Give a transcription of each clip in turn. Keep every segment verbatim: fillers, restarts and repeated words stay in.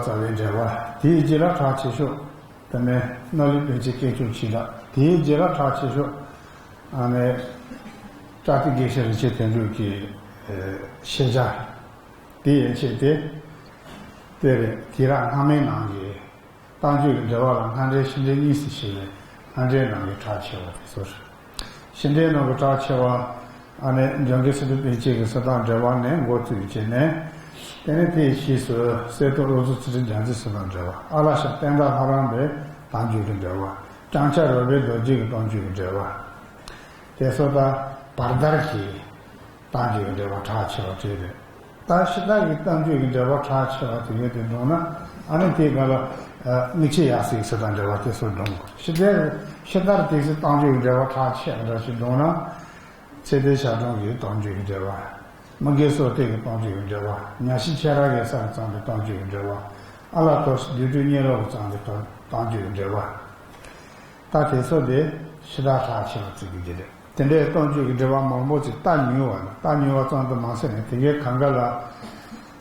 རྩ་བའི་འགྲེལ་པ། དེའི་རྗེས་ལ་གྲགས་ཆེ་ཤོས། དེ་ནས་རྣ་ལུས་པཎ་ཆེན་དཀོན་མཆོག་ཕྱི་དྲག་དེའི་རྗེས་ལ་གྲགས་ཆེ་ཤོས། ཨ་ནི། བཀྲ་ཤིས་དགེ་བཤེས་རིན་ཆེན་དོན་གྲུབ་ཀྱི་ཨེ་ཤེས་བྱ། དེ་ཡན་ཆད་དེ། དེ་རེད། དེ་རང་སྔ་མའི་ནང་གི་རྟགས་འཇུག་གི་འགྲེལ་པ་ལ་སྔ་འགྲེལ་ཕྱི་འགྲེལ་གཉིས་སུ་ཕྱེ་བའི་སྔ་འགྲེལ་ནང་གི་གྲགས་ཆེ་བ་དེ་ཚོ་རེད། ཕྱི་འགྲེལ་ནང་གི་གྲགས་ཆེ་བ། ཨ་ནི་འཇམ་མགོན་སི་ཏུ་པཎ་ཆེན་གྱི་གསེར་ཐག་འགྲེལ་པ་ནས་འགོ་བཙུགས་བྱས་ནས། དེ་ནས་དེའི་ཕྱིས་སུ་གསེར་ཐུབ་བློ་བཟང་ཚུལ་ཁྲིམས་རྒྱལ་མཚན་གསེར་ཐག་འགྲེལ་པ། ཨ་ལ་ཤ་བསྟན་དར་ལྷ་རམས་པའི་རྟགས་འཇུག་གི་འགྲེལ་པ། ལྕང་སྐྱ་རོལ་པའི་རྡོ་རྗེ་གི་རྟགས་འཇུག་གི་འགྲེལ་པ། དེ་ཚོ་དང་བར་དར་གྱི་རྟགས་འཇུག་གི་འགྲེལ་པ་གྲགས་ཆེ་བ་བྲིས་རེད། ད་ཕྱི་དར་གྱི་རྟགས་འཇུག་གི་འགྲེལ་པ་གྲགས་ཆེ་བ་དེ་གའི་དེ་བསྡོམས་ན། ཨ་ནི་དེའི་སྒང་ལ་ཨ་དམིགས་བཅས་ཡབ་སྲས་ཀྱི་གསེར་ཐག་འགྲེལ་པ་དེ་ཚོ་བསྡོམས་དགོས། ཕྱི་དར། ཕྱི་དར་དེ་ཚོའི་རྟགས་འཇུག་གི་འགྲེལ་པ་གྲགས་ཆེ་བ་འདྲ་ཞིག་བསྡོམས་ན། ཚེ་འདས་ཞབས་དྲུང་གི་རྟགས་འཇུག་གི་འགྲེལ་པ། མི་དགེ་སོགས་གཏེར་གྱི་རྟགས་འཇུག་གི་འགྲེལ་པ། གཉའ་ཤིང་ཁྱེད་རང་གི་སར་བརྩམས་པའི་རྟགས་འཇུག་གི་འགྲེལ་པ། ཨ་ལ་ཐོ་སི་བདུད་འདུལ་གཉེན་སློབ་ཀྱིས་བརྩམས་པའི་རྟགས་འཇུག་གི་འགྲེལ་པ། ད་དེ་ཚོ་དེ་ཕྱི་དར་གྲགས་ཆེ་བ་བརྩི་གི་རེད། དེ་འདྲའི་རྟགས་འཇུག་གི་འགྲེལ་པ་མང་པོ་ཅིག་རྟགས་ཉུང་བ་ནི། རྟགས་ཉུང་བ་ཙམ་དུ་མ་ཟད་ནས་དེ་གའི་གང་ག་ལ་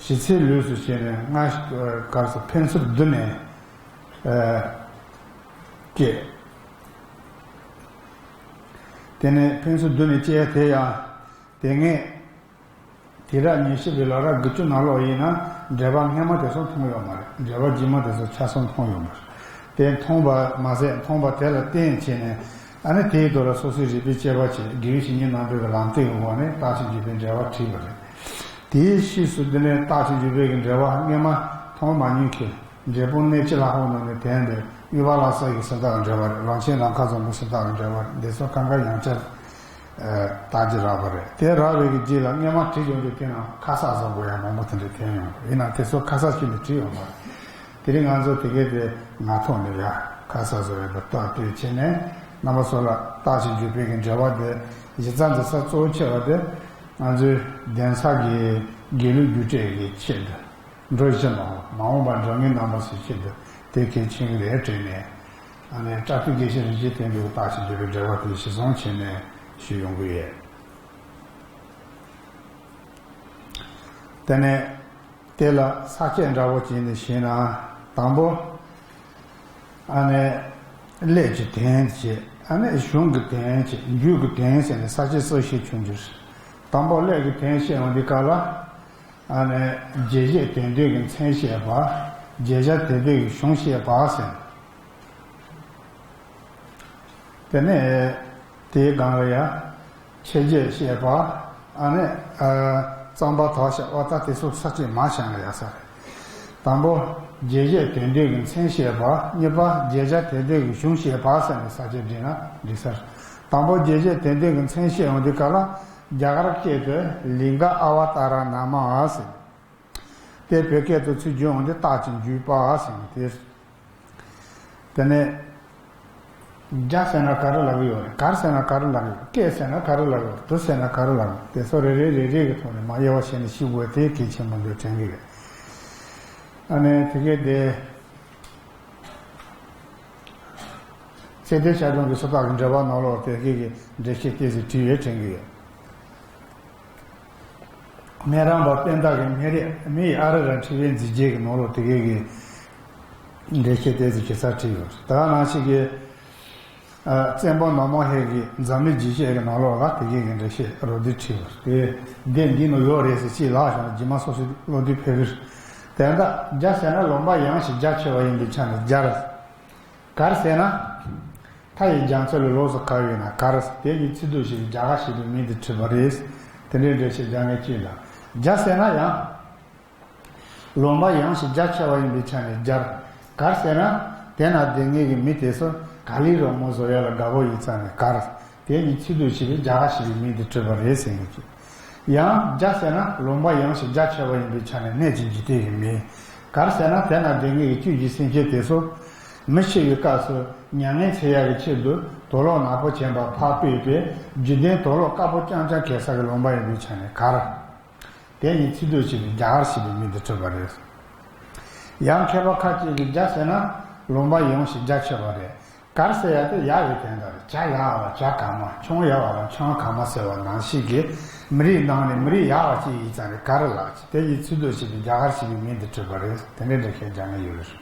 ཞེ་ཚིག་ལུས་སུ་བྱས་ནས་སྔ་གར་སོ་ཕན་ཚུན་བསྡུ་ནས་ཨ་སྐྱེས། དེ་ནས་ཕན་ཚུན་བསྡུ་ནས་སྐྱེས། དེ་ཡང་དེ་སྔའི་དུས་རབས་ཉི་ཤུ་པའི་ལོ་རབས་དགུ་བཅུ་ནང་ལོགས་ཡིན་ན་འགྲེལ་པ་སྔ་མ་དེ་ཚོ་མཐོང་ཡོད་མ་རེད། འགྲེལ་པ་རྗེས་མ་དེ་ཚོ་ཆ་ཚང་མཐོང་ཡོད་མ་རེད། དེ་མཐོང་བ་མ་ཟད་མཐོང་བ་དེ་ལ་བརྟེན་བྱས་ནས། ཨ་ནི་དེའི་ཐོག་ལ་སོ་སོའི་རིག་པའི་དཔྱད་པ་བྱས། དགེ་བའི་བཤེས་གཉེན་རྣམ་པའི་ལམ་སྟོན་གྱི་འོག་ནས་རྟགས་ཅན་འཇུག་པའི་འགྲེལ་པ་བྲིས་པ་རེད། དེའི་ཕྱིས་སུ་འདི་ནས་རྟགས་ཅན་འཇུག་པའི་གི་འགྲེལ་པ་སྔ་མ་མཐོང་མ་མྱོང་མཁན། འབྲས་སྤུངས་གནས་སྤྱི་ལྷ་ཁང་ནང་ནས་དེང་འདིར་དབུས་པ་ལྷ་ས་གི་གསེར་ཐག་འགྲེལ་པ་རེད། རང་ཆེན་ལམ་ཁ་རྫོང་གི་གསེར་ཐག་འགྲེལ་པ་རེད། འདི་ཚོ་གང་ག་ཡང་བསྐྱར་ཨ་རྟགས་ཅན་རག་པ་རེད། དེ་རག་པའི་གི་རྗེས་ལ་སྔ་མ་བྲིས་ཡོང་དུས་དེ་ནང་ཁ་གསག་བཟོ་དགོས་ཡ་མང་པོ་དེ་འདྲ་ཐོན་ཡོང་རེད། ཡིན་ནའང་དེ་ཚོ་ཁ་གསག་ཅིག་ལ་བྲིས་ཡོང་བ་རེད། དེ་རིང་ང་ཚོ་དེ་གའི་དེ་ངག་ཐོག་ནས་ཡ་ཁ་གསག་བཟོ་བའི་འབུར་ཐོག་ལྟོས་བྱས་ནས། རྣམ་པ་ཚོ་ལ་རྟགས་ཅན་འཇུག་པའི་གི་འགྲེལ་པ་དེ་གཞི་རྩ་འཛིན་ས་གཙོ་བོ་ཆེ་བ་དེ། ང་ཚོའི་གདན་ས་གི་དགེ་ལུགས་རྒྱུགས་སྤྲོད་ཀྱི་ཆེད་དུ། འགྲོ་བཞིན་པ། མ་འོངས་པར་འགྲོ་མཁན་རྣམ་པ་ཚོའི་ཆེད་དུ་དེ་གལ་ཆེན་པོ་རེད་དྲན་ནས། ཨ་ནི་བཀྲ་ཤིས་དགེ་བཤེས་རིན་ཆེན་དོན་གྲུབ་རྟགས་ཅན་འཇུག་པའི་འགྲེལ་པ་དེ་གཞིར་བཟུང་བྱས་ནས་ཞུས་ཡོང་གི་ཡོད། དེ་ནས་དེ་ལ་ས་བཅད་འདྲ་པོ་བྱས་ནས་བཤད་ན། དང་པོ། ཨ་ནི་སླད་ཀྱི་དོན་བྱས། ཨ་ནི་གཞུང་གི་དོན་བྱས། མཇུག་གི་དོན་ཟེར་ནས་ས་བཅད་རྩ་བཞི་བྱུང་རྒྱུ་རེད། དང་པོ་སླད་ཀྱི་དོན་བཤད་ཡོང་དུས་སྐབས་ལ། ཨ་ནི་རྒྱས་བཤད་དོན་སྟོན་གྱི་མཚན་བཤད་པ། རྒྱས་བྱ་དོན་སྟོན་གྱི་གཞུང་བཤད་པ་ཟེར། དེ་ནས་དེའི་སྒང་ལ་ཡ་ཕྱི་རྒྱས་བཤད་པ། ཨ་ནི་ཨ་རྩོམ་པ་དག་བཤད་པ། ད་དེ་ཚོ་ས་བཅད་མང་ཆེ་ལ་ཡ་ས་རེད། དང་པོ་རྒྱས་བཤད་དོན་སྟོན་གྱི་མཚན་བཤད་པ། གཉིས་པ་རྒྱས་བྱ་དོན་སྟོན་གྱི་གཞུང་བཤད་པ་ཟེར་ནས་ས་བཅད་བསྒྲིགས་ན་འགྲིག་ས་རེད། དང་པོ་རྒྱས་བཤད་དོན་སྟོན་གྱི་མཚན་བཤད་ཡོང་དུས་སྐབས་ལ། རྒྱ་གར་སྐད་དུ་ལིང་ག་ཨ་བ་ཏཱ་ར་ན་མ་ཟེར། དེ་བོད་སྐད་དུ་ཚུར་བསྒྱུར་ཡོང་དུས་རྟགས་ཅན་འཇུག་པ་ཟེར་ནས་དེ། དེ་ནས་རྒྱ་ཟེར་ན་ག་རེ་ལབ་ཀྱི་ཡོད་རེད། གར་ཟེར་ན་ག་རེ་ལབ་ཀྱི་ཡོད། སྐད་ཟེར་ན་ག་རེ་ལབ་ཀྱི་ཡོད། དུ་ཟེར་ན་ག་རེ་ལབ་ཀྱི་ཡོད། དེ་ཚོ་རེ་རེ་རེ་རེ་གི་ཐོག་ནས་མར་དབྱེ་བ་ཕྱེ་ནས་ཤེས་དགོས་དེ་གལ་ཆེན་པོ་འདུག་དྲན་གྱི་ཡོད། ཨ་ནི་དེ་གའི་དེ། ཚེ་འདས་ཞབས་དྲུང་གི་གསེར་ཐག་གི་འགྲེལ་པ་ནང་ལོགས་དེ་གའི་གི་འགྲེལ་བཤད་ཏོག་ཙམ་བྲིས་ཡོད་དྲན་གྱི་ཡོད། སྨན་རམས་པ་བསྟན་དར་གྱི་སྨན་རས་མི་ཡི་ཨ་ར་ར་འཁྲིལ་བའི་མཛེས་རྒྱན་གྱི་ནང་ལོགས་དེ་གའི་གི་འགྲེལ་བཤད་ཏོག་ཙམ་ཇི་ལྟར་བྲིས་ཡོད། ད་ག་ནང་བཞིན་གྱི་ཨ་བཙན་པོ་ནག་མོ་ཧེ་གི་འཛམ་གླིང་རྒྱས་བཤད་ཀྱི་ནང་ལོགས་ལ་དེ་གའི་གི་འགྲེལ་བཤད་རོབ་བསྡུས་བྲིས་ཡོད། དེ་འདི་འདི་ནང་ཡོད་རེད་ཟེར་ཅིག་ལབ་བྱུང་ན་རྗེས་མ་སོ་སོའི་བློ་འདྲི་ཕེབས་ཀྱི་རེད། དེ་འདྲ་རྒྱ་ཟེར་ན་ལུང་པ་ཡངས་ཤིང་རྒྱ་ཆེ་བ་ཡིན་པའི་ཆ་ནས་རྒྱ་རེད། གར་ཟེར་ན། མཐའ་ཡི་རྒྱ་མཚོ་ལས་ལོགས་སུ་གར་བས་ན་གར། དེ་ཉིད་ཚིག་སྡུད་བྱས་པའི་རྒྱ་གར་ཞེས་པའི་མིང་དུ་གྲུབ་པ་རེད། དེ་འདྲའི་འགྲེལ་བཤད་རྒྱག་མཁན་གཅིག་ལ། རྒྱ་ཟེར་ན་ཡང་། ལུང་པ་ཡངས་ཤིང་རྒྱ་ཆེ་བ་ཡིན་པའི་ཆ་ནས་རྒྱ། གར་ཟེར་ན། དེ་ན་སྡོད་མཁན་གྱི་མི་དེ་ཚོ་ག་ལེར་རོལ་མོ་བཟོ་ཡ་ལ་དགའ་པོ་ཡིན་ཙང་ནས་གར། དེ་ཉིད་ཚིག་སྡུད་བྱས་པའི་རྒྱ་གར་ཞེས་པའི་མིང་དུ་གྲུབ་པ་རེད་ཟེར་མཁན་གྱི། ཡང་རྒྱ་ཟེར་ན་ལུང་པ་ཡངས་ཤིང་རྒྱ་ཆེ་བ་ཡིན་པའི་ཆ་ནས་གནས་ཀྱི་འཇིག་རྟེན་གྱི་མིང་། གར་ཟེར་ན་དེ་ན་སྡོད་མཁན་གྱི་བཅུད་ཀྱི་སེམས་ཅན་དེ་ཚོ་མི་འཆི་བའི་སྐབས་སུ་མྱ་ངན་འཚེ་ཡག་གི་ཆེད་དུ་དུག་ལོག་ནག་པོ་གྱོན་པ་ཕར་སྤོས་པའི་བརྒྱུད་ལྡན་དུག་ལོག་དཀར་པོ་རྐྱང་རྐྱང་གྱོན་ས་གི་ལུང་པ་ཡིན་པའི་ཆ་ནས་གར། དེ་ཉིད་ཚིག་སྡུད་བྱས་པའི་རྒྱ་གར་ཞེས་པའི་མིང་དུ་གྲུབ་པ་རེད། ཡང་མཁས་པ་ཁ་ཅིག་གིས་རྒྱ་ཟེར་ན་ལུང་པ་ཡངས་ཤིང་རྒྱ་ཆེ་བ་རེད། གར་ཟེར་ཡ་དེ་ཡག་གི་དོན་དག་རེད། བྱ་ཡག་པ་ལ་བྱ་གར་མ། མཆོང་ཡག་པ་ལ་མཆོང་གར་མ་ཟེར་བ་ནང་བཞིན་གྱི་ མི་རིགས་ནང་ནས་མི་རིགས་ཡག་པ་ཅིག་ཡིན་ཙང་ནས་གར་ལགས་ཀྱིས་དེ་ཡི་ཚིག་སྡུད་བྱས་པའི་རྒྱ་གར་ཞེས་པའི་མིང་དེ་བྲིས་པ་རེད། དེ་འདྲའི་འགྲེལ་བཤད་རྒྱག་མཁན་ཡོད་རེད།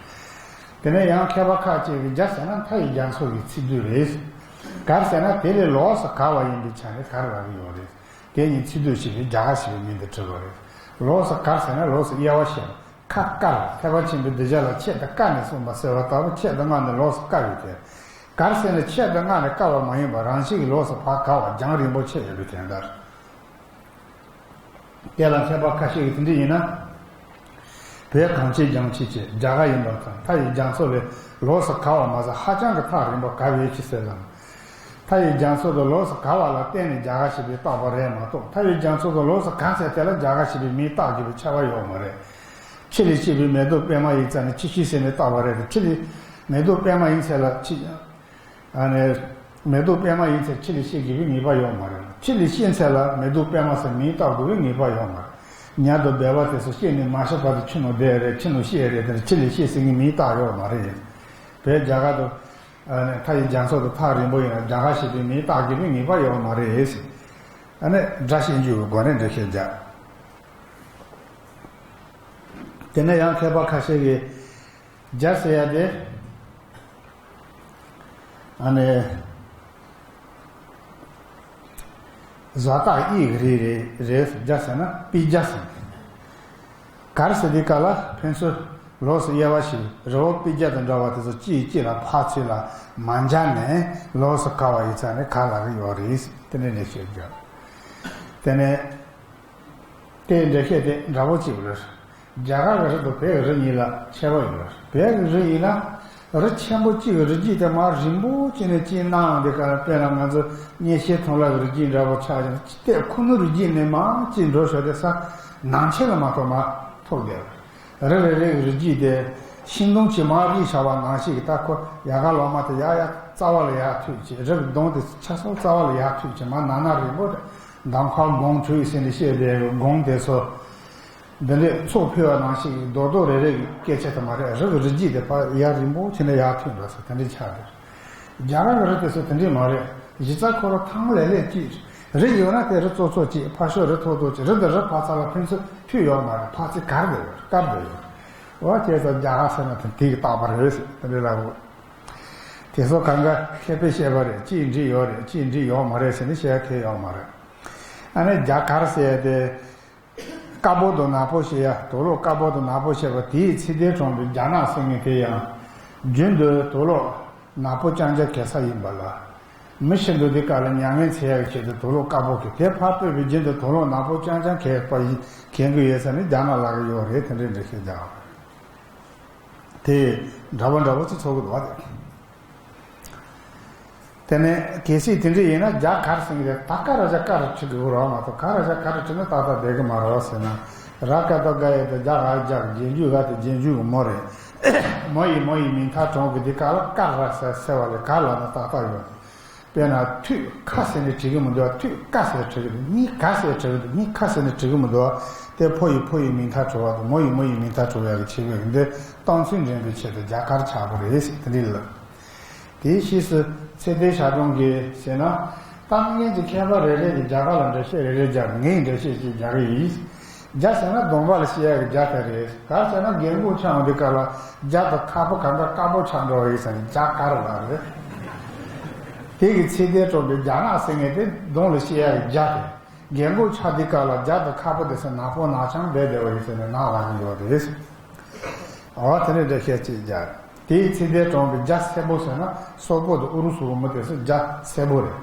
དེ་ནས་ཡང་མཁས་པ་ཁ་ཅིག་གིས་རྒྱ་ཟེར་ན་མཐའ་ཡི་རྒྱ་མཚོ་གི་ཚིག་སྡུད་རེད། གར་ཟེར་ན་དེ་ལས་ལོགས་སུ་གར་བ་ཡིན་པའི་ཆ་ནས་གར་ལབ་ཀྱི་ཡོད་རེད། དེ་གཉིས་ཚིག་སྡུད་བྱས་པའི་རྒྱ་གར་ཞེས་པའི་མིང་དེ་བྲིས་པ་རེད། ལོགས་སུ་གར་ཟེར་ན་ལོགས་སུ་དབྱེ་བ་ཕྱེ། ཁ་དཀར། ཐེག་པ་ཆེན་པོའི་གདུལ་བྱ་ལ་ཆེད་དུ་བཀར་ནས་གསུངས་པ་ཟེར་བ་ལྟ་བུ་ཆེད་དུ་མངགས་ནས་ལོགས་སུ་བཀར་བའི་དོན། གར་ཟེར་ནས་ཆེད་དུ་མངགས་ནས་བཀར་བ་མ་ཡིན་པར་རང་བཞིན་གྱིས་ལོགས་སུ་ཕར་གར་བ་རྒྱང་རིང་པོ་ཆེ་ཡོད་པའི་དོན་དང་། དེ་ལ་མཁས་པ་ཁ་ཤས་ཀྱིས་དེ་འདྲ་ཡིན་ན། བོད་གངས་ཅན་ལྗོངས་ཀྱི་རྒྱ་གར་ཡིན་པར་ཐལ། མཐའ་ཡི་རྒྱ་མཚོ་ལས་ལོགས་སུ་གར་བ་མ་ཟད་ཧ་ཅང་གི་ཐག་རིང་པོ་གར་བའི་ཕྱིར་ཟེར་ལ། མཐའ་ཡི་རྒྱ་མཚོ་དུ་ལོགས་སུ་གར་བ་ལ་བརྟེན་ནས་རྒྱ་གར་ཞེས་པས་བཏགས་པ་རེད་མ་གཏོགས། མཐའ་ཡི་རྒྱ་མཚོ་དུ་ལོགས་སུ་གར་ཚད་དེ་ལ་རྒྱ་གར་ཞེས་པའི་མིང་བཏགས་དགོས་པའི་ཁྱབ་པ་ཡོད་མ་རེད། ཁྱི་ལས་སྐྱེས་པའི་མེ་ཏོག་པད་མ་ཡིན་ཙང་ནས་ཁྱི་ཤི་ཟེར་ནས་བཏགས་པ་རེད་དེ། ཁྱི་ལས་མེ་ཏོག་པད་མ་ཡིན་ཚད་ལ་ཁྱི། ཨ་ནི། མེ་ཏོག་པད་མ་ཡིན་ཚད་ཁྱི་ལས་སྐྱེ་དགོས་པའི་ངེས་པ་ཡོད་མ་རེད། ཁྱི་ལས་སྐྱེ་ཚད་ལ་མེ་ཏོག་པད་མ་ཟེར་མིང་བཏགས་དགོས་པའི་ངེས་པ་ཡོད་མ་རེད། ཉལ་དུ་སྦལ་པ་དེ་ཚོ་སྐྱེས་ནས་མ་ཤི་བར་དུ་ཁྱི་ནང་བསྡད་རེད། ཁྱི་ནང་ཤི་རེད་དེ། ཁྱི་ལས་སྐྱེ་ཟེར་ངེས་མིང་བཏགས་ཡོད་མ་རེད། ཡིན། བོད་རྒྱ་གར་དུ། ཨ་ནི་མཐའ་ཡི་རྒྱ་མཚོ་དུ་ཐག་རིང་པོ་ཡིན་ན་རྒྱ་གར་ཞེས་པའི་མིང་བཏགས་དགོས་པའི་ངེས་པ་ཡོད་མ་རེད། ཨ་ནི་སྒྲ་བཤད་རྒྱུད་ཀྱི་སྒོ་ནས་འགྲེལ་བཤད་རྒྱག་དེ་ནས་ཡང་མཁས་པ་ཁ་ཤས་ཀྱིས། རྒྱ་ཟེར་ཡ་དེ། ཨ་ནི། བཟའ་རྟགས་དབྱེ་གི་རིགས་རེད། རེད། རྒྱ་ཟེར་ན་པིར་རྒྱ་ཟེར། གར་ཟེར་དུས་སྐབས་ལ་ཕན་ཚུན་ལོགས་སུ་དབྱེ་བ་ཕྱེ། རི་བོ་པིར་རྒྱ་དང་འདྲ་བ་དེ་ཚོ་གཅིག་གིས་གཅིག་ལ་ཕར་ཚུར་ལ་མ་འཇགས་ནས་ལོགས་སུ་གར་བ་ཡིན་ཙང་ནས་གར་ལབ་ཀྱི་ཡོད་རེད། དེ་འདྲ་འགྲེལ་བཤད་རྒྱག་དེ་ནས། དེའི་འགྲེལ་བཤད་དེ་འདྲ་པོ་གཅིག་རེད། རྒྱ་གར་གྱི་རི་དང་བོད་ཀྱི་རི་གཉིས་ལ་ཁྱད་པར་ཡོད་རེད། བོད་ཀྱི་རི་ཡིན་ན། རི་ཆེན་པོ་གཅིག་གི་རི་རྒྱུད་དེ་མར་རིང་པོ་བྱས་ནས་བྱས་ནའང་། དེ་ག་དཔེར་ན་ང་ཚོ་གཉན་ཤིང་ཐང་ལྷ་གི་རི་རྒྱུད་འདྲ་པོ་ཆགས་ཀྱང་། དེ་ཁོ་ནའི་རི་རྒྱུད་ནས་མར་གཅིག་འགྲོ་ཞོར་དེ་ས་ནང་ཆེན་ལ་མ་ཐོག་མར་ཐུག་བསྡད་རེད། རི་རེ་རེ་གི་རི་རྒྱུད་དེ་ཤིང་སྡོང་གཅིག་མར་རིལ་ཆགས་པ་ནང་བཞིན་གྱི། ད་ཁོ་ཡལ་ག་ལོག་མ་དེ་ཡར་ཡར་རྩ་བ་ལ་ཡར་མཐུད་བྱས། རི་གི་གདོང་དེ་ཆ་ཚང་རྩ་བ་ལ་ཡར་མཐུད་བྱས། མར་ནང་ན་རིང་པོ་དེ་འདམ་ཁ་སྒོང་དྲུག་ཟེར་ནས་བཤད་པའི་སྒོང་དེ་ཚོ། འདི་འདྲའི་ཚོགས་འཕེལ་བ་ནང་བཞིན་གྱི་རྡོག་རྡོག་རེ་རེ་གི་སྐད་ཆ་དེ་མ་རེད། རི་གི་རི་རྒྱུད་དེ་ཕར་ཡར་རིང་པོ་བྱས་ནས་ཡར་མཐུད་འགྲོ་ས་དེ་འདྲའི་ཆགས་འདུག་རྒྱ་གར་གྱི་རི་དེ་ཚོ་དེ་འདྲའི་མ་རེད། གཞི་རྩ་ཁོ་རང་ཐང་ལེ་ལེ་གཅིག་རེད། རི་ཡོད་ན་དེ་རི་གཙོ་གཙོ་གཅིག་ཕར་ཕྱོགས་རི་ཐོག་ཐོག་གཅིག་རི་དང་རི་བར་མཚམས་ལ་ཕན་ཚུན་མཐུད་ཡོད་མ་རེད། ཕར་ཚུར་གར་བསྡད་ཡོད། གར་བསྡད་ཡོད། འོ་བྱས་ཙང་རྒྱ་གར་ཟེར་ན་དེ་དེ་གི་རྟག་པར་རེད་ཟེར། དེ་འདྲའི་ལབ་དགོས། དེ་ཚོ་གང་ག་མཁས་པས་བཤད་པ་རེད། གཅིག་འགྲིག་ཡོད་རེད། གཅིག་འགྲིག་ཡོད་མ་རེད་ཟེར་ནས་བཤད་ཡ་གང་ཡང་ཡོད་མ་རེད། ཨ་ནི་རྒྱ་གར་ཟེར་ཡ་དེ། དཀར་པོ་དང་ནག་པོ་ཞེས་ཡ། དུག་ལོག་དཀར་པོ་དང་ནག་པོ་ཞེས་པ་དེའི་ཚིག་དོན་དྲངས་པའི་རྒྱ་ནག་ཟེར་མཁན་དེ་ཡང་། རྒྱུན་དུ་དུག་ལོག་ནག་པོ་རྐྱང་རྐྱང་གྱོན་ས་ཡིན་པ་ལ། མི་ཤི་འདུག་དུས་སྐབས་ལ་མྱ་ངན་འཚེ་ཡག་ཆེད་དུ་དུག་ལོག་དཀར་པོ་གྱོན། དེ་ཕར་སྤོས་པའི་རྒྱུན་དུ་དུག་ལོག་ནག་པོ་རྐྱང་རྐྱང་གྱོན་པ་ཡིན། གྱོན་གྱི་ཡོད་ས་ནི་རྒྱ་ནག་ལབ་ཀྱི་ཡོད་རེད། དེ་འདྲའི་འགྲེལ་བཤད་རྒྱག་པ་དེ་འདྲ་པོ་འདྲ་པོ་ཅིག་ཚོར་གྱི་འདུག་བ། དེ། དེ་ནས་གལ་སྲིད་དེ་འདྲ་ཡིན་ན་རྒྱ་གར་ཟེར་གྱི་རེད། ད་ག་ར་རྒྱ་གར་བྲི་དགོས་རེད་མ་གཏོགས། ག་ར་རྒྱ་གར་བྲིས་ན་ཏག་ཏག་བསྡད་ཀྱི་མ་རེད་ཟེར་ན། ར་ག་བཏགས་རྒ་ཡ་བཏགས་རྒྱ། ག་རྒྱ། རྒྱན་རྒྱུ་ར་དེ་རྒྱན་རྒྱུ་གི་མོ་རེད། མོ་ཡིས་མོ་ཡི་མིང་མཐའ་དྲངས་གི་དུས་སྐབས་ལ་ཀ་ར་ཟེར་ཟེར་བ་ལས་ག་ལབ་ན་ཏག་ཏག་ཡོད། དཔེར་ན་ཐུད་ཁ་ཟེར་ནས་བྲི་གི་མི་འདུག་ཐུད་ཀ་ཟེར་བྲི་གི་འདུག་མི་ག་ཟེར་བྲི་གི་འདུག་མི་ཁ་ཟེར་ནས་བྲི་གི་མི་འདུག་དེ་ཕོ་ཡིས་ཕོ་ཡི་མིང་མཐའ་དྲངས་པ་དང་། མོ་ཡིས་མོ་ཡི་མིང་མཐའ་དྲངས་པ་ཡག་གི་ཆེ་བའི་འདི་སྟངས་ཚུལ་འདྲེན་པའི་ཆེད་དུ་རྒྱ་གར་ཆགས་པ་རེད་ཟེར། དེ་འདྲ་ལབ། དེའི་ཕྱིས་སུ་ཚེ་བརྟན་ཞབས་དྲུང་གིས་ཟེར་ན། ད་མི་ངན་གྱི་མཁས་པ་རེ་རེ་གིས་རྒྱ་གར་ལ་འགྲེལ་བཤད་རེ་རེ་རྒྱག་ངས་འགྲེལ་བཤད་ཅིག་རྒྱག་གི་ཡིན། རྒྱ་ཟེར་ན་གདོང་པ་ལ་བཤད་ཡག་གི་རྒྱ་དེ་རེད། གར་ཟེར་ན་རྒན་གོག་ཆགས་འོང་དུས་སྐབས་ལ་རྒྱ་དང་ཁ་པོ་གང་འདྲ་དཀར་པོ་ཆགས་འགྲོ་བ་ཡིན་ཟེར་ནས་རྒྱ་གར་ལབ་རེད། དེ་གི་ཚེ་བརྟན་གྲུབ་པའི་རྒྱ་ནག་ཟེར་མཁན་དེ་གདོང་ལ་བཤད་ཡག་གི་རྒྱ་དེ། རྒན་གོག་ཆགས་དུས་སྐབས་ལ་རྒྱ་དང་ཁ་པོ་དེ་ཚོ་ནག་པོ་ནག་རྐྱང་བསྡད་བསྡད་པ་ཡིན་ཟེར་ནས་ནག་ལབ་ཀྱི་ཡོད་རེད། འོ་དེ་འདྲའི་འགྲེལ་བཤད་ཅིག་རྒྱག་དེའི་ཚེ་བརྟན་གྲུབ་པའི་རྒྱ་སེར་པོ་ཟེར་ན་སོག་པོ་དང་ཨུ་རུ་སུ་བུ་མོ་དེ་ཚོ་རྒྱ་སེར་པོ་རེད།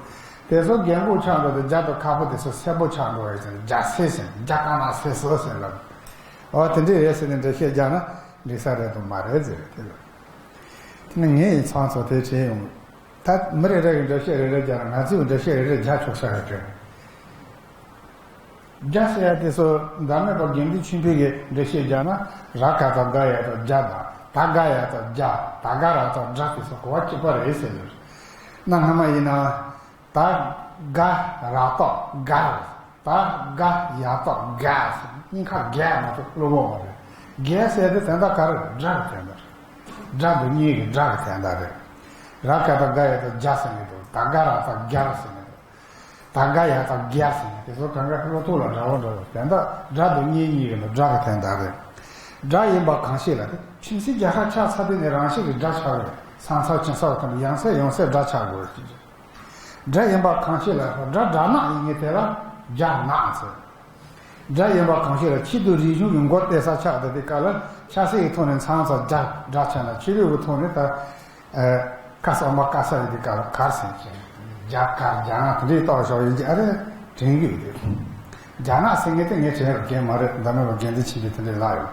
དེ་ཚོ་རྒན་གོག་ཆགས་འགྲོ་དུས་རྒྱ་དང་ཁ་པོ་དེ་ཚོ་སེར་པོ་ཆགས་འགྲོ་བ་ཡིན་ཟེར་ནས་རྒྱ་སེར་ཟེར། རྒྱ་དཀར་ནག་སེར་སེར་ཟེར་ལབ། འོ་དེ་འདྲའི་རེད་ཟེར་ནས་འགྲེལ་བཤད་རྒྱག་ན་འགྲིག་ས་རེད་དང་མ་རེད་ཟེར་རེད། དེ་ལ་དེ་ནི་ངས་ཡིན་ཚང་ཚོ་དེ་དྲན་ཡོང་། ད་མི་རེ་རེ་གིས་འགྲེལ་བཤད་རེ་རེ་རྒྱག་ན་ང་ཚོས་འགྲེལ་བཤད་རེ་རེ་རྒྱག་ཆོག་ས་རེད་དྲན། རྒྱ་ཟེར་ཡ་དེ་ཚོ་འཛམ་གླིང་པ་དགེ་འདུན་ཆོས་འཕེལ་གྱིས་འགྲེལ་བཤད་རྒྱག་ན། ར་ག་བཏགས་རྒ་ཡ་བཏགས་རྒྱ་དང་། ད་ག་ཡ་བཏགས་རྒྱ། ད་ག་ར་བཏགས་དགྲ། དེ་ཚོ་གོ་བ་གཅིག་པ་རེད་ཟེར་ཡོད། གནའ་སྔ་མ་ཡིན་ན། ད་ག་ར་བཏགས་གར། ད་ག་ཡ་བཏགས་དགའ་ཟེར། སྙིང་ཁ་རྒྱ་མ་གཏོགས་གློ་བུར་མ་རེད། རྒྱ་ཟེར་དེ་དོན་དག་ག་རེ་རེད། དགྲ་གི་དོན་དག་རེད། དགྲ་འདི་གཉིས་ཀྱི་དགྲ་གི་དོན་དག་རེད། ར་ག་བཏགས་རྒ་ཡ་བཏགས་རྒྱ་ཟེར་མཁན་འདུག་ད་ག་ར་བཏགས་རྒྱར་ཟེར་མཁན་འདུག་ད་ དག་ག་ཡ་དང་རྒྱ་ཟེར་ནས་དེ་ཚོ་གང་ག་བློ་ཐུག་ལ་འདྲ་བོ་འདྲ་བོ་དེ་འདྲ་སྒྲ་དེ་གཉིས་གཉིས་ཀྱི་ནང་སྒྲ་གི་དོན་དག་རེད། སྒྲ་ཡིན་པ་གང་ཞིག་ལ་དེ་ཁྱིམ་མཚེས་རྒྱལ་ཁབ་ཆགས་ཚར་དུས་ནས་རང་བཞིན་གྱི་སྒྲ་ཆགས་རེད། ས་མཚམས་ཅན་སོགས་དང་ཡང་སེ་ཡང་སེ་སྒྲ་ཆགས་དགོས་རེད། སྒྲ་ཡིན་པ་གང་ཞིག་ལ་སྒྲ་སྒྲ་ནག་ཡིན་ངེས་དེ་ལ་རྒྱ་ནག་ཟེར། སྒྲ་ཡིན་པ་གང་ཞིག་ལ་ཆེད་དུ་རིག་གཞུང་གི་མགོ་བཏེག་ས་ཆགས་དེ་དེ་ག་ལ་ཆ་ཤས་ཀྱི་ཐོག་ནས་མཚམས་མཚམས་སྒྲ་སྒྲ་ཆགས་ན་ཆོས་ལུགས་ཀྱི་ཐོག་ནས་ད། ཨ། ཀ་ས་མ་ཀ་ས་ཡི་དེ་ག་ལ་གར་ཟེར་ཅིང་རྒྱ་གར་རྒྱ་ནག་དེ་འདྲའི་རྟོགས་བཞག་ཡོད་ཀྱི་ཨ་རེ་དྲན་གྱི་ཡོད་དེ། རྒྱ་ནག་ཟེར་མཁན་དེ་ངས་དྲན་རྒན་མ་རེད། འདི་ནས་རྒན་དེ་ཆེན་པོས་དེ་འདྲའི་ལབ་ཡོད།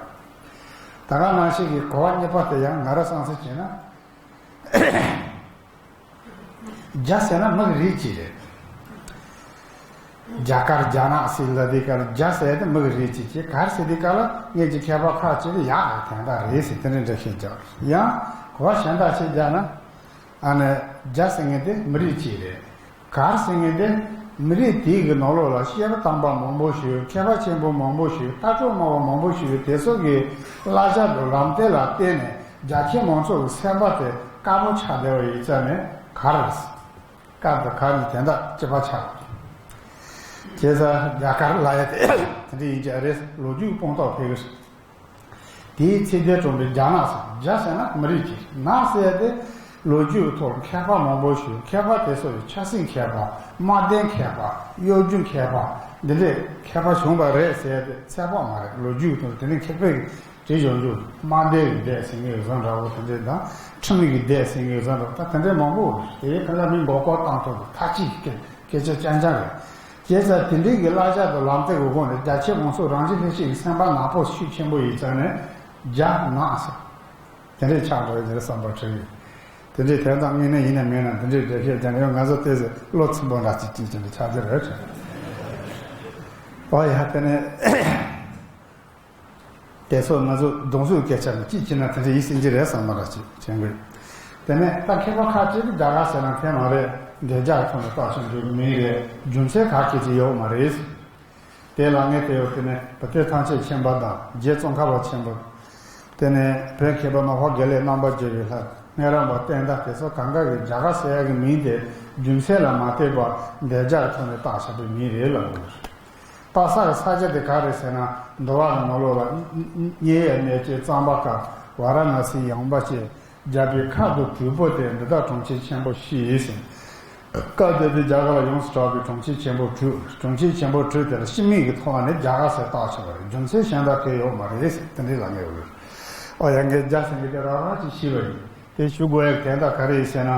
ད་ག་ནང་བཞིན་གྱི་གོ་བ་གཉིས་པ་དེ་ཡང་ང་རང་བསམ་ཚུལ་བྱས་ན། རྒྱ་ཟེར་ན་མི་གི་རིགས་གཅིག་རེད། རྒྱ་གར་རྒྱ་ནག་ཟེར་ལ་དེ་ག་ལ་རྒྱ་ཟེར་དེ་མི་གི་རིགས་གཅིག་གིས་གར་ཟེར་དེ་ག་ལ་ངེད་ཀྱི་མཁས་པ་ཁག་ཅིག་གིས་ཡག་གི་དོན་དག་རེད་ཟེར་དེ་འདྲའི་འགྲེལ་བཤད་རྒྱག་ཡང་གོ་བ་གཞན་དག་ཅིག་རྒྱག་ན། ཨ་ནི་རྒྱ་ཟེར་མཁན་དེ་མི་རིགས་གཅིག་རེད། གར་ཟེར་མཁན་དེ་མི་རིགས་དེའི་གི་ནང་ལོགས་ལ་བཤད་པ་དམ་པ་མང་པོ་ཞིག་མཁས་པ་ཆེན་པོ་མང་པོ་ཞིག་ལྟ་གྲུབ་སྨྲ་བ་མང་པོ་ཞིག་དེ་ཚོ་གི་བསླབ་བྱ་དང་ལམ་སྟོན་ལ་བརྟེན་ནས་རྒྱ་ཁྱིམ་མང་ཚོགས་ཀྱི་སེམས་པ་དེ་དཀར་པོ་ཆགས་བསྡད་པ་ཡིན་ཙང་ནས་གར། དཀར་དང་གར་གཉིས་དོན་དག་གཅིག་པ་ཆགས། བྱས་ཙང་རྒྱ་གར་ལབ་ཡ་དེ་དེ་འདྲ་ཡིན་གྱི་རེད། ལོ་རྒྱུས་དཔང་རྟགས་ཕེབས་གི་རེད། དེའི་ཚིག་དོན་དྲངས་པའི་རྒྱ་ནག་ཟེར། རྒྱ་ཟེར་ན་མི་རིགས་ཀྱི། ནག་ཟེར་ཡ་དེ་ལོ་རྒྱུས་ཀྱི་ཐོག་ལ་མཁས་པ་མང་པོ་ཞིག་མཁས་པ་དེ་ཚོ་ཡི་ཆབ་སྲིད་མཁས་པ། དམག་དོན་མཁས་པ། གཡོ་སྒྱུ་མཁས་པ། འདི་འདྲའི་མཁས་པ་བྱུང་བ་རེད་ཟེར་ཡ་དེ་ཚད་དཔག་མ་རེད། ལོ་རྒྱུས་ཀྱི་ཐོག་ལ་དེ་འདྲའི་མཁས་པའི་གི་བྲིས་ཡོང་རྒྱུ། དམག་སྡེ་གི་སྡེ་ཟེར་མཁན་བཟོ་འདྲ་བོ་དེ་འདྲ་དང་། ཁྲིམས་ཀྱི་སྡེ་ཟེར་མཁན་བཟོ་འདྲ་བོ་ད་དེ་འདྲའི་མང་པོ་རེད། དེ་ག་ལ་མི་མགོ་སྐོར་བཏང་ཐུབ་པའི་ཐབས་ཇུས་ཀྱི་སྐད་ཆ་རྐྱང་རྐྱང་རེད། བྱས་ཙང་དེ་འདྲའི་གི་བསླབ་བྱ་དང་ལམ་སྟོན་གྱི་སྒོ་ནས་རྒྱ་ཁྱིམ་མང་ཚོགས་རང་བཞིན་ལྷན་སྐྱེས་ཀྱི་སེམས་པ་ནག་པོ་ཤུགས་ཆེན་པོ་ཡིན་ཙང་ནས་རྒྱ་ནག་ཟེར། དེ་འདྲའི་ཆགས་འགྲོ་ཡི་རེད་བསམ་པ་འཁྲུལ་ཡོད། དེ་འདྲའི་དོན་དག་དངོས་གནས་ཡིན་ན་མིན་ན་འདི་འདྲའི་འགྲེལ་བཤད་རྒྱག་ན་ཡང་ང་ཚོ་ཏོག་ཙམ་བློ་ཚིམ་པོ་འདྲ་ཅིག་ཅིག་ཅིག་འདྲ་ཆགས་ཀྱི་རེད། ཨོ་ཡ་དེ་ནས། དེ་ཚོ་ང་ཚོ་གདོང་བསུ་སྐད་ཆ་ནི་ཅིག་བྱས་ན་དེ་འདྲ་ཡིན་ཟིན་གྱི་རེད་བསམ་པ་འདྲ་ཅིག་བྱེད་དགོས། དེ་ནས་ད་མཁས་པ་ཁག་ཅིག་གིས་རྒྱ་གར་ཟེར་ན་ཕན་མ་རེད། འདོད་ཆགས་ཐོག་ནས་བཏགས་ཤིང་འགྲོ་གི་མིང་རེད། རྒྱུ་མཚན་ག་གེ་ཅིག་ཡོད་མ་རེད། དེ་ལ་ངས་དེ་ཡོད་དེ་ནས་བོད་སྟོད་ཐམས་ཅད་མཁྱེན་པ་དང་རྗེ་ཙོང་ཁ་པ་ཆེན་པོ། དེ་ནས་བོད་མཁས་པ་ནོར་བ་དགེ་ལེགས་རྣམ་པར་རྒྱལ་བའི་ལྷ། སྨན་རམས་པ་བསྟན་དར་དེ་ཚོ་གང་ག་གིས་རྒྱ་གར་ཟེར་ཡག་གི་མིང་དེ་རྒྱུ་མཚན་ལ་མ་བལྟས་པར་འདོད་ཆགས་ཐོག་ནས་བཏགས་བཞག་པའི་མིང་རེད་ལབ་ཡོད། བཏགས་ས་གི་ས་ཆ་དེ་ག་རེད་ཟེར་ན། འདུལ་བ་གི་ནང་ལོགས་ལ་མཉན་ཡོད་གནས་ཅན་གཙང་པ་ཁ། ཝཱ་ར་ཎ་སིའི་ཡངས་པ་ཅན། རྒྱལ་པོའི་ཁབ་ཏུ་དྲུག་པོ་སྟེ། འདི་དག་གྲོང་ཁྱེར་ཆེན་པོ་བཞི་ཟེར། སྐབས་དེ་དུས་རྒྱ་གར་ལ་ཡོངས་སུ་གྲགས་པའི་གྲོང་ཁྱེར་ཆེན་པོ་དྲུག་གྲོང་ཁྱེར་ཆེན་པོ་དྲུག་དེ་ལ་ཕྱི་མིང་གི་ཐོག་ནས་རྒྱ་གར་ཟེར་བཏགས་བྱས་པ་རེད། རྒྱུ་མཚན་གཞན་དག་གང་ཡང་ཡོད་མ་རེད་ཟེར་དེ་འདྲའི་ལབ་མཁན་ཡོད་རེད། ཨོ་ཡ་ངས་རྒྱ་ཟེར་མཁན་དེ་རང་རང་གིས་ཤེས་པ་ཡིན། དེ་ཞུ་དགོས་ཡག་དོན་དག་ག་རེ་ཡིན་ཟེར་ན།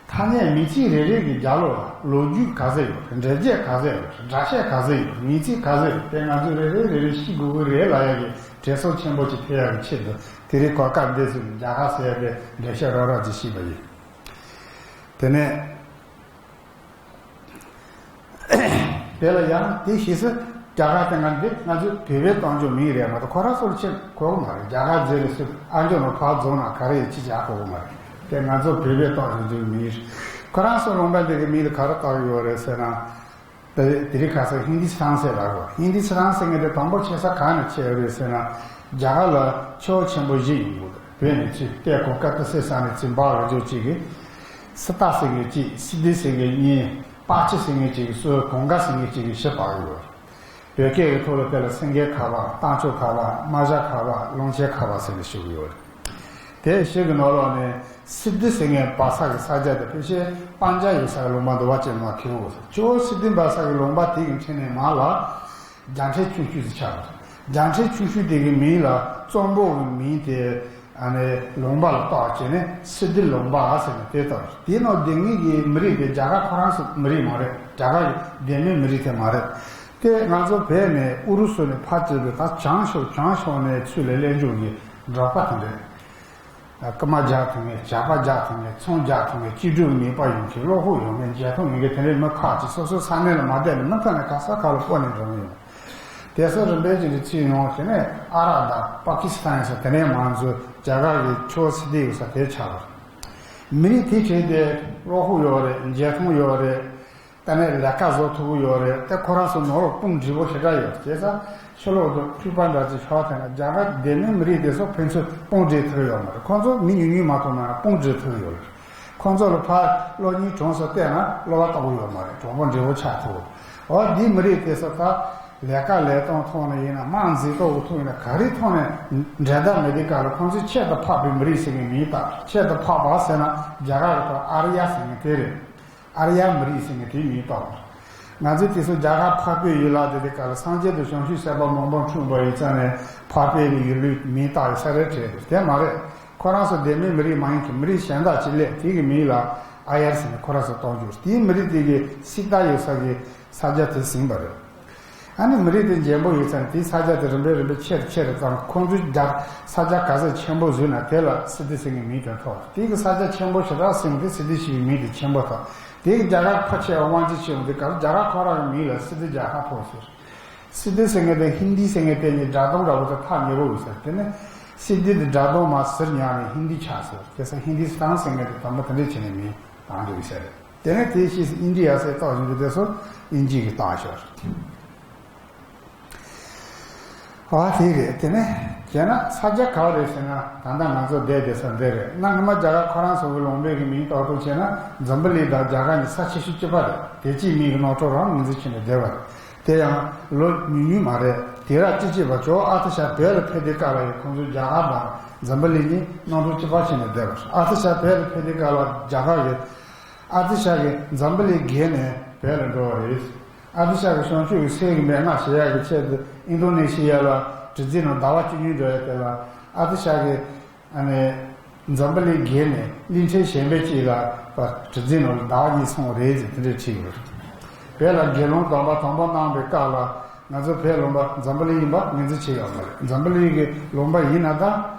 ཐ་སྙད་མིང་ཚིག་རེ་རེ་གི་རྒྱབ་ལོགས་ལ་ལོ་རྒྱུས་ག་ཚད་ཡོད། འགྲེལ་བརྗོད་ག་ཚད་ཡོད། སྒྲ་བཤད་ག་ཚད་ཡོད། ངེས་ཚིག་ག་ཚད་ཡོད། དེ་ང་ཚོས་རེ་རེ་རེ་རེ་ཤེས་དགོས་ཀྱི་རེད་ལབ་ཡག་གི་དྲན་གསོ་ཆེན་པོ་ཅིག་ཐེབས་ཡག་གི་ཆེད་དུ། དེ་རིང་གོ་སྐབས་འདི་ཚོ་ནས་རྒྱ་གར་ཟེར་ཡག་གི་འགྲེལ་བཤད་རོབ་རོབ་ཅིག་བྱས་པ་ཡིན། དེ་ནས། དེ་ལ་ཡང་དེ་ཞེས་སུ་རྒྱ་གར་དེ་སྔ་འདི་ང་ཚོས་བོད་པའི་བཏགས་འཇོག་མིང་རེད་མ་གཏོགས་ཁོ་རང་ཚོར་ཕྱིར་གོ་གི་མ་རེད། རྒྱ་གར་ཟེར་རེད་ཟེར་ཨ་འཇོག་ནང་ཕར་རྫོགས་ན་ག་རེ་ཡིན་ཅི་བྱ་གོ་གི་མ་རེད། དེ་ང་ཚོ་བོད་པའི་བཏགས་འཇོག་མིང་རེད། ཁོ་རང་ཚོ་ལུང་པ་འདི་གི་མིང་ལ་ག་རེ་བཏགས་ཡོད་རེད་ཟེར་ན། དེ་དེ་རིང་ཁ་སང་ཧིན་དི་སི་ཐན་ཟེར་ལབ་རོགས། ཧིན་དི་སི་ཐན་ཟེར་མཁན་དེ་དང་པོ་ཆགས་ས་གང་ནས་ཆགས་ཡོད་རེད་ཟེར་ན། རྒྱ་གར་ལ་ཆུ་བོ་ཆེན་པོ་བཞི་ཡོད་འདུག་བོད་ནས་ཆུ་དེ་གོ་ཀ་ཏི་སེ་ས་ནས་ཆུ་འབབ་ཡོང་རྒྱུ་གཅིག་གི། སི་ཏ་ཟེར་མཁན་གཅིག་སི་ཏི་ཟེར་མཁན་གཉིས། པ་ཅི་ཟེར་མཁན་གཅིག་གི་སོ་གོང་ཀ་ཟེར་མཁན་གཅིག་གི་བཞི་འབབ་ཡོད། བོད་སྐད་ཀྱི་ཐོག་ལ་དེ་ལ་སེང་གེ་ཁ་བ། རྟ་མཆོག་ཁ་བ། རྨ་བྱ་ཁ་བ། ཀློང་ཆེན་ཁ་བ་ཟེར་ནས་ཞུ་གི་ཡོད་རེད། དེ་བཞི་གི་ནང་ལོགས་ནས་སི་ཏི་ཟེར་མཁན་འབབ་ས་གི་ས་ཆ་དེ་ཕལ་ཆེར་སྤང་རྒྱ་ཡོད་ས་གི་ལུང་པ་འདུལ་བ་ཅན་མ་ཁེ་འོ་ཆུ་བོ་སི་ཏི་འབབ་ས་གི་ལུང་པ་དེ་གི་འཕྲིན་ནས་མར་ལ་རྒྱ་ཕྲན་ཆུང་ཤོས་ཟིག་ཆགས་པ་རེད། རྒྱ་ཕྲན་ཆུང་ཤོས་དེ་གི་མིང་ལ་གཙང་པོ་གི་མིང་དེ་ཨ་ནི་ལུང་པ་ལ་བཏགས་བྱས་ནས་སི་ཏི་ལུང་པ་ཟེར་ནས་དེ་བཏགས་རེད། དེའི་ནང་སྡོད་མཁན་གི་མི་རིགས་དེ་རྒྱ་གར་ཁོ་རང་ཚོ་མི་རིགས་མ་རེད། རྒྱ་གར་གི་སྡོད་མཁན་མི་རིགས་དེ་མ་རེད། དེ་ང་ཚོ་བོད་ནས་ཨུ་རུ་སུ་ནས་ཕར་བཅད་དུས་ད་བྱང་ཕྱོགས་བྱང་ཕྱོགས་ནས་ཚུར་ལ་སླེབས་འཇུག་གི་འབྲོག་པ་དེ་འདྲ། རྐུན་མ་རྒྱག་ཐུབ་མཁན། ཇག་པ་རྒྱག་ཐུབ་མཁན། ཚོང་རྒྱག་ཐུབ་མཁན། གཅིག་སྒྲིལ་མེད་པ་ཡོང་མཁན། བློ་ཁོག་ཡོད་མཁན། འཇོན་ཐང་ཡོད་མཁན། དེ་འདྲའི་མི་ཁག་ཅིག་སོ་སོའི་ས་གནས་ལ་མ་བསྡད་ནས་མུ་མཐུད་ནས་ག་ས་ག་ལ་སྤོ་ནས་འགྲོ་གི་ཡོད། དེ་ཚོ་རིམ་པས་ཅིག་ལ་ཚུད་ཡོང་བྱས་ནས་ཨ་རག་དང་པ་ཀི་སི་ཐན་སོགས་དེ་ནས་མར་ཚུར་རྒྱ་གར་གྱི་ཆུ་བོ་སི་ཏི་ཡོད་ས་དེར་ཆགས་པ་རེད། མི་རིགས་དེ་བྱས་ཏེ་བློ་ཁོག་ཡོད་རེད། འཇོན་ཐང་ཡོད་རེད། དེ་ནས་ལས་ཀ་བཟོ་ཐུབ་ཀྱི་ཡོད་རེད། དེ་ཁོ་རང་ཚོ་ནོར་དཔུང་སྒྲིག་པོ་ཞེ་དྲག་ཡོད། བྱས་ཙང་ཕྱི་ལོགས་དུ་འཁྲུག་པ་འདྲ་ཅིག་ཤོར་ཐལ་ན་རྒྱ་གར་སྡོད་མཁན་མི་རིགས་དེ་ཚོ་ཕན་ཚུན་དཔུང་སྒྲིག་ཐུབ་ཀྱི་ཡོད་མ་རེད། ཁོང་ཚོ་མི་ཉུང་ཉུང་མ་གཏོགས་མ་དཔུང་སྒྲིག་ཐུབ་ཀྱི་ཡོད་རེད། ཁོང་ཚོ་ལ་ཕར་གློག་བརྙན་གྲངས་སུ་བལྟས་ན་གློ་བ་བཏགས་ཡོད་མ་རེད། གྲོགས་པོ་འབྲས་བུ་ཆགས་ཐུབ། འོ་འདིའི་མི་རིགས་དེ་ཚོ་ད་ལས་ཀ་ལས་སྟངས་ཐོག་ནས་ཡིན་ན། དམངས་འཛིན་སྟངས་ཀྱི་ཐོག་ཡིན་ན། ག་རེའི་ཐོག་ནས་འགྲན་ཟླ་མེད་དུས་སྐབས་ལ་ཁོང་ཚོས་ཁྱད་དུ་འཕགས་པའི་མི་རིགས་ཟེར་མཁན་མིང་བཏགས། ཁྱད་དུ་འཕགས་པ་ཟེར་ན་རྒྱ་གར་གྱི་ཐོག་ཨར་ཡ་ཟེར་མཁན་དེ་རེད། ཨར་ཡ་མི་རིགས་ཟེར་མཁན་དེའི་མིང་བཏགས། ང་ཚོས་དེ་ཚོ་རྒྱ་གར་འཕགས་པའི་ཡུལ་ལ་བསྡད་དུས་སྐབས་ལ་སངས་རྒྱས་དང་བྱང་ཆུབ་སེམས་དཔའ་མང་པོ་འཁྲུངས་པ་ཡིན་ཙང་ནས་འཕགས་པའི་ཡུལ་ལུགས་མིང་བཏགས་ཡོད་ས་རེད་དྲན་འདུག་དེ་མ་རེད། ཁོ་རང་ཚོ་བདེན་མིན་མི་རིགས་མ་ཡིན་གྱི་མི་རིགས་གཞན་དག་ཅིག་སླེབས། དེ་གི་མིང་ལ་ཨར་ཡ་ཟེར་ནས་ཁོ་རང་ཚོ་བཏགས་འཇུག་དེའི་མི་རིགས་དེ་གི་སྲིད་དར་ཡོད་ས་གི་ས་ཆ་དེ་ཟིན་པ་རེད། ཨ་ནི་མི་རིགས་དེ་འཇོན་པོ་ཡོད་ཙང་དེའི་ས་ཆ་དེ་རིམ་པས་རིམ་པས་ཆེ་རུ་ཆེ་རུ་བཏང་། ཁོང་ཚོས་རྒྱ་ས་ཆ་ག་ཚོད་ཆེན་པོ་བཟོས་ན་དེ་ལ་སི་ཏི་ཟེར་མཁན་མིང་དེ་ཐོགས། དེ་གི་ས་ཆ་ཆེན་པོ་ཞེ་དྲག་ཟིན་དེ་སི་ཏི་ཞེས་པའི་མིང་དེ་ཆེན་པོ་ཐོགས། དེ་གི་རྒྱ་གར་ཕར་ཆེ་བ་དབང་ཆེ་ཆེ་བ་དེ་གར་རྒྱ་གར་ཁོ་རང་གི་མིང་ལ་སི་ཏི་རྒྱ་གར་ཕོག་ཟེར། སི་ཏི་ཟེར་མཁན་དེ་ཧིན་དི་ཟེར་མཁན་དེ་གཉིས་སྒྲ་གདངས་འདྲ་བོ་དེ་ཐག་ཉེ་བོ་ཡོད་ཟེར། དེ་ནས་སི་ཏི་དེ་སྒྲ་གདངས་མར་ཟུར་ཉར་ནས་ཧིན་དི་ཆགས་ཟེར། དེ་ས་ཧིན་དི་སི་ཐན་ཟེར་མཁན་དེ་དང་པོ་དེ་འདྲས་བྱས་ནས་མིང་བཏགས་འདུག་ཟེར། དེ་ནས་དེའི་ཕྱིས་སུ་ཨིན་ཌི་ཡ་ཟེར་བཏགས་བཞིན་དུ་དེ་ཚོ་དབྱིན་ཇི་གིས་བཏགས་ཤོར། ཨ་དེ་རེད། དེ་ནས་བྱས་ན་ས་ཆ་ག་བ་རེད་ཟེར་ན། ད་ལྟ་ང་ཚོ་བསྡད་བསྡད་ས་འདི་རེད། གནའ་སྔ་མ་རྒྱ་གར་ཁོ་རང་ཚོ་གི་ལུང་པའི་གི་མིང་བཏགས་ཐུབ་བྱས་ན་འཛམ་བུ་གླིང་དང་རྒྱ་གར་གཉིས་ས་ཆེ་ཤོས་གཅིག་པ་རེད། དེ་གཅིག་མིང་གི་ནོར་འཁྲུལ་རང་ངོས་འཛིན་བྱས་ནས་བསྡད་པ་རེད། དེ་ཡང་ལོ་ཉུང་ཉུང་མ་རེད། དུས་རབས་བཅུ་གཅིག་པ་ཇོ་ཨ་ཏི་ཤ་བོད་ལ་ཕེབས་དུས་སྐབས་ལ་ཡང་ཁོང་ཚོས་རྒྱ་གར་དང་འཛམ་བུ་གླིང་གཉིས་གནམ་གྲུ་གཅིག་པ་བྱས་ནས་བསྡད་པ་རེད། ཨ་ཏི་ཤ་བོད་ལ་ཕེབས་དུས་སྐབས་ལ་རྒྱ་གར་གྱི་ཨ་ཏི་ཤ་གིས་འཛམ་བུ་གླིང་བརྒལ་ནས་བོད་ལ་འགྲོ་བ་རེད། ཨ་ཏི་ཤ་གིས་བྱང་ཆུབ་ཀྱི་སེམས་ཀྱི་མན་ངག་བཤད་ཡག་གི་ཆེད་དུ་ཨིན་ཌོ་ནེ་ཤི་ཡ་ལ་གྲུ་འཛིན་ནང་ཟླ་བ་བཅུ་གཉིས་འགྲོ་ཡ་དེ་ལ་ཨ་ཏི་ཤ་གིས། ཨ་ནི་འཛམ་བུ་གླིང་བརྒལ་ནས་གླིང་ཕྲན་གཞན་པའི་ཅིག་ལ་བར་གྲུ་འཛིན་ནང་ལ་ཟླ་བ་གཉིས་སོང་བ་རེད་ཟེར་དེ་འདྲས་བྲིས་ཡོད་རེད། བོད་ལ་དགེ་སློང་སྡོམ་པ་དང་པོ་གནང་བའི་སྐབས་ལ་ང་ཚོ་བོད་ལུང་པ་འཛམ་བུ་གླིང་ཡིན་པ་ངོས་འཛིན་བྱས་ཡོད་མ་རེད། འཛམ་བུ་གླིང་གི་ལུང་པ་ཡིན་ན་ད་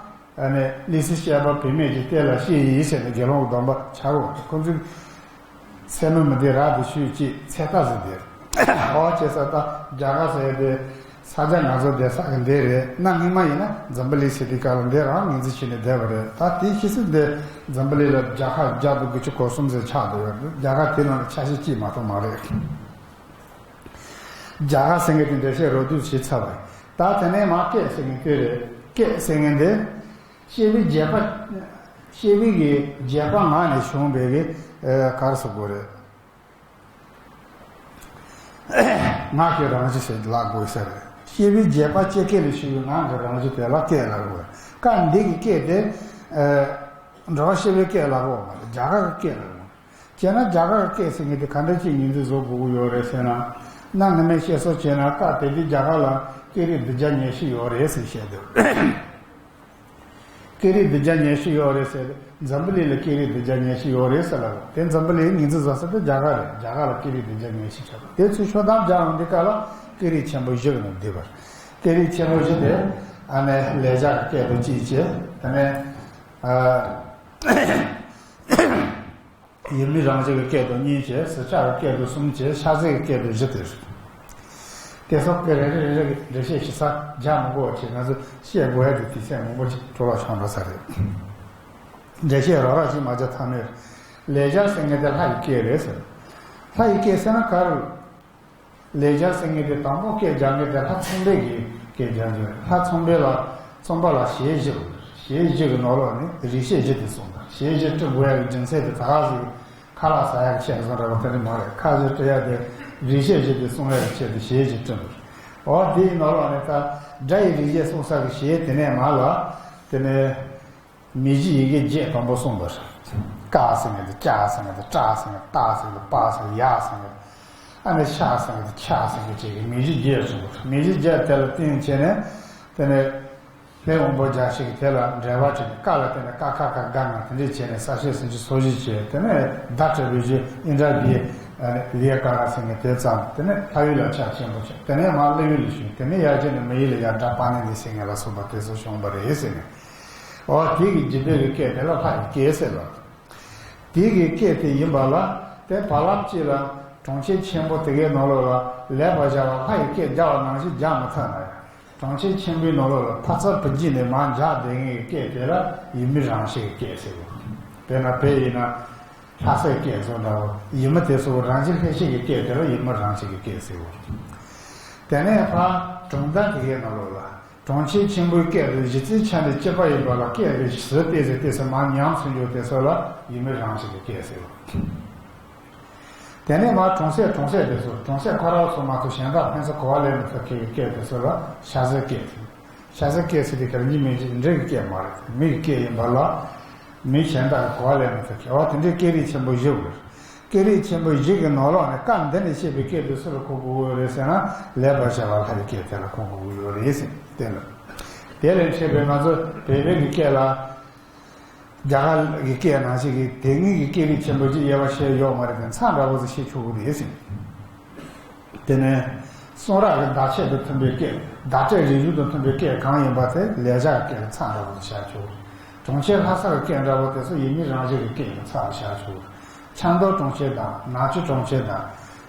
ཨ་ནི་ལི་སི་བཤད་པ་བུད་མེད་ཀྱི་ལྟས་ལ་བཤད་ཡིན་ཟེར་ནས་དགེ་སློང་གི་སྡོམ་པ་ཆགས་ཡོད་མ་རེད། ཁོང་ཚོས། སེམས་མི་མི་བདེ་རག་དེ་ཤུལ་གཅིག་ཚེ་ཐག་ཟིན་དེ། ཨོ་བྱས་ས་ད་རྒྱ་གར་ཟེར་དེ་ས་ཆ་ང་ཚོ་བསྡད་ས་གི་འདི་རེད། གནའ་སྔ་མ་ཡིན་ན་འཛམ་བུ་གླིང་ཟེར་དུས་སྐབས་ལ་འདི་རང་ངོས་འཛིན་བྱས་ནས་བསྡད་པ་རེད། ད་དེའི་ཕྱིས་སུ་འདི་འཛམ་བུ་གླིང་ལ་རྒྱལ་ཁབ་བརྒྱ་དང་དགུ་བཅུ་གོ་གསུམ་ཟེར་ཆགས་བསྡད་ཡོད། རྒྱལ་ཁབ་དེ་ནང་ལ་ཆ་ཤས་གཅིག་མ་གཏོགས་མ་རེད། རྒྱ་གར་ཟེར་མཁན་དེ་འགྲེལ་བཤད་རོབ་བསྡུས་བྱས་ཚར་བ་རེད། ད་དེ་ནས་མར་སྐད་ཟེར་མཁན་དེ་རེད། སྐད་ཟེར་མཁན་དེ། སྐྱེས་བུའི་རྒྱུད་པ། སྐྱེས་བུའི་གི་རྒྱུད་པ་ངག་ནས་བྱུང་བའི་གི་ཨ་ག་རེ་ཟེར་དགོས་རེད། ངག་གི་རང་བཞིན་ཟེར་ལབ་དགོས་ས་རེད། སྐྱེས་བུའི་རྒྱུད་པ་སྐྱེ་སྐྱེ་ལས་བྱུང་བའི་ངག་གི་རང་བཞིན་དེ་ལ་སྐད་ལབ་དགོས། སྐད་འདི་གི་སྐད་དེ་ཨ་འགྲོ་བ་སྐྱེ་བོའི་སྐད་ལབ་དགོས་མ་རེད། རྒྱ་གར་གི་སྐད་ལབ་དགོས། བྱས་ན་རྒྱ་གར་གི་སྐད་ཟེར་མཁན་དེ་ག་འདྲ་ཅིག་ངོས་འཛིན་བཟོ་དགོས་ཀྱི་ཡོད་རེད་ཟེར་ན། གནའ་སྔ་མའི་བཤད་སྲོལ་བྱས་ན་སྐད་དེ་དུས་རྒྱ་གར་ལ་སྐད་རིགས་བདུན་བརྒྱ་ཉི་ཤུ་ཡོད་རེད་ཟེར་བཤད་འདུག་སྐད་རིགས་བདུན་བརྒྱ་ཉི་ཤུ་ཡོད་རེད་ཟེར། འཛམ་བུ་གླིང་ལ་སྐད་རིགས་བདུན་བརྒྱ་ཉི་ཤུ་ཡོད་རེད་ཟེར་ལ། དེ་འཛམ་བུ་གླིང་ངོས་འཛིན་བཟོ་ས་དེ་རྒྱ་གར་རེད། རྒྱ་གར་ལ་སྐད་རིགས་བདུན་བརྒྱ་ཉི་ཤུ་ཆགས། དེ་ཚོའི་ཤོག་ཐམ་སྦྱར་ཡོང་དུས་སྐབས་ལ་སྐད་རིགས་ཆེན་པོ་བཞི་གི་ནང་བསྡུས་པ་རེད། སྐད་རིགས་ཆེན་པོ་བཞི་དེ་ཨ་ནི་ལེགས་སྦྱར་གྱི་སྐད་དུ་གཅིག་བྱས། དེ་ནས་ཨ། ཡུལ་མི་རང་བཞིན་གྱི་སྐད་དུ་གཉིས་བྱས། ཟུར་ཆག་གི་སྐད་དུ་གསུམ་བྱས། ཤ་ཟའི་སྐད་དུ་བཞི་དེ་རེད། དེ་སོགས་ཀྱི་རེ་རེ་རེ་རེ་གི་འགྲེལ་བཤད་ཞིབ་ཚགས་རྒྱག་མི་དགོས་པ་བྱས། ང་ཚོ་བཤད་དགོས་ཡ་དེ་དུས་ཚོད་མང་པོ་ཞིག་འཕྲོ་བརླག་བྱུང་འགྲོ་ས་རེད། འགྲེལ་བཤད་རོགས་རམ་ཞིག་མ་རྒྱག་ཐབས་མེད། ལེགས་སྦྱར་ཟེར་མཁན་དེ་ལྷ་ཡི་སྐད་རེད་ཟེར། ལྷ་ཡི་སྐད་ཟེར་ན་ག་རེ། ལེགས་སྦྱར་ཟེར་མཁན་དེ་དང་པོ་སྐད་སྦྱར་མཁན་དེ་ལྷ་མཚུངས་པའི་གི་སྐད་སྦྱར་མཁན་རེད། ལྷ་མཚུངས་པའི་ལ་མཚུངས་པ་ལ་ཞལ་བཞི། ཞལ་བཞི་གི་ནང་ལོགས་ནས་རིགས་ཤེས་བཞི་དེ་གསུངས་པ། ཞལ་བཞི་བྲི་དགོས་ཡ་གི་རྒྱུ་མཚན་དེ་ད་ག་ཟིག་ཁ་ལག་ཟ་ཡ་གི་ཆེད་བཟོ་འདྲ་བ་དེ་འདྲ་མ་རེད། ཁ་བཞི་བྲི་ཡ་དེ་རིགས་ཤེས་བཞི་དེ་གསུང་ཡ་གི་ཆེད་དུ་ཞལ་བཞི་བྲི་དགོས། འོ་དེའི་ནང་ལོགས་ནས་ད་སྒྲ་ཡི་རིགས་ཤེས་གསུང་ས་གི་ཞལ་དེ་ནས་མར་ལ་དེ་ནས། མིང་གཞི་ཡི་གེ་བརྒྱད་དང་པོ་གསུངས་པ་རེད། ཀ་ཟེར་མཁན་དེ། ཀྱ་ཟེར་མཁན་དེ། ཏྲ་ཟེར་མཁན་དེ། པ་ཟེར་མཁན་དེ། ཡ་ཟེར་མཁན་དེ། ཨ་ནི་ཤ་ཟེར་མཁན་དེ། ཁྱ་ཟེར་མཁན་བཅས་ཀྱི་མིང་གཞི་བརྒྱད་གསུངས་པ་རེད། མིང་གཞི་བརྒྱད་དེ་ལ་བརྟེན་བྱས་ནས་དེ་ནས་ལྷའི་དབང་པོ་བརྒྱ་བྱིན་གྱིས་དེ་ལ་འགྲེལ་པ་བྲིས་ནས། ཀ་ལ་བརྟེན་ནས་ཀ་ཁ་ག་ག་ང་དེ་འདྲས་བྱས་ནས་གསལ་བྱེད་སུམ་ཅུ་སོ་བཞི་བྱས། དེ་ནས་བརྡ་སྤྲད་པའི་རྗེས་ཨིནྡྲ་བྷི་ཨ་ནི་བི་ཡ་ཀ་ར་ཟེར་མཁན་དེ་བརྩམས། དེ་ནས་ལྷ་ཡུལ་ལ་ཆ་ཆེན་པོ་བྱུང་། དེ་ནས་མར་ཀླུ་ཡུལ་ལ་བྱུང་། དེ་ནས་ཡར་རྒྱས་ནས་མི་ཡུལ་ལ་ཡར་སྒྲ་པཱ་ཎི་ཏི་ཟེར་མཁན་ལ་སོགས་པ་དེ་ཚོ་བྱུང་བ་རེད་ཟེར་ནས། འོ་དེ་གི་རྒྱུད་སྡེ་གི་སྐད་དེ་ལ་ལྷ་ཡི་སྐད་ཟེར་ལ། དེ་གི་སྐད་དེ་ཡིན་པ་ལ་དེ་བར་ལམ་གཅིག་ལ་གྲོང་ཁྱེར་ཆེན་པོ་དེ་གའི་ནང་ལོགས་ལ་ལེགས་པར་སྦྱར་བ་ལྷ་ཡི་སྐད་སྦྱར་བ་ནང་བཞིན་སྦྱར་མ་ཐུབ་ན་ཡང་། གྲོང་ཁྱེར་ཆེན་པོའི་ནང་ལོགས་ལ་ཕ་ཚ་བུ་རྒྱུད་ནས་མར་འཇགས་བསྡད་མཁན་གྱི་སྐད་དེ་ལ་ཡུལ་མི་རང་བཞིན་གྱི་སྐད་ཟེར་བ། དཔེར་ན་བོད་ཡིན་ན་ལྷ་སའི་སྐད་བཟོ་འདྲ་བོ། ཡུལ་མི་དེ་ཚོ་རང་བཞིན་ལྷན་སྐྱེས་ཀྱི་སྐད་དེ་ལ་ཡུལ་མི་རང་བཞིན་གྱི་སྐད་ཟེར་བ། དེ་ནས་ཕར་གྲོང་རྡལ་དེ་གའི་ནང་ལོགས་ལ། གྲོང་ཁྱེར་ཆེན་པོའི་སྐད་དུ་གཞི་རྩའི་ཆ་ནས་གཅིག་པ་ཡིན་པ་ལ་སྐད་དེ་ཟུར་ཏོག་ཙམ་ཏོག་ཙམ་མར་ཉམས་སུ་འགྱུར་ཏེ་སོགས་ལ་ཡུལ་མི་རང་བཞིན་གྱི་སྐད་ཟེར། དེ་ནས་མར་གྲོང་གསེབ་གྲོང་གསེབ་དེ་ཚོ་གྲོང་གསེབ་ཁོ་རང་ཚོ་མ་གཏོགས་གཞན་དག་ཕན་ཚུན་གོ་བ་ལེན་མི་ཐུབ་མཁན་གྱི་སྐད་དེ་ཚོ་ལ་ཤ་ཟའི་སྐད་ཟེར། ཤ་ཟའི་སྐད་ཟེར་དུས་སྐད་གཉིས་མིན་གྱི་འབྲེལ་གྱི་སྐད་མ་རེད། མི་ཡི་སྐད་ཡིན་པ་ལ་མི་གཞན་དག་གིས་གོ་བ་ལེན་མི་ཐུབ་མཁན། འོ་དེ་འདྲའི་སྐད་རིགས་ཆེན་པོ་བཞི་དགོས། སྐད་རིགས་ཆེན་པོ་བཞི་གི་ནང་ལོགས་ནས་སྐབས་འདི་ནས་བཤད་པའི་སྐད་དེ་སུ་ལ་གོ་དགོས་ཀྱི་ཡོད་རེད་ཟེར་ན། ལེགས་པར་བྱ་བ་ལྷ་ཡི་སྐད་དེ་ལ་གོ་དགོས་ཀྱི་ཡོད་རེད་ཟེར་དེ་ལ། དེ་ལས་འཕྲོས་པའི་ང་ཚོ་བོད་པའི་གི་སྐད་ལ། རྒྱ་གར་གྱི་སྐད་ནང་བཞིན་གྱི་དེ་སྔའི་གི་སྐད་རིགས་ཆེན་པོ་གཅིག་དབྱེ་བ་ཕྱེ་ཡོད་མ་རེད་དེ། མཚམས་འདྲ་པོ་ཟིག་ཕྱེ་ཆོག་གི་རེད་ཟེར། དེ་ནས་གསུང་རབ་ཀྱི་བརྡ་ཆད་དང་མཐུན་པའི་སྐད། བརྡ་སྤྲོད་རིག་གཞུང་དང་མཐུན་པའི་སྐད་གང་ཡིན་པ་དེ་ལེགས་སྦྱར་སྐད་ལ་མཚམས་འདྲ་པོ་ཟིག་བཞག་ཆོག་གི་རེད། གྲོང་ཁྱེར་ལྷ་ས་གི་སྐད་འདྲ་པོ་དེ་ཚོ་ཡུལ་མི་རང་བཞིན་གྱི་སྐད་ལ་མཚམས་བཞག་ཆོག་གི་རེད། ཆབ་མདོ་གྲོང་ཁྱེར་དང་ནག་ཆུ་གྲོང་ཁྱེར་དང་།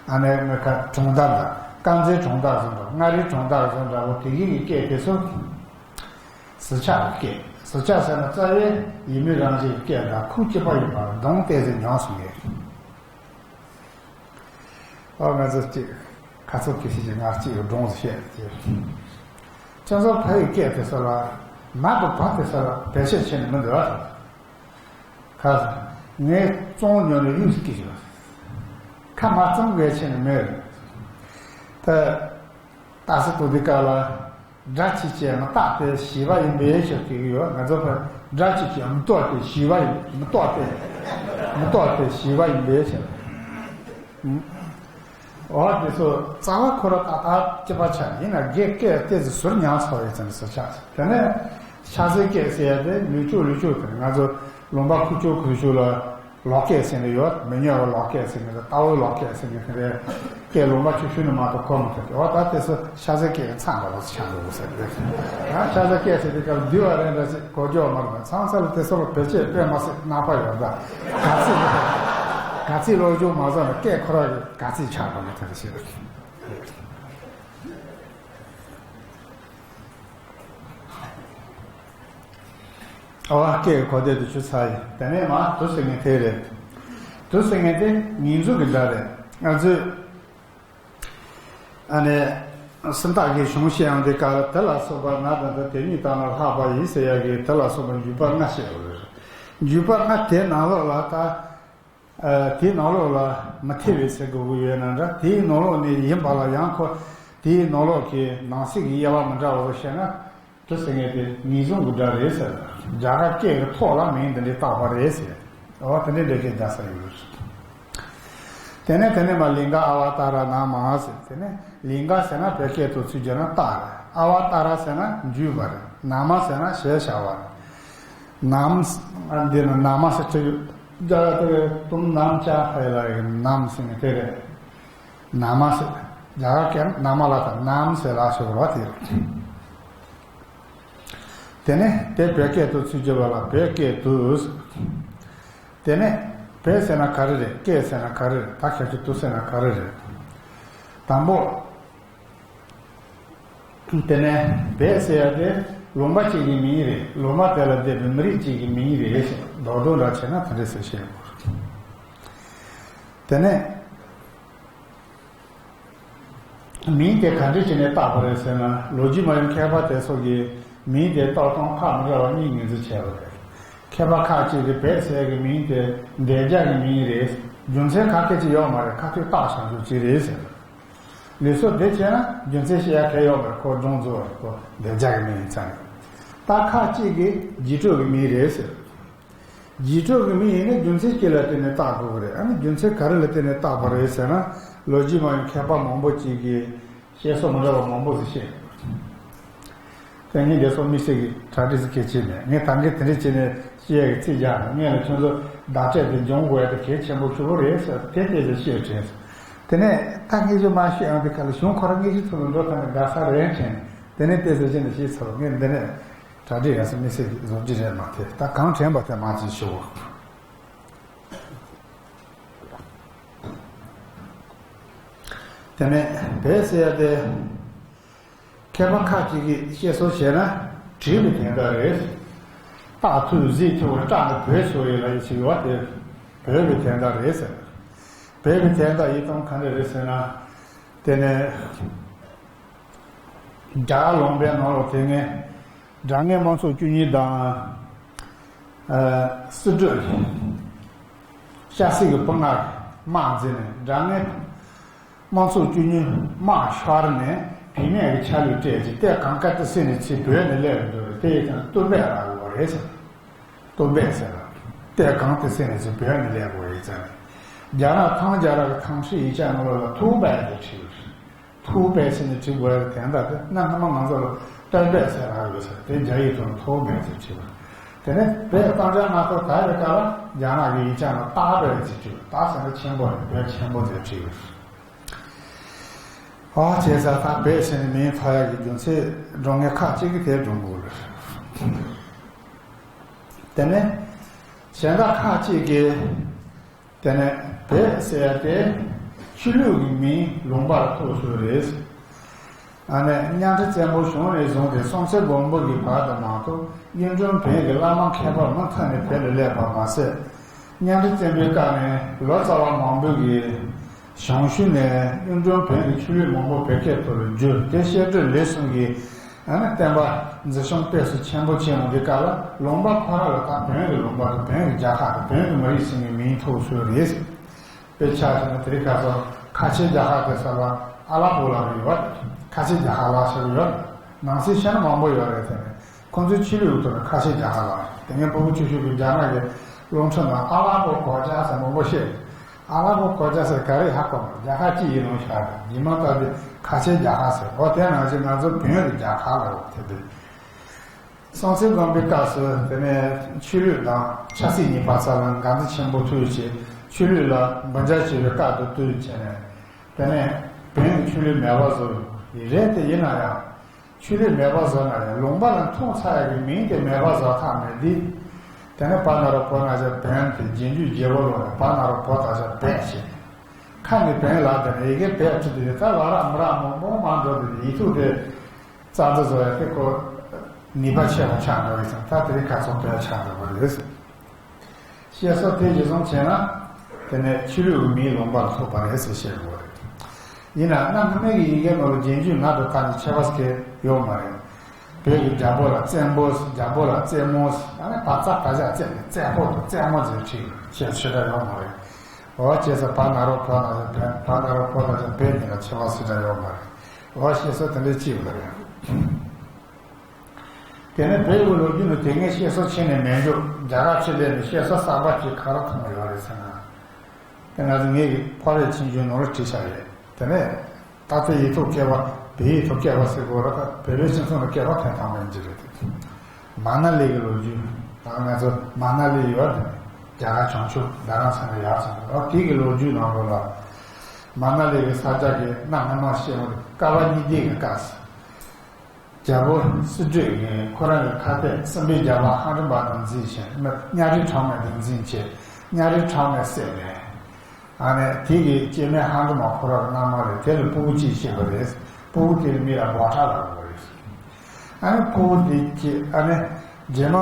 ཨ་ནི་མི་ཁ་གྲོང་རྡལ་དང་དཀར་མཛེས་གྲོང་རྡལ་བཟོ་འདྲ། མངའ་རིས་གྲོང་རྡལ་བཟོ་འདྲ་པོ་དེ་གི་གི་སྐད་དེ་ཚོ། ཟུར་ཆག་གི་སྐད། ཟུར་ཆག་ཟེར་ན་རྩ་བའི་ཡུལ་མི་རང་བཞིན་གྱི་སྐད་དང་ཁུངས་གཅིག་པ་ཡིན་པར་གདོང་གཏད་ཟིན་མྱོང་སོང་ངས། ཨོ་ང་ཚོ་གཅིག་ཁ་ཚོ་གི་ཤི་ཅིག་ང་གཅིག་གི་སྒྲུང་ཟིག་བཤད་ཀྱི། ཁྱེད་ཚོ་ཕ་ཡི་སྐད་དེ་ཚོ་ལ་མ་དང་བ་དེ་ཚོ་ལ་བེད་སྤྱོད་བྱས་ནས་མི་འདུག་ཨ། ཁ་ངས་བཙོང་ཉོ་ནས་ཡུག་སྐྱེས་བྱུང་། ཁ་མ་བཙོང་གས་བྱས་ནས་མེད། ད་ཏ་སི་ཏུ་དི་ཀ་ལ། སྒྲ་གཅིག་གིས་མི་རྟག་པའི་བྱིས་པ་ཡིན་པའི་ཕྱིར་ཟེར་གྱི་ཡོད། ང་ཚོ་ཕར་སྒྲ་གཅིག་གིས་མི་རྟག་པའི་བྱིས་པ་ཡིན། མི་རྟག་པའི། མི་རྟག་པའི་བྱིས་པ་ཡིན་པའི་ཕྱིར། འོ་དེ་ཚོ་རྩ་བ་ཁོ་རང་ཏག་ཏག་གཅིག་པ་ཆགས། ཡིན་ན་སྒེར་སྐད་ཏོག་ཙམ་ཟུར་ཉམས་ཚར་བའི་ཚུལ་ཟུར་ཆགས། དེ་ནས་ཤ་ཟའི་སྐད་ཟེར་ཡ་དེ་ལུག་ཕྱུགས་ལུག་ཕྱུགས་དེ་ང་ཚོ་ལུང་པ་ཁུ་བྱུག་ཁུ་བྱུག་ལ། ལོག་སྐད་ཟེར་ནས་ཡོད། མི་ཉོ་བའི་ལོག་སྐད་ཟེར་ནས་རེད། རྟ་བོའི་ལོག་སྐད་ཟེར་ནས་དེ་རེད། སྐད་ལུང་པ་ཆུ་ཤུལ་ནས་མ་གཏོགས་གོ་མི་ཐུབ། འོ་ད་དེ་ཚོ་ཤ་ཟའི་སྐད་ཀྱི་མཚམས་འདྲ་བོ་ཆགས་འདུག་ཟེར་རེད། ཡང་ཤ་ཟའི་སྐད་ཟེར་དུས་སྐབས་འདུལ་བ་རེ་འདྲ་ཞིག་གོ་རྒྱུ་མ་རེད། མཚམས་མཚམས་ལ་དེ་ཚོ་ལ་བེད་སྤྱོད་དཔེ་མ་སྲིད་ནག་པ་ཡོད་ད། ག་ཚིག་ག་ཚིག་ཀློག་རྒྱུ་མ་བཟོ་ན་སྐད་ཁོ་རང་གི་ག་ཚིག་ཆགས་པ་ལ་དེ་འདྲ་ཞིག་རེད། ཨ་བ་སྐད་གོ་བདེ་དུ་ཆུ་ཚ་ཡིན། དེ་ནས་མ་དུ་ཟེར་མཁན་དེ་རེད། དུ་ཟེར་མཁན་དེ་ངེས་འཛུགས་ཀྱི་སྒྲ་རེད། ང་ཚོས་ཨ་ནི་སུམ་རྟགས་ཀྱི་གཞུང་བཤད་ཡོང་དུས་སྐབས་དུ་ལ་སོགས་པ་ང་དང་དུ་དེ་གཉིས་དང་ལ་ལྷག་པ་ཡིན་ཟེར་ཡ་གི་དུ་ལ་སོགས་པ་འཇུག་པ་ལྔ་བཤད་ཡོད་རེད། འཇུག་པ་ལྔ་དེ་ནང་ལོགས་ལ་ད། ཨ། དེའི་ནང་ལོགས་ལ་མི་ཐེ་བའི་ཟེར་དགོས་ཀྱི་ཡོད་ན་འདྲ། དེའི་ནང་ལོགས་ནས་ཡིན་པ་ལ་ཡང་ཁོ་དེའི་ནང་ལོགས་ཀྱི་ནང་གསེས་ཀྱི་དབྱེ་བ་མི་འདྲ་བ་བཤད་ན། དུ་ཟེར་མཁན་དེ་ངེས་འཛུགས་ཀྱི་སྒྲ་རེད་ཟེར། རྒྱ་གར་སྐད་ཀྱི་ཐོག་ལ་མིང་འདི་འདྲའི་བཏགས་པ་རེད་ཟེར། འོ་དེ་འདྲའི་འགྲེལ་བཤད་རྒྱག་ས་ཡོད་རེད། དེ་ནས་དེ་ནས་མ་ལིང་ག་ཨ་བ་ཏཱ་ར་ན་མ་ཟེར། དེ་ནས་ལིང་ག་ཟེར་ན་བོད་སྐད་དུ་ཚུར་བསྒྱུར་ན་རྟགས་རེད། ཨ་བ་ཏཱ་ར་ཟེར་ན་འཇུས་པ་རེད། ན་མ་ཟེར་ན་ཞེས་བྱ་བ་རེད། ནམ། འདི་ནི་ན་མ་ཟེར་དུས། རྒྱ་གར་དེ་དུམ་ནམ་ཅ་ཧའི་ལ་ཡི་ནམ་ཟེར་ནས་དེ་རེད། ན་མ་ཟེར། རྒྱ་གར་སྐད་ན་མ་ལ་དང་ནམ་ཟེར་ལ་ཞེས་པ་དེ་རེད། དེ་ནས་དེ་བོད་སྐད་དུ་ཚུར་བསྒྱུར་བ་ལ་བོད་སྐད་དུ། དེ་ནས་བོད་ཟེར་ན་ག་རེ་རེད། སྐད་ཟེར་ན་ག་རེ་རེད། ད་ཁྱེད་ཚོས་དུ་ཟེར་ན་ག་རེ་རེད། དང་པོ། དེ་ནས་བོད་ཟེར་ཡ་དེ་ལུང་པ་གཅིག་གི་མིང་རེད། ལུང་པ་དེ་ལ་བསྡད་པའི་མི་རིགས་གཅིག་གི་མིང་རེད་ཟེར། རྡོག་རྡོག་འདྲ་བྱས་ན་དེ་འདྲ་ཟེར་བཤད་དགོས། དེ་ནས་མིང་དེ་ག་འདྲ་བྱས་ནས་བཏགས་པ་རེད་ཟེར་ན། ལོ་རྒྱུས་མ་ཡོང་མཁས་པ་དེ་ཚོ་གིས་མིང་དེ་བཏགས་སྟངས་ཁག་མི་འདྲ་བ་གཉིས་ངོས་འཛིན་བྱས་པ་རེད། མཁས་པ་ཁག་ཅིག་གིས་བོད་ཟེར་ཡ་གི་མིང་དེ་འདན་རྒྱ་གི་མིང་རེད། རྒྱུ་མཚན་ག་གེ་ཅིག་ཡོད་མ་རེད། ཁ་ཐུག་བཏགས་བཞག་རྒྱུ་ཅིག་རེད་ཟེར། ལུགས་སྲོལ་དེ་བྱས་ན་རྒྱུ་མཚན་བཤད་ཡ་གལ་ཡོད་མ་རེད། ཁོ་སྒྲུང་རྫོགས་རེད། ཁོ་འདན་རྒྱ་གི་མིང་ཡིན་ཙང་། ད་ཁག་ཅིག་གིས་རྗེས་འགྲོ་གི་མིང་རེད་ཟེར། རྗེས་འགྲོ་གི་མིང་ཡིན་ན་རྒྱུ་མཚན་ཅི་ལ་བརྟེན་ནས་བཏགས་དགོས་ཀྱི་རེད། ཨ་ནི་རྒྱུ་མཚན་ག་རེ་ལ་བརྟེན་ནས་བཏགས་པ་རེད་ཟེར་ན། ལོ་རྒྱུས་མ་ཡོང་མཁས་པ་མང་པོ་ཅིག་གིས་བཤད་སྲོལ་མི་འདྲ་བ་མང་པོ་ཞིག་བཤད། དེ་ངས་འདི་ཚོ་དམིགས་བསལ་གྱི་གྲ་སྒྲིག་ཟིག་གལ་ཆེ་མེད། ངས་ད་གིན་དེ་འདྲ་བྱས་ནས་བཤད་ཡ་གི་ཚིག་རྒྱག་ནས་ངས་ལ་ཁྱོད་ཚོ་བརྡ་སྤྲོད་དེ་སྦྱོང་དགོས་ཡ་དེ་གལ་ཆེན་པོ་ཞེ་པོ་རེད་ཟེར། དེ་ལྟས་ཟེར་བཤད་དྲན། དེ་ནས་ད་ངས་ཚོ་མ་བཤད་ཡོང་དུས་སྐབས་ལ་གཞུང་ཁོ་རང་དངོས་གཞི་ཐོག་ལ་འགྲོ་ཐང་གི་དགའ་ས་རན་དྲན། དེ་ནས་ལྟས་ཟེར་བྱས་ནས་བཤད་ཚར་བ། ངས་འདི་ནས། གྲ་སྒྲིག་ཡག་སེ་མི་སེར་གྱི་བཟོ་རྒྱུ་རེད་མ་གཏོགས། ད་གང་དྲན་པ་དེ་མ་བྱེད་ཞུ། དེ་ནས་བོད་ཟེར་ཡ་དེ། མཁས་པ་ཁ་ཅིག་གིས་བཤད་སྲོལ་བྱས་ན་བྲིས་པའི་དོན་དག་རེད། རྟགས་ཐོ་གཟིགས་ཐོ་བ་སྐྲག་ནས་བོད་ཟེར་ཡོད་ལ་ཡི་ཞིག་ཡོད་དེ། བོད་པའི་དོན་དག་རེད་ཟེར། བོད་པའི་དོན་དག་ཡིན་སྟངས་ག་འདྲ་རེད་ཟེར་ན། དེ་ནས། རྒྱ་གར་ལུང་པའི་ནང་ལ་དེ་སྔའི་དྲང་ངེས་དམངས་ཚོགས་བཅུ་གཉིས་དང་། ཨ། སྲིད་གྲོས་སྐྱ་སེར་གྱི་དཔུང་ལ་དམག་འཛིང་ནས། དྲང་ངེས་དམངས་ཚོགས་བཅུ་གཉིས་དམག་ཤོར་ནས་བུད་མེད་ཀྱི་ཆ་ལུགས་སྤྲད་ཅིང་། ལྟས་གང་ག་དེ་སེལ་ནས་ཚུར་བོད་ནས་སླེབས་འགྲོ་རེད། དེ་ཡི་ཚང་སྟོད་སྦས་ར་དགོས་རེད་ཟེར། སྟོད་སྦས་ཟེར་ལ། ལྟས་གང་དེ་སེལ་ནས་ཚུར་བོད་ནས་སླེབས་དགོས་རེད་ཟེར་ནས། རྒྱ་ནག་ཐང་རྒྱལ་རབས་ཀྱི་ཐང་ཧྲི་ཡིག་ཆ་ནང་ལོགས་ལ་ཐུའུ་སྦས་ཟེར་བྲིས་ཡོད་རེད། ཐུའུ་སྦས་ཟེར་ནས་བྲིས་དགོས་རེད། དེ་འདྲ་དེ་གནའ་སྔ་མོ་ང་ཚོ་ལ་སྟོད་སྦས་ཟེར་ལབ་ཡོད་ཟེར། དེ་རྒྱ་ཡིག་ཐོག་ཐུའུ་སྦས་ཟེར་བྲིས་པ། དེ་ནས་བོད་གཏམ་རྒྱུད་སྣ་ཚོགས་དར་བའི་སྐབས་ལ་རྒྱ་ནག་གི་ཡིག་ཆ་ནང་སྟག་སྦས་ཟེར་བྲིས་པ། སྟག་ཟེར་ན་ཆེན་པོ་རེད། བོད་ཆེན་པོ་ཟེར་བྲིས་ཡོད་རེད། ཨ། བྱས་ཙང་ད་བོད་ཟེར་ནས་མིང་ཐོགས་ཡག་གི་རྒྱུ་མཚན་འགྲོ་མཁན་ཁག་ཅིག་གིས་དེ་སྒྲུང་དགོས་རེད། དེ་ནས་གཞན་དག་ཁག་ཅིག་གིས། དེ་ནས་བོད་ཟེར་ཡ་དེ་ཆོས་ལུགས་ཀྱི་མིང་ལུང་པར་ཐོགས་སྲོལ་རེད། ཨ་ནི་གཉའ་ཁྲི་བཙན་པོ་གཞུང་ནས་བཟུང་སྟེ་སྲོང་བཙན་སྒམ་པོ་གི་བར་དུ་མ་གཏོགས། གཡུང་དྲུང་བོན་གྱི་བླ་མ་མཁས་པ་མུ་མཐུད་ནས་བོད་ལ་སླེབས་པ་མ་ཟད། གཉའ་ཁྲི་བཙན་པོའི་སྐབས་ནས་ལོ་ཙཱ་བ་མང་པོས་ཀྱིས་གཞུང་ཞུས་ནས་གཡུང་དྲུང་བོན་གྱི་ཆོས་ལུགས་མང་པོ་བོད་སྐད་ཐོག་ལ་བསྒྱུར། དེ་བཤད་སྒྲོས་ལས་གསུམ་གྱི། ཨ་ནི་བསྟན་པ་འཛིན་སྐྱོང་སྤེལ་གསུམ་ཆེན་པོ་བྱས་ཡོང་དུས་སྐབས་ལ། ལུང་པ་ཁོ་རང་ལ་ད་བོན་གྱི་ལུང་པ་དང་། བོན་གྱི་རྒྱལ་ཁབ་དང་། བོན་གྱི་མི་རིགས་ཟེར་ནས་མིང་ཐོགས་སྲོལ་རེད། དཔེར་ཆ་བཞག་ན་དེ་རིང་ཁ་སང་ཁ་ཆེ་རྒྱལ་ཁབ་དེ་ས་ལ་ཨ་ལ་པོ་ལབ་ཡོད་པ། ཁ་ཆེ་རྒྱལ་ཁབ་ལབ་བཞག་ཡོད། ནང་གསེས་བཤད་ན་མང་པོ་ཡོད་རེད་དེ། ཁོང་ཚོའི་ཆོས་ལུགས་ཐོག་ནས་ཁ་ཆེ་རྒྱལ་ཁབ་ལབ། དེ་སྔའི་སྤུ་གུ་ཆུང་ཆུང་གིས་རྒྱ་ནག་གི་སློབ་ཁྲིད་ནང་ཨ་ལ་པོ་གོ་ཅཱ་ཟེར་མང་པོ་བཤད། ཨ་ལ་པོ་གོ་ཅཱ་ཟེར་ག་རེ་ཧ་གོ་མ། རྒྱལ་ཁབ་གཅིག་ཡིན་ནོ་ཤག་རེད། རྗེས་མ་ལྟ་དུས་ཁ་ཆེ་རྒྱལ་ཁབ་ཟེར། འོ་དེ་ནང་བཞིན་ང་ཚོ་བོན་གྱི་རྒྱལ་ཁབ་ལབ་དེ་དེ། སྲོང་བཙན་སྒམ་པོའི་སྐབས་སུ་དེ་ནས་ཆོས་ལུགས་དང་ཆབ་སྲིད་གཉིས་བར་ས་ལ་འགལ་ཟླ་ཆེན་པོ་ཐུག་བྱས། ཆོས་ལུགས་ལ་འབུད་འཇགས་བྱེད་པའི་སྐབས་དེ་དུས་བྱས་ནས། དེ་ནས་བོན་གྱི་ཆོས་ལུགས་མེད་པ་བཟོ་ཡི་རེད་དེ། ཡིན་ན་ཡང་། ཆོས་ལུགས་མེད་པ་བཟོ་ན་ཡང་ལུང་པ་ལ་མཐོང་ཚར་ཡག་གི་མིང་དེ་མེད་པ་བཟོ་ཐབས་མེད་དེ། དེ་ནས་བ་ན་རོ་བོ་ན་བྱ་བོན་དེ་རྗེས་འཇུག་བརྗེ་པོ་ལོག་ནས་བ་ན་རོ་བོ་ད་བྱ་བོན་བྱས། ཁ་ནས་བོན་ལབ། དེ་ནས་ཡི་གེ་བོད་བྲིས་དུས་ད་ལ་ར་མུ་ར་མོ་མོ་མ་འགྲོ་དུས་ཡིག་ཐོག་དེ་རྩ་འཛིན་བཟོ་ཡ་དེ་ཁོ་ནུས་པ་ཆེ་བ་ཆགས་འགྲོ་ཡི་ཙང་། ད་དེ་རིང་ཁ་སང་བོད་ཆགས་འགྲོ་བ་རེད། བཤད་སྲོལ་དེ་གཞི་བཟུང་བྱས་ན། དེ་ནས་ཆོས་ལུགས་ཀྱི་མིང་ལུང་པར་ཐོགས་པ་རེད་ཟེར་བཤད་དགོས་རེད། ཡིན་ན་གནའ་སྔ་མའི་གི་ཡི་གེ་ནང་ལ་རྗེས་འཇུག་ང་དང་ད་ནི་ཁྱད་པར་གང་ཡོད་མ་རེད། བོད་ཀྱི་རྒྱལ་པོ་ལ་བཙན་པོ། རྒྱལ་པོ་ལ་བཙན་མོ། ཨ་ནི་བ་ཙ་བ་ཞ་བཙན་ནས་བཙན་པོ་དང་བཙན་མོ་ཟེར་བྲིས་ཁྱད་ཆོས་འདྲ་ཡོད་མ་རེད། འོ་བྱས་ཙང་བ་ན་རོ་བོ་ན་བྱ་བོན། བ་ན་རོ་བོ་ན་བྱ་བོན་གཉིས་ལ་ཁྱད་པར་སུ་འདྲ་ཡོད་མ་རེད། འོ་བཤད་སྲོལ་དེ་འདྲ་ཅིག་ཡོད་རེད། དེ་ནས་བོད་ཀྱི་ལོ་རྒྱུས་ནང་དེ་སྔའི་བཤད་སྲོལ་ཕྱིན་ནས་མེད་འགྲོ། རྒྱ་གར་ཕྱིར་སླེབས་ནས་བཤད་སྲོལ་གསར་པ་ཅིག་ག་རེ་མཐོང་ཡོད་རེད་ཟེར་ན། དེ་ང་ཚོ་ངེད་ཀྱི་ཕོ་རེ་ཆིང་ཆུང་ནང་ལ་བྲིས་བཞག་ཡོད། དེ་ནས་ད་ལྟ་ཡིག་ཐོག་བཀོད་པ། བོད་ཡིག་ཐོག་བཀོད་པ་ཟེར་དགོས་རེད། ད་བོད་པའི་སྤྱི་ཚོགས་ནང་བཀོད་པ་ཐེངས་དང་པོ་ཡིན་གྱི་རེད། དེ་མ་ན་ལི་གི་ལོ་རྒྱུས། ད་ང་ཚོ་མ་ན་ལི་ཡོད་དེ། རྒྱ་གར་བྱང་ཕྱོགས་རྡ་རམ་ས་ལ་ཡར་སོང་། འོ་དེ་གི་ལོ་རྒྱུས་ནང་ལོགས་ལ། མ་ན་ལི་གི་ས་ཆ་གི་གནའ་སྔ་མ་བཤད་པ་དེ་བསྐལ་པ་གཉིས་འདས་ཀྱི་སྐབས་སུ། རྒྱལ་པོ་སྲིད་གྲོས་ཀྱིས་ཁོ་རང་གི་ཁ་གཏད་སྲིན་པོའི་རྒྱལ་པོ་ཧ་རི་མ་དང་འཛིང་བྱས། གཉའ་ཁྲི་གྲངས་མེད་དང་འཛིང་བྱས། གཉའ་ཁྲི་གྲངས་མེད་བསད་ནས། ཨ་ནི་དེ་གི་སྐྱེ་དམན་ཧ་རི་མ་ཁོ་རང་གི་མནའ་མ་རེད། དེ་ལ་སྤུ་གུ་གཅིག་སྐྱེས་པ་རེད། སྤུ་གུ་དེ་ལ་མིང་ལ་འབོད་སྒྲ་ལབ་དགོས་རེད། ཨ་ནི་སྤུ་གུ་དེ་སྐྱེས། ཨ་ནི་རྗེས་མ།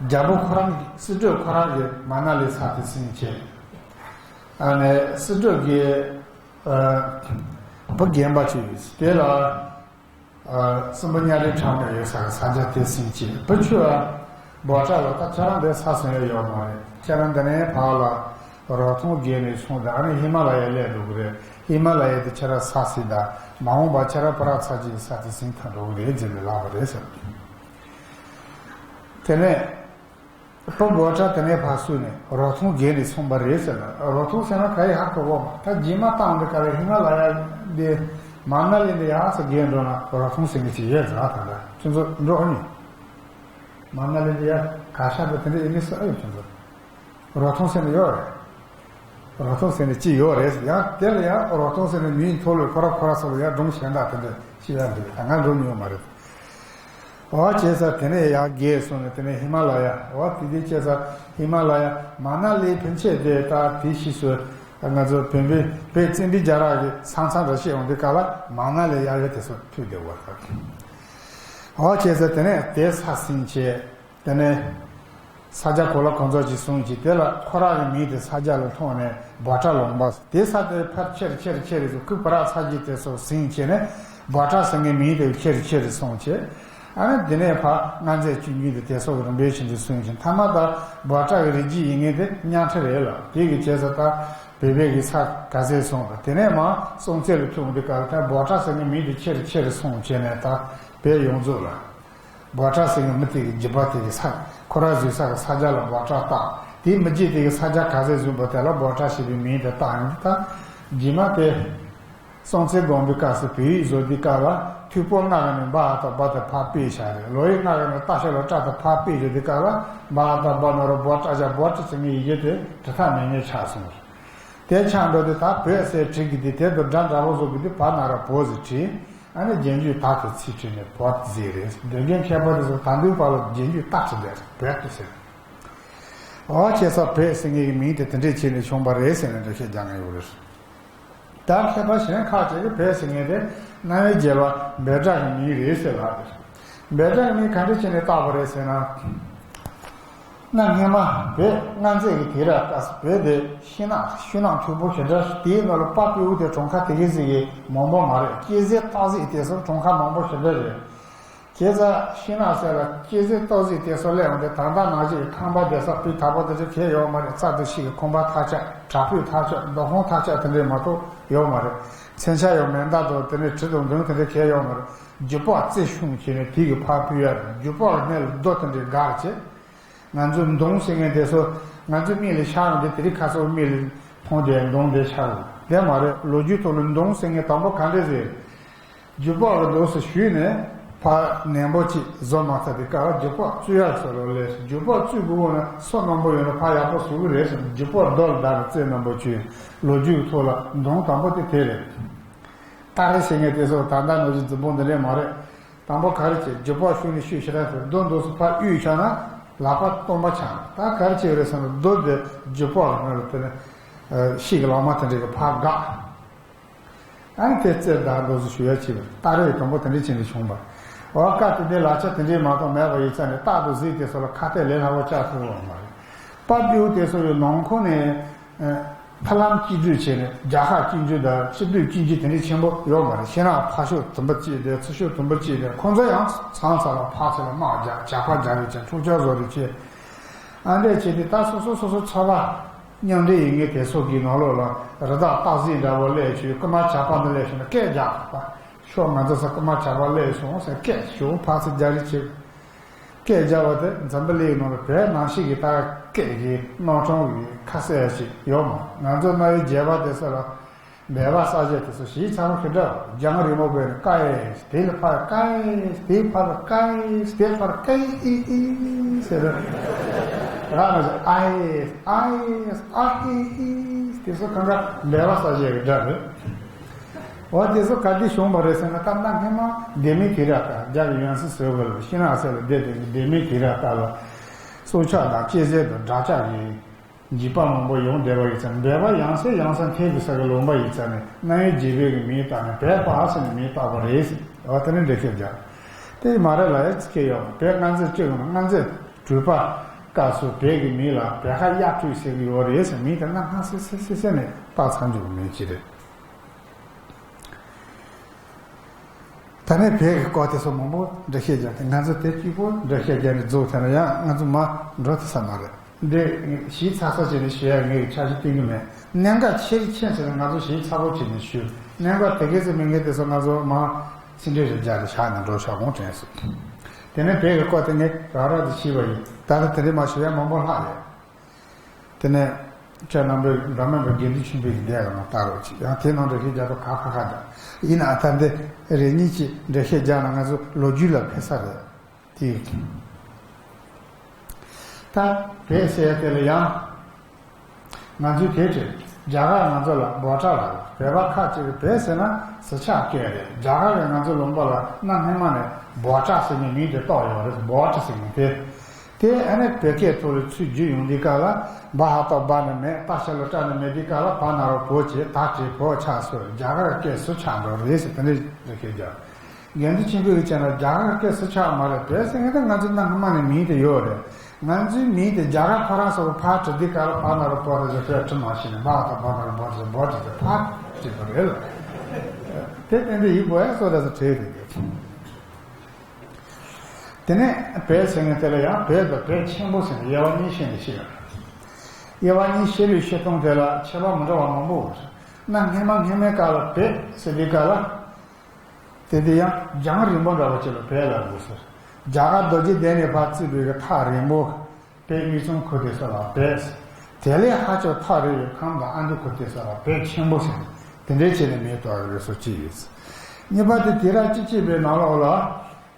རྒྱལ་པོ་ཁོ་རང་གི། སྲིད་གྲོས་ཁོ་རང་གིས་མ་ན་ལི་ས་དེ་ཟིན་བྱས། ཨ་ནི་སྲིད་གྲོས་ཀྱིས། ཨ། བུ་རྒན་པ་ཅིག་ཡོད། དེ་ལ། ཨ། སྲིན་པོ་གཉའ་ཁྲི་གྲངས་མེད་ཡོད་ས་གི་ས་ཆ་དེ་ཟིན་བྱས། བུ་ཆུང་བ་འབོད་སྒྲ་ལ། ད་ཁྱེད་རང་འདིར་ས་ཟིན་ཡོད་ཡོད་མ་རེད། ཁྱེད་རང་འདི་ནས་ཕར་ལ་རོ་ཐུང་བརྒལ་ནས་སོང་དང་། ཨ་ནི་ཧི་མ་ལ་ཡ་སླེབས་འགྲོ་གི་རེད། ཧི་མ་ལ་ཡ་དེ་ཁྱེད་རང་ས་ཟིན་དང་། མ་འོངས་པ་ཁྱེད་རང་བུ་རབས་ཚ་གི་ས་དེ་ཟིན་ཐུབ་འགྲོ་གི་རེད་ཟེར་ནས་ལབ་པ་རེད་ཟེར། དེ་ནས་བུ་འབོད་སྒྲ་དེ་ནས་ཕར་བསུས་ནས་རོ་ཐུང་བརྒལ་ནས་སོང་བ་རེད་ཟེར་ལ། རོ་ཐུང་ཟེར་ན་ག་ཡི་ཧ་གོ་གོ་མ། ད་རྗེས་མ་བཏང་འདི་ག་རེ། ཧི་མ་ལ་ཡ་འདི་མ་ན་ལི་འདི་ཡག་ས་བརྒལ་འགྲོ་ན་རོ་ཐུང་ཟེར་མཁན་ཅིག་ཡོད་ཟེར། ད་ལྟ་ཁྱོད་ཚོ་འགྲོ་ཨ་ནི། མ་ན་ལི་འདི་ཡ་ག་ཤ་འདི་དེ་འདྲ་ཡིན་ནི་ས་ཨེ་ཡོད་ཁྱོད་ཚོ། རོ་ཐུང་ཟེར་ནི་ཡོད་རེད། རོ་ཐུང་ཟེར་ནི་ཅི་ཡོད་རེད། ཡང་དེ་ལ་ཡང་རོ་ཐུང་ཟེར་ནི་མིང་ཐོག་ལ་ཁོ་ར་ཁོ་ར་སོགས་ལ་ཡང་སྒྲུང་གཞན་དག་དེ་འདྲ་ཤེས་ཡ་འདུག་ད་ང་འགྲོ་མྱོང་མ་རེད། འོ་བྱས་ཙང་དེ་ནས་ཡར་བརྒལ་སོང་ནས་དེ་ནས་ཧི་མ་ལ་ཡ། འོ་དེ་དུས་བྱས་ཙང་ཧི་མ་ལ་ཡ་མ་ན་ལི་ཕན་ཆད་དེ་ད་དེ་ཕྱིས་སུ་ང་ཚོ་བོད་པའི་བོད་བཙན་པོའི་རྒྱལ་རབས་ཀྱི་ས་མཚམས་རེ་བཤད་ཡོང་དུས་སྐབས་ལ་མ་ན་ལི་ཡ་ཡོད་དེ་སོགས་ཐུག་བསྡད་པ་རེད། འོ་བྱས་ཙང་དེ་ནས་དེ་ས་ཟིན་བྱས། དེ་ནས་ ས་སྐྱ་གོ་ལ་གོ་མཛོད་ཅིག་བཟུང་བྱས། དེ་ལ་ཁོ་རང་གི་མིང་དེ་ས་སྐྱ་ལ་ཐོགས་ནས་འབོད་སྒྲ་ལུང་པ། དེ་ས་དེ་ཕར་ཁྱེར་ཁྱེར་ཁྱེར་ཚུར་སྐུ་བོད་ར་ཚ་རྒྱུད་དེ་སོགས་ཟིན་བྱས་ནས་འབོད་སྒྲ་ཟེར་མཁན་མིང་དེ་ཁྱེར་ཁྱེར་སོང་བྱས། ཨ་ནི་དེ་ནས་ཕར་མངའ་མཛད་བཅུ་གཉིས་དེ་དེ་སོགས་རིམ་པས་བྱས་ཏེ་སོང་ཞིང་། ཐ་མ་ད་འབོད་སྒྲ་གི་རིགས་རྒྱུད་ཡིན་མཁན་དེ་གཉའ་ཁྲི་རེད་ལ། དེ་གི་རྗེས་སུ་ད་བོད་པའི་གི་ས་ག་ཚད་སོང་ལ། དེ་ནས་མར་སྲོང་བཙན་ལ་ཐུག་འོང་དུས་སྐབས་ལ་ད་འབོད་སྒྲ་ཟེར་མཁན་མིང་དེ་ཁྱེར་ཁྱེར་སོང་བྱས་ནས་ད་བོད་ཡོངས་རྫོགས་ལ། འབོད་སྒྲ་ཟེར་མཁན་མི་དེ་གི་རྒྱུད་པ་དེ་གི་ས་ཁོ་ར་བཟོས་ས་གི་ས་ཆ་ལ་འབོད་སྒྲ་བཏགས། དེའི་མི་རྒྱུད་དེ་གི་ས་ཆ་ག་ཚད་བཟོས་པ་དེ་ལ་འབོད་སྒྲ་ཞེས་པའི་མིང་དེ་བཏགས་ཡོང་དུས། ད་རྗེས་མ་དེ་སྲོང་བཙན་སྒམ་པོའི་སྐབས་སུ་བོད་ཡིག་བཟོ་དུས་སྐབས་ལ་ཐུ་བོ་ང་ག་ནས་འབ་ཨ་བཏགས་འབའ་དེ་ཕར་དཔེ་བཞག་རེད། ལོ་ཡི་ང་ག་ནས་ཏ་ཞབས་ཀྱུ་ཏྲ་དེ་ཕར་དཔེ་བཞག་དུས་སྐབས་ལ་འབ་ཨ་བཏགས་འབའ་ན་རོ་འབོ་ཏྲ་ཞབས་འབོ་ཏྲ་ཟེར་མཁན་ཡི་གེ་དེ་འབྲི་ཐབས་མེད་མཁན་ཆགས་སོང་རེད། དེ་ཆགས་འགྲོ་དུས་ད་བོད་ཟེར་བྲིས་ཀྱི་དུས། དེ་དུ་སྒྲ་འདྲ་པོ་བཟོ་དགོས་དུས་བ་ན་རོ་བོ་ཟེར་བྲིས། ཨ་ནི་རྗེས་འཇུག་ད་དེ་ཚིག་བྲིས་ནས་བོད་ཟེར་རེད། འདོན་མཁན་མཁས་པ་དེ་ཚོ་ད་དུང་བར་ལ་རྗེས་འཇུག་ད་བྲིས་བསྡད་རེད། བོད་དུ་ཟེར། འོ་བྱས་ཙང་བོད་ཟེར་མཁན་གྱི་མིང་དེ་དེ་འདྲས་བྱས་ནས་བྱུང་བ་རེད་ཟེར་ནས་འགྲེལ་བཤད་རྒྱག་མཁན་ཡོད་རེད། ད་མཁས་པ་གཞན་ཁག་ཅིག་གིས་བོད་ཟེར་མཁན་དེ་རྣམ་དབྱེ་བརྒྱད་པ་འབོད་སྒྲ་གི་མིང་རེད་ཟེར་ལབ་རེད། འབོད་སྒྲ་གི་མིང་ག་འདྲ་བྱས་ནས་བཏགས་པ་རེད་ཟེར་ན། གནའ་སྔ་མ་བོད་མངའ་མཛད་ཀྱི་དུས་རབས་སྐབས་སུ་བོད་དེ་ཤིང་ནགས་ཤིང་ནགས་མཐུག་པོ་ཞེ་དྲག། དེའི་ནང་ལ་པ་སྤུ་གུ་དེ་གྲངས་ཀ་དེ་གའི་ཟིག་གི་མང་པོ་མ་རེད། སྐྱེས་ཟས་སྟག་གཟིག་དེ་ཚོ་གྲངས་ཀ་མང་པོ་ཞེ་དྲག་རེད། བྱས་ཙང་ཤིང་ནགས་ཟེར་ལ་སྐྱེས་ཟས་སྟག་གཟིག་དེ་ཚོ་སླེབས་འོང་དུས། ད་ལྟ་ནང་བཞིན་གྱི་ཁང་པ་དེ་ཚོ་སྤུས་དག་པོ་དེ་ཚོ་གང་ཡང་ཡོད་མ་རེད། རྩྭ་དང་ཤིང་གི་ཁང་པ་ཐག་ཆོད། བྲག་ཕུག་ཐག་ཆོད། རྡོ་ཁང་ཐག་ཆོད་དེ་འདྲས་མ་གཏོགས་ཡོད་མ་རེད། མཚོན་ཆ་ཡང་མེ་མདའ་དང་དེ་ནས་གྲི་དང་མདུང་དེ་འདྲས་གང་ཡང་ཡོད་མ་རེད། རྒྱུག་པ་རྩེ་ཤུང་བྱས་ནས་དེ་གི་ཕར་ཕུད་ཡ་རེད། རྒྱུག་པ་གི་སྣེ་ལ་རྡོ་དེ་འདྲས་བསྒར་བྱས། ང་ཚོའི་མདུང་ཟེར་མཁན་དེ་ཚོ་ང་ཚོའི་མིག་ལ་ཤར་ཡོང་དུས། དེ་རིང་ཁ་སང་མིག་ལ་མཐོང་དུས་མདུང་དེ་ཤར་ཡོང་། དེ་མ་རེད། ལོ་རྒྱུས་ཐོག་ལ་མདུང་ཟེར་མཁན་དང་པོ་ག་འདྲས་ཟེར། རྒྱུག་པ་གི་འདུག་སེ་གཞུས་ནས་ཕར་ནན་པོ་ཅིག་བཟོ་མ་ཚར་དུས་སྐབས་ལ་རྒྱུག་པ་བཙུགས་ཡ་སོགས་ལ་ལས། རྒྱུག་པ་བཙུགས་དགོས་ན་སོ་སྣམ་པོ་ཡོད་ན་ཕར་ཡག་པོ་བཟོ་གི་རེད་ཟེར། རྒྱུག་པ་རྡོ་ལ་བརྡར་ནས་རྩེ་སྣམ་པོ་བྱས། ལོ་རྒྱུས་ཐོག་ལ་མདུང་དང་པོ་དེ་དེ་རེད། སྟ་རེ་ཟེར་མཁན་དེ་ཚོ་ད་ལྟ་ནང་བཞིན་རྫུན་པོ་འདི་འདྲས་མ་རེད། དང་པོ་ག་རེ་བྱས། རྒྱུག་པ་གཞུས་ནས་གཞུས་ཞེ་དྲག་ཚོ་རྡོ་འདུག་སེ་ཕར་གཡུགས་བཞག་ན་ལག་པ་སྟོང་པ་ཆགས། ད་ག་རེ་བྱས་རེད་ཟེར་ན། རྡོ་དེ་རྒྱུག་པ་གི་སྣེ་ལ་དེ་ནས་ཤིང་གི་ལོ་མ་དེ་འདྲས་གི་ཕར་བཀག་ཨ་ནི་དེ་རྩེ་བརྡར་འདུག་སེ་གཞུ་ཡ་བྱས་པ། སྟ་རེ་དང་པོ་དེ་འདྲས་བྱས་ནས་བྱུང་བ། འོ་སྐབས་དེ་འདྲའི་ལག་ཆ་དེ་འདྲས་མ་གཏོགས་མེད་པ་ཡིན་ཙང་ནས། སྟག་དང་གཟིག་དེ་ཚོ་ལ་ཁ་གཏད་ལས་སླ་པོ་བཅག་ཐུབ་ཡོད་མ་རེད། པ་སྤུ་གུ་དེ་ཚོ་ཡི་ནང་ཁོངས་ནས་ཨ་ཕ་ལམ་གཅིག་སྒྲིལ་བྱས་ནས། རྒྱ་གར་གཅིག་སྒྲིལ་དང་སྤྱི་འཐུས་གཅིག་སྒྲིལ་དེ་འདྲས་ཆེན་པོ་ཡོད་མ་རེད། ཤིང་ནགས་ཕར་ཕྱོགས་དུམ་བུ་གཅིག་དང་ཚུར་ཕྱོགས་དུམ་བུ་གཅིག་དང་། ཁོང་ཚོ་ཡང་མཚམས་མཚམས་ལ་ཕར་ཚུར་ལ་དམག་རྒྱག་ཇག་པ་རྒྱག་རེས་བྱས། འཁྲུག་ཆ་བཟོ་རེས་བྱས། ཨ་འདྲས་བྱས་ཏེ་ད་སོ་སོ་སོ་སོ་ཚོ་པ་མཉམ་འབྲེལ་ཡིན་མཁན་དེ་ཚོ་གི་ནང་ལོགས་ལ་རི་དྭགས་སྟག་གཟིག་འདྲ་བོ་སླེབས་བྱས། རྐུན་མ་ཇག་པ་འདི་སླེབས་བྱས་ན་སྐད་རྒྱག་པ། ཤོག་ང་ཚོ་ས་རྐུན་མ་ཇག་པ་སླེབས་སོང་ཟེར་སྐད་ཤོག་ཕར་ཚུར་རྒྱག་རེས་བྱེད། སྐད་རྒྱག་པ་དེ་འཛམ་བུ་གླིང་ནང་ལ་བོད་ནང་བཞིན་གྱི་ད་སྐད་ཀྱི་རྣམ་གྲངས་ཀྱི་ཁ་གསལ་ཞིག་ཡོད་མ། ང་ཚོ་གནའ་བོའི་རྒྱལ་པོ་དེ་ཚོ་ལ་འབད་པ་གསར་བཞེངས་དེ་ཚོ་ཞིབ་ཚགས་པོ་ཞེ་དྲག་རེད། རྒྱང་རིང་པོ་བོས་ནས་ཀ་ཨེ། དེ་ལ་ཕར་ཀ་ཨེ། དེ་ཕར་ཀ་ཨེ། དེ་ཕར་ཀ་ཨེ་ཨེ་ཟེར། རང་ལ་ཨ་ཨེ་ཨ་ཨེ་ཨ་ཧེ་ཧེ། དེ་ཚོ་གང་ག་འབད་པ་གསར་བཞེངས་ཀྱི་སྒྲ་རེད། འོ་དེ་ཚོ་ག་དུས་བྱུང་བ་རེད་ཟེར་ན། ད་གནའ་སྔ་མ་ལྡེ་མིག་དུས་རབས་སྐབས། རྒྱ་གི་ཡོན་སི་ཟེར་བ་ལ་ཤིང་ནགས་ཟེར་ལ་བསྡད་དེ། ལྡེ་མིག་དུས་རབས་སྐབས་ལ་སྲོག་ཆགས་དང་སྐྱེ་ཚལ་དང་བྲག་ཆ་གི་འཇིགས་པ་མང་པོ་ཡོང་བསྡད་པ་ཡིན་ཙང་། འབད་པ་ཡང་སེ་ཡང་སེ་འཐེན་དགོས་ས་གི་ལུང་པ་ཡིན་ཙང་ནས། གནའ་བོའི་རྒྱལ་པོའི་གི་མིང་བཏགས་ནས་བོད་པ་ཟེར་ནས་མིང་བཏགས་པ་རེད་ཟེར། འོ་དེ་ནི་འགྲེལ་བཤད་རྒྱག་དེ་མ་རེད་ལ། ཡ་ཚིག་གི་ཡོད། བོད་མངའ་མཛད་བཅུ་དང་མངའ་མཛད་དྲུག་པ་སྐབས་སུ་བོད་ཀྱི་མིང་ལ་བོད་ཁ་གཡག་དྲུག་ཟེར་གི་ཡོད་རེད་ཟེར། མིང་དེ་གནའ་སྔ་སེ་སེ་སེ་སེ་ནས་བཏགས་ཚར་འཇུག་གི་མིང་ཅིག་རེད། ད་ནས་བོད་ཀྱི་སྐོར་དེ་ཚོ་མང་པོ་འགྲེལ་བཤད་རྒྱག་དེ། ང་ཚོ་དེ་གཅིག་པོ་འགྲེལ་བཤད་རྒྱག་ནས་རྫོགས་ཐལ་ན་ཡང་། ང་ཚོ་མར་འགྲོ་ཐུབ་ས་མ་རེད། འདི་ཞིབ་ཚགས་ཚགས་བྱས་ནས་ཞུ་ཡ་ངས་འཆར་གཞི་བཏིང་གི་མེད། གནད་འགག་ཆེ་རུ་ཆེ་ཟེར་ན་ང་ཚོ་ཞིབ་ཚགས་པོ་བྱས་ནས་ཞུ། གནད་འགག་དེ་གས་ཚོ་མེད་མཁན་དེ་ཚོ་ང་ཚོ་མར་ཚིག་འགྲེལ་རེ་རྒྱག་ནས་བཞག་ནས་འགྲོ་ཤག་གོང་དྲན་སོང་། དེ་ནས་བོད་ཀྱི་སྐོར་དེ་ངས་རག་རག་དེ་ཞུས་པ་ཡིན། ད་ལྟ་དེ་རིང་མར་ཞུ་ཡ་མང་པོ་ལྷག་ཡོད། དེ་ནས་ཁྱེད་རྣམ་པས་འགྲོ་མེད་པའི་དགེ་འདུན་ཆོས་འཕེལ་གྱི་འདས་ལ་མར་ལྟ་རོགས་གྱིས། ཡང་དེ་ནང་འགྲེལ་བཤད་རྒྱག་ཐུབ་ཁག་ཁག་ཁག་འདུག་ཡིན་ནའང་ད་འདི་རེ་གཉིས་ཀྱི་འགྲེལ་བཤད་རྒྱག་ན་ང་ཚོ་ལོ་རྒྱུས་ལ་ཕན་ས་རེད། དེ་ད་བོད་ཟེར་ཡ་དེ་ལ་ཡང་ང་ཚོས་དེ་བྱས། རྒྱ་གར་ང་ཚོ་ལ་འབོད་སྒྲ་ལབ། བོད་པ་ཁ་ཅིག་གིས་བོད་ཟེར་ན་ཟུར་ཆག་སྐད་རེད། རྒྱ་གར་གྱིས་ང་ཚོའི་ལུང་པ་ལ་གནའ་སྔ་མ་ནས་འབོད་སྒྲ་ཟེར་ནས་མིང་དེ་བཏགས་ཡོད་རེད། འབོད་ཟེར་མཁན་དེ། དེ་ཨ་ནི་བོད་སྐད་ཐོག་ལ་ཚུར་བསྒྱུར་ཡོང་དུས་སྐབས་ལ། འབ་ཧ་ཏོ་འབ་ནི་མེད། ཏ་ཞབས་ཀྱུ་ཏྲ་ནི་མེད་དུས་སྐབས་ལ་བ་ན་རོ་བོ་བྱས། ད་བྲིས་བོ་ཆགས་སོང་། རྒྱ་གར་སྐད་ཟུར་ཆག་འགྲོ་རེད་ཟེར། དེ་འདྲ་རེ་ཁྱེད་རྒྱ། དགེ་འདུན་ཆོས་འཕེལ་གྱིས་བྱས་ན་རྒྱ་གར་སྐད་ཟུར་ཆག་མ་རེད། བོད་ཟེར་མཁན་དེ་ང་ཚོའི་གནའ་སྔ་མ་ནས་མིང་དེ་ཡོད་རེད། ང་ཚོའི་མིང་དེ་རྒྱ་གར་ཁོ་རང་ཚོ་ཕར་བྲིས་དུས་སྐབས་ལ་བ་ན་རོ་བོ་ད་ཟེར་ཕར་བྲིས་མ་ཤེས་ནས་བ་དང་བ་ན་རོ་བོ་ད་ཟེར་བོ་ད་ཟེར་ཕར་བྲིས་པ་རེད་ལ། དེ་ཏན་ཏན་ཡིག་བོད་ཡིག་སོགས་ལ་སོགས་བྲིས་ཏེ་ཡོད། དེ་ནས་བོད་ཟེར་མཁན་དེ་ལ་ཡང་བོད་དང་བོད་ཆེན་པོ་ཟེར་ནས་དབྱེ་བ་གཉིས་བཤད་ནས་བཤད་ཡོད། དབྱེ་བ་གཉིས་བཤད་པའི་བཤད་སྟངས་དེ་ལ་ཁྱད་པར་མི་འདྲ་བ་མང་པོ་ཡོད། གནའ་སྔ་མ་སྔ་མའི་སྐབས་ལ་བོད་ཟེར་དུས་སྐབས་ལ། དེ་དེ་ཡང་རྒྱང་རིང་པོ་འདྲ་བ་ཅིག་ལ་བོད་ལ་དགོས་ཟེར། རྒྱ་གར་རྡོ་རྗེ་གདན་ནས་ཕར་བརྩིས་པའི་གི་ཐག་རིང་པོ་བོད་དབུས་གཙང་ཁུལ་དེ་ཚོ་ལ་བོད་ཟེར། དེ་ལས་ཧ་ཅང་ཐག་རིང་བའི་ཁམས་དང་ཨ་མདོ་ཁུལ་དེ་ཚོ་ལ་བོད་ཆེན་པོ་ཟེར། དེ་འདྲའི་ཆེད་ནས་མིང་བཏགས་ཡོད་པའི་སྲོལ་ཅིག་ཡོད། གཉིས་པ་དེ་དུས་རབས་བཅུ་གཅིག་པའི་ནང་ལོགས་ལ།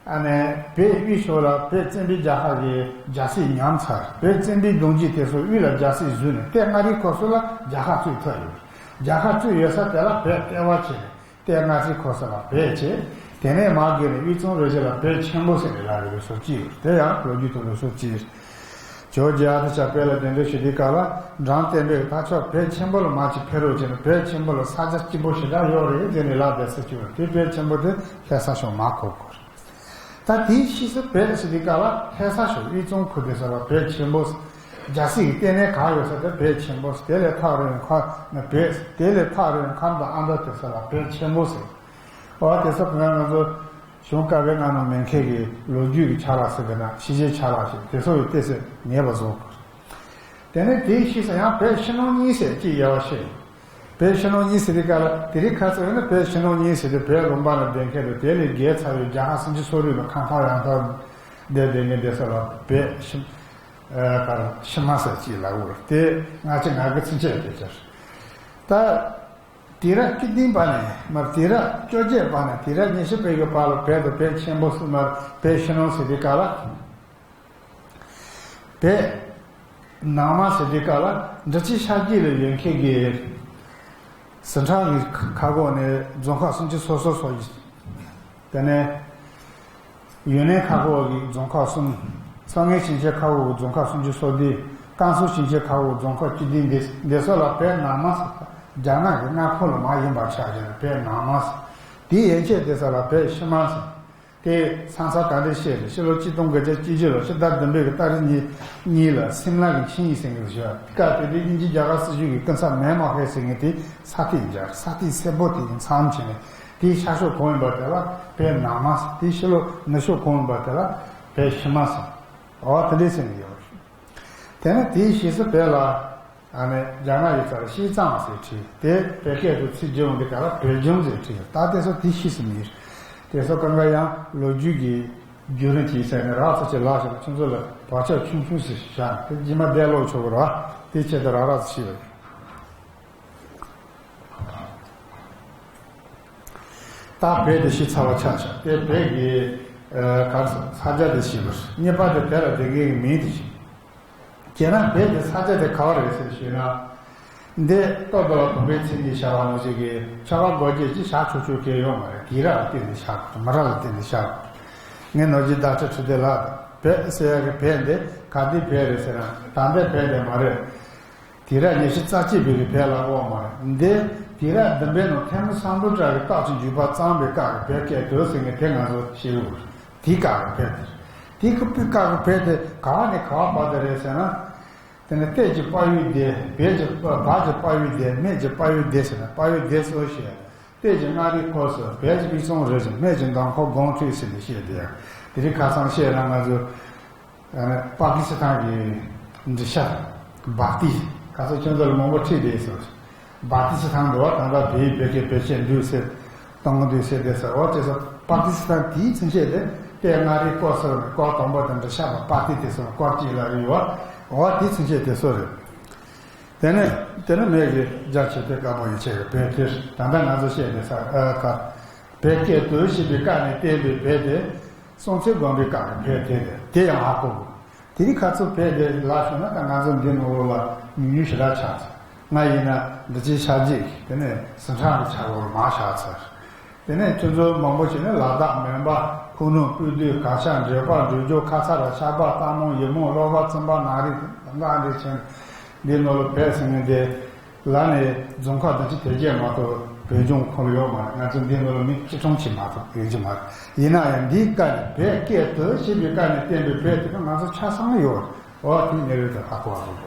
ཨ་ནི་བོད་དབུས་ཕྱོགས་ལ་བོད་བཙན་པོའི་རྒྱལ་ཁབ་ཀྱི་རྒྱལ་སྲིད་ཉམས་ཚར། བོད་བཙན་པོའི་གདུང་རྒྱུད་དེ་ཚོ་དབུས་ལ་རྒྱལ་སྲིད་བཟུང་ནས་དེ་མངའ་རིས་ཁོངས་སུ་ལ་རྒྱལ་ཁབ་བཙུགས་ཐུབ་ཡོད། རྒྱལ་ཁབ་བཙུགས་ཡོད་ས་དེ་ལ་བོད་ལྟེ་བ་བྱས་ནས་དེ་མངའ་རིས་ཁོངས་སུ་ལ་བོད་བྱས། དེ་ནས་མར་བརྒལ་ནས་དབུས་གཙང་རུ་བཞི་ལ་བོད་ཆེན་པོ་ཟེར་ནས་ལབ་ཡོད་པའི་སྲོལ་ཅིག་ཡོད། དེ་ཡང་ལོ་རྒྱུས་ཐོག་ལ་སྲོལ་ཅིག་ཡོད། ཇོ་རྗེ་ཨ་ཏི་ཤ་བོད་ལ་གདན་འདྲེན་ཞུ་དུས་སྐབས་ལ་འབྲོམ་སྟོན་པས་ད་ཆོག་བོད་ཆེན་པོ་ལ་མར་ཅིག་ཕེབས་རོགས་བྱས་ན་བོད་ཆེན་པོ་ལ་ས་ཆ་སྐྱིད་པོ་ཞེ་དྲག་ཡོད་རེད་ཟེར་ནས་ལབ་བསྡད་ས་ཅིག་ཡོད། དེ་བོད་ཆེན་པོ་དེ་ལྷ་ས་ཕྱོགས་མར་འཁོར་དགོས་རེད། ད་དེའི་ཕྱིས་སུ་བོད་ཟེར་དུས་སྐབས་ལ་ལྷ་ས་ཕྱོགས་དབུས་གཙང་ཁུལ་དེ་ཚོ་ལ་བོད་ཆེན་པོ། རྒྱལ་སྲིད་ཀྱི་ལྟེ་གནས་གང་ཡོད་ས་དེ་བོད་ཆེན་པོ། དེ་ལས་ཐག་རིང་ཁ་ན་བོད། དེ་ལས་ཐག་རིང་ཁམས་དང་ཨ་མདོ་དེ་ཚོ་ལ་བོད་ཆེན་པོ་ཟེར། འོ་དེ་ཚོ་གང་ང་ཚོ་གཞུང་བཀའ་པོད་ལྔ་ནང་མེད་མཁན་གྱི་ལོ་རྒྱུས་ཀྱི་ཆ་ལག་ཟེར་གི་ན་ཕྱི་རྒྱལ་ཆ་ལག་ཞིག་དེ་ཚོ་ཡི་ཏོག་ཙམ་ངེས་པ་བཟོ་དགོས། དེ་ནས་དེའི་ཕྱིས་སུ་ཡང་བོད་ཕྱི་ནང་གཉིས་ཟེར་གཅིག་དབྱེ་བ་ཕྱེ། བོད་ཕྱི་ནང་གཉིས་ཟེར་དུས་སྐབས་ལ་དེ་རིང་ཁ་ཚ་ཡོད་ན་བོད་ཕྱི་ནང་གཉིས་ཟེར་དུས་བོད་ལུང་པ་ན་བསྡད་མཁན་དང་དེ་ལས་བརྒལ་ཚར་བའི་རྒྱལ་ཁབ་སུམ་ཅུ་སོ་དྲུག་ལ་ཁ་འཐོར་ཡང་འཐོར་བསྡད་བསྡད་མཁན་དེ་ཚོ་ལ་བོད་ཕྱི་ཨ་གར་ཕྱི་མ་ཟེར་གཅིག་ལབ་དགོས་རེད། དེ་སྔ་ཕྱི་ང་གི་ཚུན་ཆད་དེ་ཆར་ད། དུས་རབས་བཅུ་བདུན་པ་ནས་མར་དུས་རབས་བཅོ་བརྒྱད་པ་ནས་དུས་རབས་ཉི་ཤུ་པའི་གི་བར་ལ་བོད་དང་བོད་ཆེན་པོ་ཟེར་མར་བོད་ཕྱི་ནང་ཟེར་དུས་སྐབས་ལ། བོད་ནང་མ་ཟེར་དུས་སྐབས་ལ་འབྲི་ཆུའི་ཤར་རྒྱུད་ལ་ཡོད་མཁན་གྱི་ཟི་ཁྲོན་གྱི་ཁ་ཁ་ཁོག་ནས་རྫོང་ཁག་སུམ་ཅུ་སོ་སོ་སོ་ཡི། དེ་ནས་ཡུན་ནན་ཁ་ཁོག་གི་རྫོང་ཁག་གསུམ། མཚོ་སྔོན་ཞིང་ཆེན་ཁ་ཁོག་གི་རྫོང་ཁག་སུམ་ཅུ་སོ་བདུན། ཀན་སུའུ་ཞིང་ཆེན་ཁ་ཁོག་གི་རྫོང་ཁག་བཅུ་བདུན་འདི་འདི་སོགས་ལ་བོད་ནང་མ་ཟེར། རྒྱ་ནག་གི་མངའ་ཁོངས་ལ་མ་ཡིན་པར་ཆགས་ཀྱང་བོད་ནང་མ་ཟེར། དེའི་ཡན་ཆད་དེ་ཚོ་ལ་བོད་ཕྱི་མ་ཟེར། དེ་ས་མཚམས་ག་འདྲ་བཤད་རེད། ཕྱི་ལོ་ཆིག་སྟོང་དགུ་བརྒྱ་བཅུ་བཞི་ལོ་ཕྱི་ཟླ་བདུན་པའི་གི་ཏ་རིག་གཉིས་གཉིས་ལ་སིམ་ལ་གི་ཆིངས་ཡིག་ཟེར་མཁན་ཞིག་ཡོད། སྐབས་དེ་དུས་དབྱིན་ཇི་རྒྱ་གར་སྲིད་གཞུང་གི་སྐུ་ཚབ་མན་མོ་ཧེ་ཟེར་མཁན་དེ་ས་ཐིག་སྦྱར། ས་ཐིག་སེར་པོ་དེ་ཡི་མཚམས་བྱས་ནས་དེའི་ཤར་ཕྱོགས་གང་ཡིན་པ་དེ་ལ་བོད་ནང་མ་ཟེར། དེའི་ཕྱི་ལོ་ནུབ་ཕྱོགས་གང་ཡིན་པ་དེ་ལ་བོད་ཕྱི་མ་ཟེར། འོ་དེ་འདྲའི་ཟེར་ནས་ཡོད་རེད། དེ་ནས་དེའི་ཕྱིས་སུ་བོད་ལ། ཨ་ནི་རྒྱ་ནག་ཡིག་ཚང་ལ་ཤིས་ཙང་ཟེར་བྲིས། དེ་བོད་སྐད་དུ་ཚིག་བསྒྱུར་འོང་དུས་སྐབས་ལ་བོད་ལྗོངས་ཟེར་བྲིས་ཡོད། ད་དེ་ཚོ་དེ་ཤིས་སུ་མི་ཡིན། དེ་ཚོ་གང་ག་ཡང་ལོ་རྒྱུས་ཀྱི་བརྒྱུད་རིམ་གྱིས་ཟེར་ནས་རགས་ཚ་ཆེ་ལགས་ཤིག་ལ་ཁྱོད་ཚོ་ལ་བག་ཆགས་ཆུང་ཆུང་ཞིག་བཞག་ནས་དེ་རྗེས་མ་བསྡད་ལོག་ཆོག་གི་རེད་བ། དེ་ཆེད་དུ་རགས་རགས་ཚ་ཤིས་པ་ཡིན། ད་བོད་དེ་ཤི་ཚར་བ་ཆགས་ཤག་དེ་བོད་ཀྱི་ཨ་གར་སོང་ས་ཆ་དེ་ཤི་བར་གཉིས་པ་དེ་བོད་ལ་བསྡད་མཁན་གྱི་མིང་དེ་ཤི། བྱས་ན་བོད་ཀྱི་ས་ཆ་དེ་ག་བ་རེད་ཟེར་ཞུས་ན། འདི་ལྟོ་ལྡིར་བ་བུམ་པའི་མཚན་ཉིད་ཤར་བ་ནང་བཞིན་གྱི་ཆོ་ག་སྒོ་འབྱེད་ཅིག་བྱ་ཆོག་ཆོག་གི་ཡོད་མ་རེད། དུས་རབས་ལ་བརྟེན་ནས་བྱ་དགོས། མི་རབས་ལ་བརྟེན་ནས་བྱ་དགོས། ངས་ནོར་གྱི་བརྡ་ཁྲིད་ཁྲི་ལྡེ་ལགས་དང་བོད་ཟེར་ཡ་གི་བོད་འདི་ག་དུས་བོད་རེད་ཟེར་ན་ད་ལྟའི་བོད་དེ་མ་རེད། དུས་རབས་ཉི་ཤུ་རྩ་གཅིག་པའི་གི་བོད་ལ་དབང་བ་རེད། འདི་དུས་རབས་བདུན་པའི་ནང་ཐོན་མི་སམ་བྷོ་ཊ་གི་རྟགས་ཅན་བརྒྱུད་པ་གཙང་པའི་སྐབས་ཀྱི་བོད་སྐད་དུ་ཟེར་མཁན་དེ་ང་ཚོ་ཤེས་ཀྱི་ཡོད་རེད། དེའི་སྐབས་ཀྱི་བོད་དེ་རེད། དེའི་སྐབས་ཀྱི་བོད་དེ་ག་བ་ནས་ག་བ་བར་དུ་རེད་ཟེར་ན། དེ་ནི་སྟོད་ཀྱི་དཔའ་བོའི་སྡེ། བོད་ཀྱི་བར་གྱི་དཔའ་བོའི་སྡེ། སྨད་ཀྱི་དཔའ་བོའི་སྡེ་ཟེར་ན་དཔའ་བོའི་སྡེ་ཚོ་ཞེས། སྟོད་ཀྱི་མངའ་རིས་ཁོངས་སུ་བོད་ཀྱི་དབུས་གཙང་རུ་བཞི། སྨད་ཀྱི་མདོ་ཁམས་སྒང་དྲུག་ཟེར་ནས་བཤད་དེ། དེ་རིང་ཁ་སང་བཤད་ན་ང་ཚོ་ཨ་ནི་པ་ཀི་སི་ཐན་གྱི་འབྲི་ཤ་བྷ་ཏི། ཁ་སང་ཁྱོད་ཚོ་ལ་མང་པོ་ཁྲིད་བསྡད་སོང་། བྷ་ཏི་སི་ཐན་འགྲོ་བ་དང་ད་བོད་ཡིག་བོད་སྐད་བེད་སྤྱོད་འདུག་ཟེར། གཏོང་གི་འདུག་ཟེར་བསྡད་ས། འོ་བྱས་ཙང་པ་ཀི་སི་ཐན་དེའི་མཚོན་བྱེད་དེ་སྟོད་མངའ་རིས་སྐོར་ཟེར་བའི་སྐོར་དང་པོ་དེ་འབྲི་ཤ་བྷ་ཏི་དེ་ཟེར་བའི་སྐོར་གཅིག་ལ་ཡོད་བ། འོ་དེའི་མཚོན་བྱེད་དེ་ཚོ་རེད། དེ་ནས་དེ་ནས་མེད་ཀྱི་རྒྱ་ཆེ་དེ་དཀར་པོ་ཡི་ཆེ་གི་བོད་དེ་ད་ལྟ་ང་ཚོ་བཤད་པའི་ས་ཨ་ཁ་བོད་སྐད་དུ་ཞེས་པའི་བཀའ་ནས་བསྟན་པའི་བོད་དེ་སྲོང་བཙན་སྒམ་པོའི་སྐབས་ཀྱི་བོད་དེ་རེད། དེ་ཡང་ཧ་གོ་དགོས། དེ་རིང་ཁ་ཚུར་བོད་དེ་ལ་བྱུང་ན་ད་ང་ཚོ་འདི་ནང་ལོགས་ལ་ཉུང་ཉུང་ཞེ་དྲག་ཆགས་ཚར། ང་ཡིན་ན་འདི་ཅིག་ཤར་རྗེས་དེ་ནས་ཟི་ཁྲོན་གྱི་ཆ་ལོག་ལ་མར་བཞག་ཚར། དེ་ནས་ཁྱོད་ཚོ་མང་པོ་ཞིག་ནི་ལ་དྭགས་མོན་པ་ཁུ་ནུ་སྤོས་སྡོད་གར་ཤ་འབྲས་སྤགས་འབྲས་ལྗོངས་ཁ་ཚ་ར་ཆར་པ་སྟག་མོ་ཡུལ་མོ་གློ་བ་བཙུན་པ་ནག་རི་འདི་འདྲ་ཆེན་འདི་ནང་ལ་བོད་ཟེར་མཁན་དེ་ལ་ནས་རྫོང་ཁག་བདུན་ཅུ་དོན་བརྒྱད་མ་གཏོགས་བོད་ལྗོངས་ཁོངས་ལ་ཡོད་མ་རེད། ང་ཚོ་འདི་ནང་ལ་མི་ཆིག་སྟོང་ཅིག་མ་གཏོགས་ཡོད་ཀྱི་མ་རེད། ཡིན་ན་ཡང་འདིའི་བཀའ་ནས་བོད་སྐད་དུ་ཞེས་པའི་བཀའ་ནས་བསྟན་པའི་བོད་དེ་ག་ང་ཚོ་ཆ་ཚང་ཡོད་རེད། འོ་དེ་ཉེ་རེ་དང་ཧ་གོ་བ་རེད།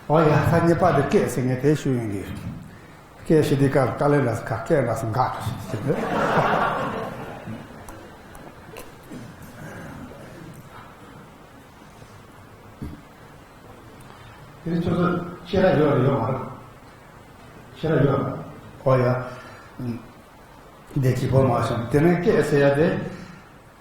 འོ་ཡ། ད་གཉིས་པ་དེ་སྐད་ཟེར་མཁན་དེ་ཞུ་ཡིན་གི། སྐད་ཞུ་དུས་སྐབས་དཀའ་ལས་ལ་ཁ་སྐད་ལ་སུ་འགག་ཏུ་ཞིག་ཟེར། དེ་ཁྱོད་ཚོ་ཤེས་ར་ཡོད་རེད་ཡོད་མ་རེད། ཤེས་ར་ཡོད་རེད། འོ་ཡ། འདི་གཅིག་པོ་མ་བྱུང་། དེ་ནས་སྐད་ཟེར་ཡ་དེ།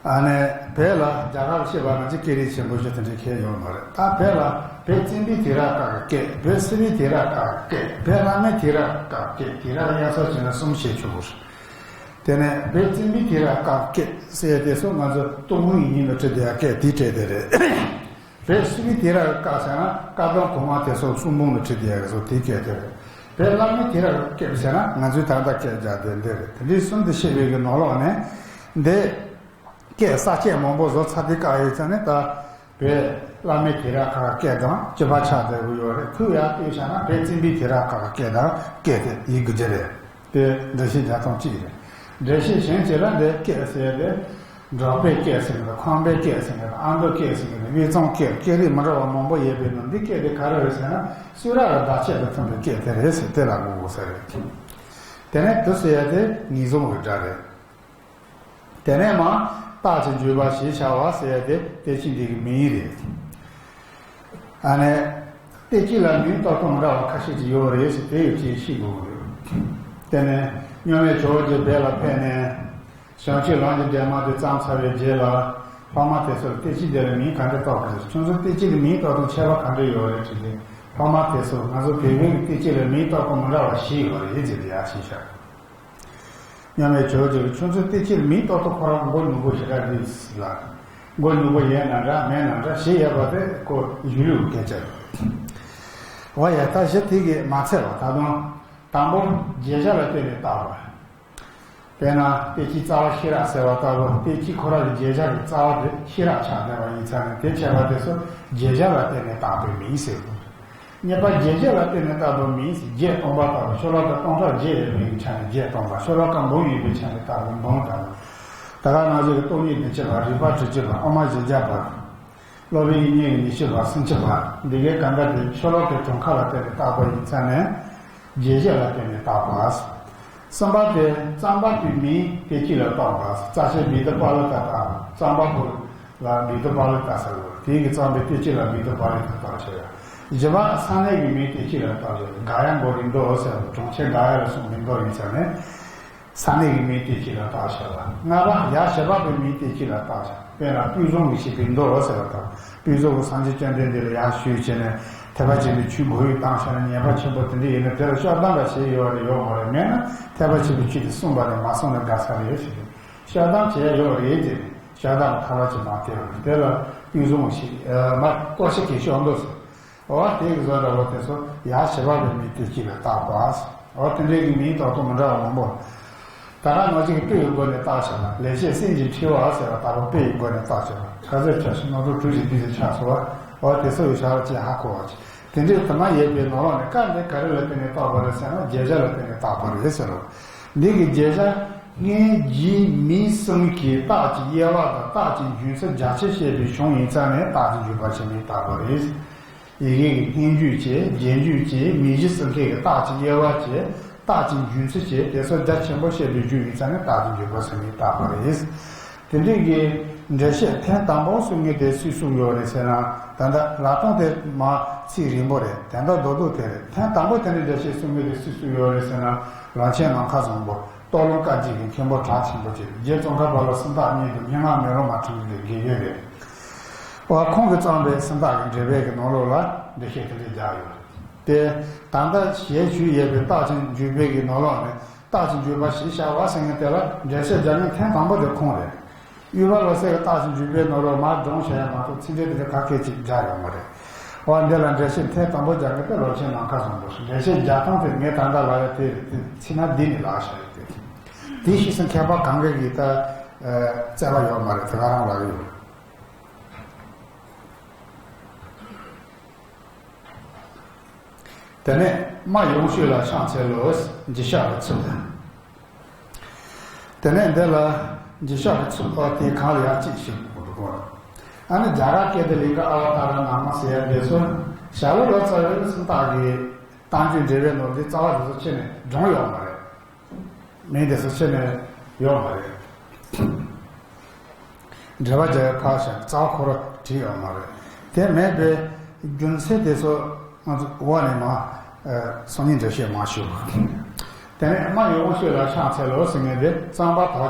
ཨ་ནི་བོད་ལ་རྒྱ་གར་ཤེས་པ་ང་ཚོ་སྐད་རིགས་ཆེན་པོ་ཞིག་དེ་འདྲའི་ཁྱད་ཡོད་མ་རེད། ད་བོད་ལ་བོད་བཙན་པོའི་དུས་རབས་སྐབས་ཀྱི་སྐད། བོད་སིལ་བུའི་དུས་རབས་སྐབས་ཀྱི་སྐད། བོད་བླ་མའི་དུས་རབས་སྐབས་ཀྱི་སྐད། དུས་རབས་དབྱར་གསོལ་བྱས་ན་གསུམ་བྱས་ཆོག་གི་རེད། དེ་ནས་བོད་བཙན་པོའི་དུས་རབས་སྐབས་སྐད་ཟེར་དེ་ཚོ་ང་ཚོ་སྟོད་ལུང་ཡིག་རྙིང་ལ་བྲིས་བསྡད་ཡ་སྐད་དེའི་གྲས་དེ་རེད། བོད་སིལ་བུའི་དུས་རབས་སྐབས་ཟེར་ན་བཀའ་གདམས་གོང་མ་དེ་ཚོ་གསུང་འབུམ་ལ་བྲིས་བསྡད་ཡ་ཚོ་དེའི་སྐད་དེ་རེད། བོད་བླ་མའི་དུས་རབས་སྐབས་ཟེར་ན་ང་ཚོའི་ད་ལྟ་སྐད་རྒྱག་དེ་འདི་རེད། དེ་འདྲའི་གསུམ་དུ་ཕྱེ་བའི་གི་ནང་ལོགས་ནས་འདི། སྐད་ས་སྐད་མང་པོ་བཟོ་ཚར་དུས་སྐབས་ཡིན་ཙང་ནི་ད་བོད་བླ་མའི་དུས་རབས་ཁག་སྐད་དང་གཅིག་པ་ཆགས་བསྡད་ཀྱི་ཡོད་རེད། ཁོས་ཡར་བལྟས་བཞག་ན་བོད་བཙན་པོའི་དུས་རབས་ཁག་སྐད་དང་སྐད་དེ་ཡིན་དགོས་ཀྱི་རེད། དེ་འགྲེལ་བཤད་རྒྱག་སྟངས་གཅིག་རེད། འགྲེལ་བཤད་གཞན་གཅིག་ལ་འདི་སྐད་ཟེར་ཏེ། འབྲོག་པའི་སྐད་ཟེར་གྱི་རེད། ཁམས་པའི་སྐད་ཟེར་གྱི་རེད། ཨ་མདོ་སྐད་ཟེར་གྱི་རེད། དབུས་གཙང་སྐད། སྐད་རིགས་མི་འདྲ་བ་མང་པོ་ཡོད་པའི་ནང་འདི་སྐད་དེ་ག་རེ་རེད་ཟེར་ན། གསུང་རབ་ལ་བརྡ་ཆད་དང་མཐུན་པའི་སྐད་དེ་རེད་ཟེར་དེ་ལ་གོ་དགོས་ས་རེད། དེ་ནས་དེ་ཟེར་ཡ་དེ་ངེས་བཟུང་གི་སྒྲ་རེད། དེ་ནས་མར་རྟགས་ཀྱི་འཇུག་པ་ཞེས་བྱ་བ་ཟེར་ཡ་དེ་སྐད་ཅིག་འདི་གི་མིང་རེད། ཨ་ནི། སྐད་ཅིག་ལ་མིང་བཏགས་སྟངས་མི་འདྲ་བ་ཁ་ཤས་ཅིག་ཡོད་རེད་ཟེར་དེ་ཡོད་ཅེས་ཤེས་དགོས་ཀྱི་རེད། དེ་ནས་སྨྱོ་བའི་ཇོ་བོ་རྗེ་བོད་ལ་ཕེབས་ནས། བྱང་ཆུབ་ལམ་གྱི་འདྲེན་མ་དེ་བརྩམས་ཚར་བའི་རྗེས་ལ། ཕ་མ་དེ་ཚོར་སྐད་ཅིག་དེ་ལ་མིང་ག་འདྲ་བཏགས་པ་རེད། ཁྱོད་ཚོ་སྐད་ཅིག་ལ་མིང་བཏགས་སྟངས་ཁྱད་པར་ག་འདྲ་ཡོད་རེད་དྲིས་ཏེ། ཕ་མ་དེ་ཚོ་ང་ཚོ་བོད་བོད་ཀྱི་སྐད་ཅིག་ལ་མིང་བཏགས་སྟངས་མི་འདྲ་བ་ཞིག་ཡོད་རེད་ཟེར་ཏེ་ཡར་ཕྱིན་ཤག་སྨྱོ་བའི་ཇོ་བོ་རྗེ་བོ་ཁྱོད་ཚོའི་སྐད་ཅིག་ལ་མིང་བཏགས་སྟངས་ཁོ་རང་མགོ་རྙོག་པོ་ཞེ་དྲག་རེད་ལ། མགོ་རྙོག་པོ་ཡོད་ན་འདྲ་མེད་ན་འདྲ་ཞེས་ཡོད་པ་དེ་ཁོ་གཞུང་ལུགས་སྐད་ཆ་རེད། འོ་ཡ། ད་གཞི་དེ་གིས་མ་ཚད་པ་ད་དུང་དང་པོ་བརྗོད་བྱ་ལ་བརྟེན་ནས་བཏགས་པ། དཔེར་ན་དཔེ་ཅིག་རྩ་བ་ཤེས་རབ་ཟེར་བ་ལྟ་བུ། དཔེ་ཅིག་ཁོ་རང་གི་བརྗོད་བྱ་གི་རྩ་བ་དེ་ཤེས་རབ་ཆགས་བསྡད་པ་ཡིན་ཙང་ནས་དེ་བྱས་པ་དེ་ཚོ་བརྗོད་བྱ་ལ་བརྟེན་ནས་བཏགས་པའི་མིང་ཟེར་དགོས། གཉིས་པ་བརྗོད་བྱ་ལ་བརྟེན་ནས་བཏགས་པའི་མིང་ཟེར། བརྒྱད་སྟོང་པ་ལྟ་བུ། ཤོ་ལོ་ཀ་སྟོང་ཕྲག་བརྒྱད་ཡོད་པའི་ཆ་ནས་བརྒྱད་སྟོང་པ། ཤོ་ལོ་ཀ་འབུམ་ཡོད་པའི་ཆ་ནས་བཏགས་པའི་འབུམ་ལྟ་བུ། ད་ག་ནང་བཞིན་གྱི་སྟོང་ཉིད་བདུན་ཅུ་པ། རིག་པ་དྲུག་ཅུ་པ། དབུ་མ་བཞི་བརྒྱ་པ། སློབ་དཔོན་དབྱིག་གཉེན་གྱི་ཉི་ཤུ་པ། སུམ་ཅུ་པ། འདི་གའི་གང་ག་དེ་ཤོ་ལོ་ཀའི་གྲངས་ཁ་ལ་བརྟེན་ནས་བཏགས་པ་ཡིན་ཙང་ནས་བརྗོད་བྱ་ལ་བརྟེན་ནས་བཏགས་པ། གསུམ་པ་དེ་རྩམ་པ་པོའི་མིང་དེ་གཅིག་ལ་བཏགས་པ། རྩ་ཆེན་བི་ཏུ་པཱ་ལི་ཏ་དང་རྩམ་པ་པོ་ལ་བི་ཏུ་པཱ་ལི་ཏ་ཟེར་བ། དེ་གི་རྩམ་པའི་དེ་གཅིག་ལ་བི་ཏུ་པཱ་ལི་ཏ་བཏགས་བྱས། བཞི་པ་ས་གནས་ཀྱི་མིང་དེ་གཅིག་ལ་བཏགས་བྱས། ག་ཡ་མགོ་རིང་མདོ་ཟེར་བ། གྲོང་ཁྱེར་ག་ཡ་ལ་སོགས་པའི་མདོ་ཡིན་ཙང་ནས། ས་གནས་ཀྱི་མིང་དེ་གཅིག་ལ་བཏགས་བྱས་པ། ལྔ་པ་ཡ་བྱེད་པ་པོའི་མིང་དེ་གཅིག་ལ་བཏགས་བྱས། དཔེར་ན་སྤུས་བཟང་གིས་བྱས་པའི་མདོ་ཟེར་བ་དང་། སྤུས་བཟང་གིས་སངས་རྒྱས་བཅོམ་ལྡན་འདས་ལ་ཡར་ཞུས་བྱས་ནས་ཐེག་པ་ཆེན་པོའི་ཆོས་གོ་ཡུལ་བཏང་བྱས་ནས་ཉན་པ་ཆེན་པོ་དེ་འདྲ་ཡིན་ན་དེ་ལ་སྐྱོན་གདམས་ལ་བྱས་ཡོད་རེད་ཡོད་མ་རེད། མེད་ན་ཐེག་པ་ཆེན་པོའི་ཆོས་དེ་གསུངས་པ་རེད་མ་གསུངས་ན་དགའ་ས་རེད་ཟེར་ཏེ་སྐྱོན་གདམས་བྱས་ཡོད་རེད་ཟེར་ནས་སྐྱོན་གདམས་ལ་ཐར་པ་ཆེན་པོ་དེ་ཡོད་རེད། དེ་ལ་སྤུས་བཟང་གིས་བྱས་མ་གཏོར་བཤིག་གི་ཤོག་མདོ་ཟེར། འོ་དེ་གི་བཟོ་འདྲ་བོ་དེ་ཚོ་ཡ་བྱེད་པ་པོའི་མིང་དེ་གཅིག་ལ་བཏགས་པ། འོ་དེ་འདྲའི་གི་མིང་བཏགས་སྟངས་མི་འདྲ་བ་མང་པོ། ད་ག་ནང་བཞིན་གྱི་དཔེ་ཡི་སྒོ་ནས་བཏགས་བྱས་ན་ལེགས་བཤད་སེམས་ཀྱི་འཁྲུལ་བ་ཟེར་བ་ལྟ་བུ་དཔེ་ཡི་སྒོ་ནས་བཏགས་བྱས་ན་ཁ་ཟེར་ཆ་ཞིག་སྣ་ཚོགས་གྲུ་བཞི་བསྡུས་ཟེར་ཆགས་སོ། འོ་དེ་ཚོ་ཡི་ཆ་ལ་ཅིག་ཧ་གོ་བ་ཅིག་དེ་འདྲའི་དུ་མ་ཡོད་པའི་ནང་ལོགས་ནས་སྐབས་འདི་ག་རེ་ལ་བརྟེན་ནས་བཏགས་པ་རེད་ཟེར་ན་བརྗོད་བྱ་ལ་བརྟེན་ནས་བཏགས་པ་རེད་ཟེར་རོ། འདི་གི་བརྗོད་བྱ་སྔོན་རྗེས་མིང་གསུམ་གྱི་རྟགས་ཀྱི་དབྱེ་བ་དང་རྟགས་ཀྱི་འབྱུང་ཚུལ་རྒྱ་ཆེར་བཤད་པའི་གཞུང་ཡིན་ཙང་ནས་རྟགས་ཀྱི་འཇུག་པ་ཞེས་མིང་བཏགས་པ་རེད། ཡི་གེ་གི་སྔོན་འཇུག་བྱས། རྗེས་འཇུག་བྱས། མིང་གཞི་གསུམ་ཀའི་རྟགས་ཀྱི་དབྱེ་བ་བྱས། རྟགས་ཀྱི་འབྱུང་ཚུལ་བྱས། དེ་ཚོ་རྒྱ་ཆེན་པོ་བཤད་པའི་རྒྱུ་ཡིན་ཙང་ནས་རྟགས་ཀྱི་འཇུག་པ་ཟེར་མིང་བཏགས་པ་རེད། དེ་འདྲའི་གི་འགྲེལ་བཤད་ཐེངས་དང་པོ་གསུང་མཁན་དེ་སུས་གསུངས་ཡོད་རེད་ཟེར་ན། ད་ལྟ་ལབ་སྟངས་དེ་མ་ཚིག་རིང་པོ་རེད། དོན་དག་རྡོག་རྡོག་དེ་རེད། ཐེངས་དང་པོ་དེ་འདྲའི་འགྲེལ་བཤད་གསུང་མཁན་དེ་སུས་གསུངས་ཡོད་རེད་ཟེར་ན། རང་ཆེན་ནམ་མཁའ་བཟང་པོ། སྟག་ལུང་བཀའ་བརྒྱུད་ཀྱི་མཁན་པོ་གྲགས་ཆེན་པོ་ཅིག་རྗེ་ཙོང་ཁ་པ་ལ་སུམ་རྟགས་གཉིས་དང་སྙན་ངག་མེ་ལོང་མ་ཁྲིད་ཀྱི་དགེ་རྒན་རེད། འོ་ཁོང་གིས་བརྩམས་པའི་སུམ་རྟགས་ཀྱི་འགྲེལ་པའི་གི་ནང་ལོགས་ལ་འགྲེལ་བཤད་དེ་འདྲ་རྒྱག་ཡོད་རེད། དེ་ད་ལྟ་ཞལ་བཞུགས་ཡོད་པའི་རྟགས་ཅན་འཇུག་པའི་གི་ནང་ལོགས་ནས་རྟགས་ཅན་འཇུག་པ་ཞེས་བྱ་བ་ཟེར་མཁན་དེ་ལ་འགྲེལ་བཤད་རྒྱག་མཁན་ཐེངས་དང་པོ་དེ་ཁོང་རེད། དབུས་པ་ལོ་ཙཱ་གི་རྟགས་ཅན་འཇུག་པའི་ནང་ལོགས་མར་སྒྲུང་བཤད་ཡ་མ་གཏོགས་ཚིག་འགྲེལ་དེ་འདྲ་ག་སྐད་ཅིག་རྒྱག་ཡོད་མ་རེད། འོ་འདི་ལ་འགྲེལ་བཤད་ཐེངས་དང་པོ་རྒྱག་མཁན་དེ་ལོ་ཆེན་ནམ་མཁའ་བཟང་པོ་རེད། འགྲེལ་བཤད་རྒྱག་སྟངས་དེ་ངས་ད་ལྟ་ལབ་ཡ་དེ་རེད། དེ་ཕྱི་ན་འདི་ནས་ལབ་བཞག་ཡོད་དེ། དེ་ཤེས་སུ་མཁས་པ་གང་ག་གིས་ད་རྩོད་པ་ཡོད་མ་རེད། དེ་ག་རང་ལབ་ཡོད། དེ་ནས་སྨྲ་ཡོངས་ཤོད་ལ་ཕྱག་འཚལ་ལོ། འཇིགས་ཞགས་ཀྱི་ཚུལ་དང་། དེ་ནས་འདི་ལ་འཇིགས་ཞགས་ཀྱི་ཚུལ་དང་དེའི་གང་ལ་ཡང་གཅིག་ཞིག་དགོས་འདུག་གོ། ཨ་ནི་རྒྱ་གར་སྐད་དུ་ལིང་ག་ཨ་བ་ཏཱ་ར་ནཱ་མ་ཟེར་ཡ་འདི་ཚོ་ཞྭ་ལུ་ལོ་ཙཱ་བའི་སུམ་རྟགས་ཀྱི་རྟགས་འཇུག་འགྲེལ་པའི་ནང་འདི་རྩ་བ་འདི་ཚོ་ཁྱེད་ནས་སྦྱོང་ཡོད་མ་རེད། མིང་འདི་ཚོ་ཁྱེད་ནས་ཡོད་མ་རེད། འགྲེལ་པ་རྒྱག་ཡ་ཕར་བཞག་རྩ་བ་ཁོ་ར་བྲིས་ཡོད་མ་རེད། དེ་མེད་པའི་རྒྱུ་མཚན་དེ་ཚོ་ང་ཚོ་འོག་ནས་མ་སང་ཉིན་འགྲེལ་བཤད་མ་ཞུ། དེ་ནས་རྨ་ཡི་དབང་ཕྱུག་ལ་ཕྱག་འཚལ་ལོ་ཟེར་མཁན་དེ་གཙང་པ་དག་བྱ་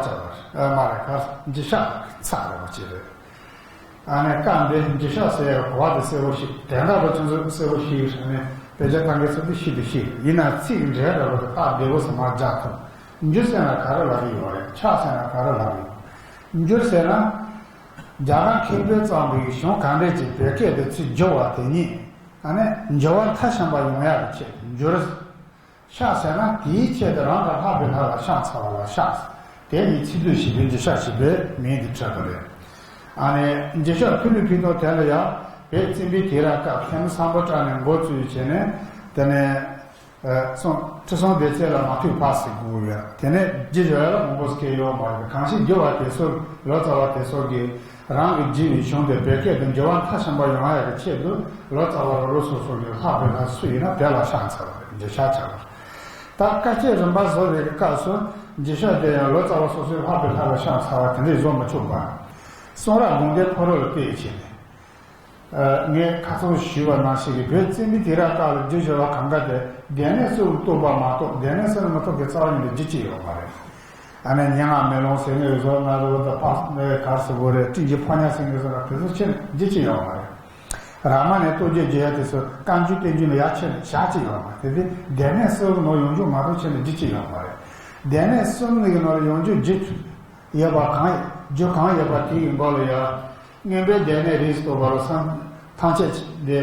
བ་མ་རེད། གར་འཇིགས་ཤག་ཚ་རེད་པ་ཅི་རེད། ཨ་ནི་སྐབས་འདི་འཇིགས་ཤག་ཟེར་ཡ་གོ་བ་དེ་གསལ་པོ་ཞིག་དན་རྟགས་པ་ཁྱོད་ཚོ་གསལ་པོ་ཞིག་ཡོད་ནས་དཔེ་ཆ་ལྟ་མཁན་ཚོ་འདི་ཤེས་དུ་ཤེས། ཡིན་ན་ཚིག་འགྲེལ་འདྲ་པོ་དེ་རྟགས་བདེ་པོ་ཟེར་མ་རྒྱག་ཐུབ། འཇུ་ཟེར་ན་ག་རེ་ལབ་ཀྱི་ཡོད་རེད། ཕྱག་ཟེར་ན་ག་རེ་ལབ་ཀྱི་ཡོད། འཇུ་ཟེར་ན། རྒྱ་གར་མཁས་པས་བརྩམས་པའི་གཞུང་གང་འདྲ་ཅིག་བོད་སྐད་དུ་ཚུར་བསྒྱུར་བ་དེ་ཉིད། ཨ་ནི་འགྱུར་བ་མཐའ་ཞུམ་པ་ཡོང་ཡག་གི་ཆེད་དུ་འཇུ། ཤག་ཟེར་ན་དེའི་ཆེད་དུ་རང་གི་ལྷག་པའི་ལྷ་ལ་ཕྱག་འཚལ་བ་ལ་ཤག། དེ་ཉིད་ཚིག་སྡུད་བྱས་པའི་འཇིགས་ཤག་ཞེས་པའི་མིང་དུ་བྲིས་པ་རེད། ཨ་ནི་འཇིགས་ཤག་ཕུ་ནུ་ཕུ་ཐོག་དེ་ལ་ཡང་བོད་བཙན་པོའི་དུས་རབས་སྐབས་ཐོན་མི་སམ་བྷོ་ཊ་ནས་འགོ་བཙུགས་བྱས་ནས་དེ་ནས། ཨ་སོང་ཁྲི་སྲོང་ལྡེ་བཙན་ལ་མ་ཐུག་བར་ཟེར་དགོས་ཡོད། དེ་ནས་རྗེ་ཇོ་ཡ་ལ་མང་པོ་སྐད་ཡོད་མ་རེད། གང་ཞིག་བསྒྱུར་བ་དེ་ཚོ་ལོ་ཙཱ་བ་དེ་ཚོ་གིས་རང་གིས་བགྱིས་པའི་གཞུང་དེ་བོད་སྐད་དུ་འགྱུར་བ་མཐའ་ཞུམ་པ་ཡོང་ཡ་གི་ཆེད་དུ་ལོ་ཙཱ་བ་རོ་རོ་སོ་སོ་གི་ལྷག་པའི་ལྷ་སུ་ཡིན་ན་དེ་ལ་ཕྱག་འཚལ་བ་རེད། འཇིགས་ཤག་བྱ་བ་རེད། ད་བཀའ་ཆད་རིམ་པ་བཟོ་བའི་སྐབས་སུ་འཇིགས་ཤག་དེ་ཡང་ལོ་ཙཱ་བ་སོ་སོའི་ལྷག་པའི་ལྷ་ལ་ཕྱག་འཚལ་བ་དེ་འདྲས་བཟོ་མི་ཆོག་པ། གསུང་རབ་དགོངས་དོན་ཕ་རོལ་ལ་བལྟས་བྱས་ནས། ངས་ཁ་སང་ཞུས་པ་ནང་བཞིན་གྱི་བོད་བཙན་པོའི་དུས་རབས་སྐབས་ལ་རྗེ་ཇོ་བོ་གང་ག་དེ་སྡེ་སྣོད་གསུམ་རྟོགས་པ་མ་གཏོགས་སྡེ་སྣོད་གསུམ་མི་རྟོགས་པའི་རྩ་བ་ཉིད་དུ་རྒྱུད་གཅིག་ཡོད་མ་རེད། ཨ་ནི་སྙན་ངག་མེ་ལོང་ཟེར་མཁན་བཟོ་ན་རོ་ད་པ་གར་སི་བོ་རེད། སྤྲིན་གྱི་ཕོ་ཉ་ཟེར་མཁན་བཟོ་ན་དེ་ཚོ་ཆེ་རྒྱུད་གཅིག་ཡོད་མ་རེད། རཱ་མ་ནའི་རྟོགས་བརྗོད་བརྗོད་ཡ་དེ་ཚོ་བཀའ་འགྱུར་བསྟན་འགྱུར་ལ་ཡ་ཆེ་ཞག་གཅིག་ཡོད་མ་རེད། དེ་དེ་སྡེ་སྣོད་གསུམ་ནང་ཡོང་རྒྱུ་མ་གཏོགས་ཆེ་རྒྱུད་གཅིག་ཡོད་མ་རེད། སྡེ་སྣོད་གསུམ་ནི་གི་ནང་ལ་ཡོང་རྒྱུ་རྒྱུད། ཡོད་པ་གང་རྒྱུ་གང་ཡོད་པ་དེ་ཡི་མགོ་ལ་ཡ། མངོན་པའི་སྡེ་སྣོད་རིགས་རྟོགས་པ་ལ་སངས་ཐམས་ཅད་དེ།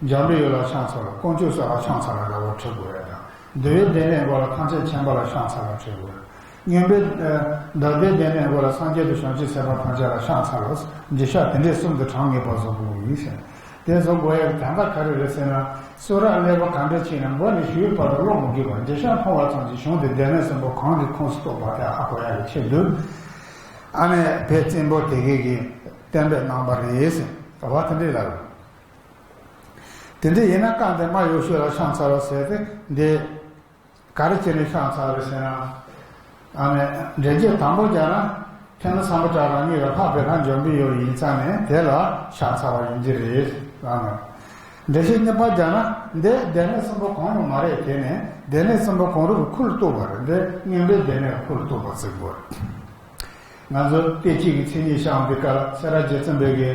འཇམ་པའི་དབྱངས་ལ་ཕྱག་འཚལ་ལ་དཀོན་མཆོག་གསུམ་ལ་ཕྱག་འཚལ་ལ་འདྲ་བོ་བྲི་དགོས་ཡ་དང་། འདུལ་བའི་སྡེ་སྣོད་མགོ་ལ་ཐམས་ཅད་མཁྱེན་པ་ལ་ཕྱག་འཚལ་ལ་བྲི་དགོས་ཡ། མངོན་པའི་ཨ་འདུལ་བའི་སྡེ་སྣོད་མགོ་ལ་སངས་རྒྱས་དང་བྱང་ཆུབ་སེམས་དཔའ་ཐམས་ཅད་ལ་ཕྱག་འཚལ་ལ། འཇིགས་ཤག་དེ་འདྲའི་གསུམ་དུ་གྲངས་ངེས་པར་བཟོ་དགོས་ཡིན་ཟེར། དེ་བཟོ་དགོས་ཡ་གི་དོན་དག་ག་རེ་རེད་ཟེར་ན། གསུང་རབ་གླེགས་བམ་གང་འདྲ་ཅིག་ཡིན་ན་མགོ་ནས་གཞུག་གུ་བར་དུ་ཀློག་མི་དགོས་པར་འཇིགས་ཤག་མཐོང་བ་ཙམ་གྱིས་གཞུང་དེ་སྡེ་སྣོད་གསུམ་པོ་གང་གི་ཁོངས་སུ་གཏོགས་པ་དེ་ཧ་གོ་ཡ་གི་ཆེད་དུ། ཨ་ནི་བོད་བཙན་པོ་དེ་གས་ཀྱིས་གཏན་འབེབས་གནང་བ་རེད་ཟེར་བ་དེ་འདྲས་ལབ། དེ་འདྲས་ཡིན་ན་སྐབས་འདིར་རྨ་ཡི་དབང་ཕྱུག་ལ་ཕྱག་འཚལ་ལོ་ཟེར་ཏེ་འདི། ག་རེ་བྱས་ནས་ཕྱག་འཚལ་རེད་ཟེར་ན། ཨ་ནི་འགྲེལ་བརྗོད་དང་པོ་རྒྱག་ན། ཐོན་མི་སམ་བྷོ་ཊ་རང་ཉིད་ལ་ལྷག་པའི་ལྷ་འཇམ་པའི་དབྱངས་ཡིན་ཙང་ནས་དེ་ལ་ཕྱག་འཚལ་བ་ཡིན་གྱི་རེད་ལབ་ནས། འགྲེལ་བཤད་གཉིས་པ་རྒྱག་ན་འདི་སྡེ་སྣོད་གསུམ་པོ་གང་ཡང་མ་རེད། དེ་ནས་སྡེ་སྣོད་གསུམ་པོ་གང་རུང་གི་ཁུལ་རྟོགས་པ་རེད། འདི་མངོན་པའི་སྡེ་སྣོད་ཁུལ་རྟོགས་པ་ཟེར་དགོས་རེད། ང་ཚོ་བསྟན་བཅོས་ཀྱི་མཚན་ཉིད་བཤད་འདི་ག་ལ་སེ་ར་རྗེ་བཙུན་པའི་གི།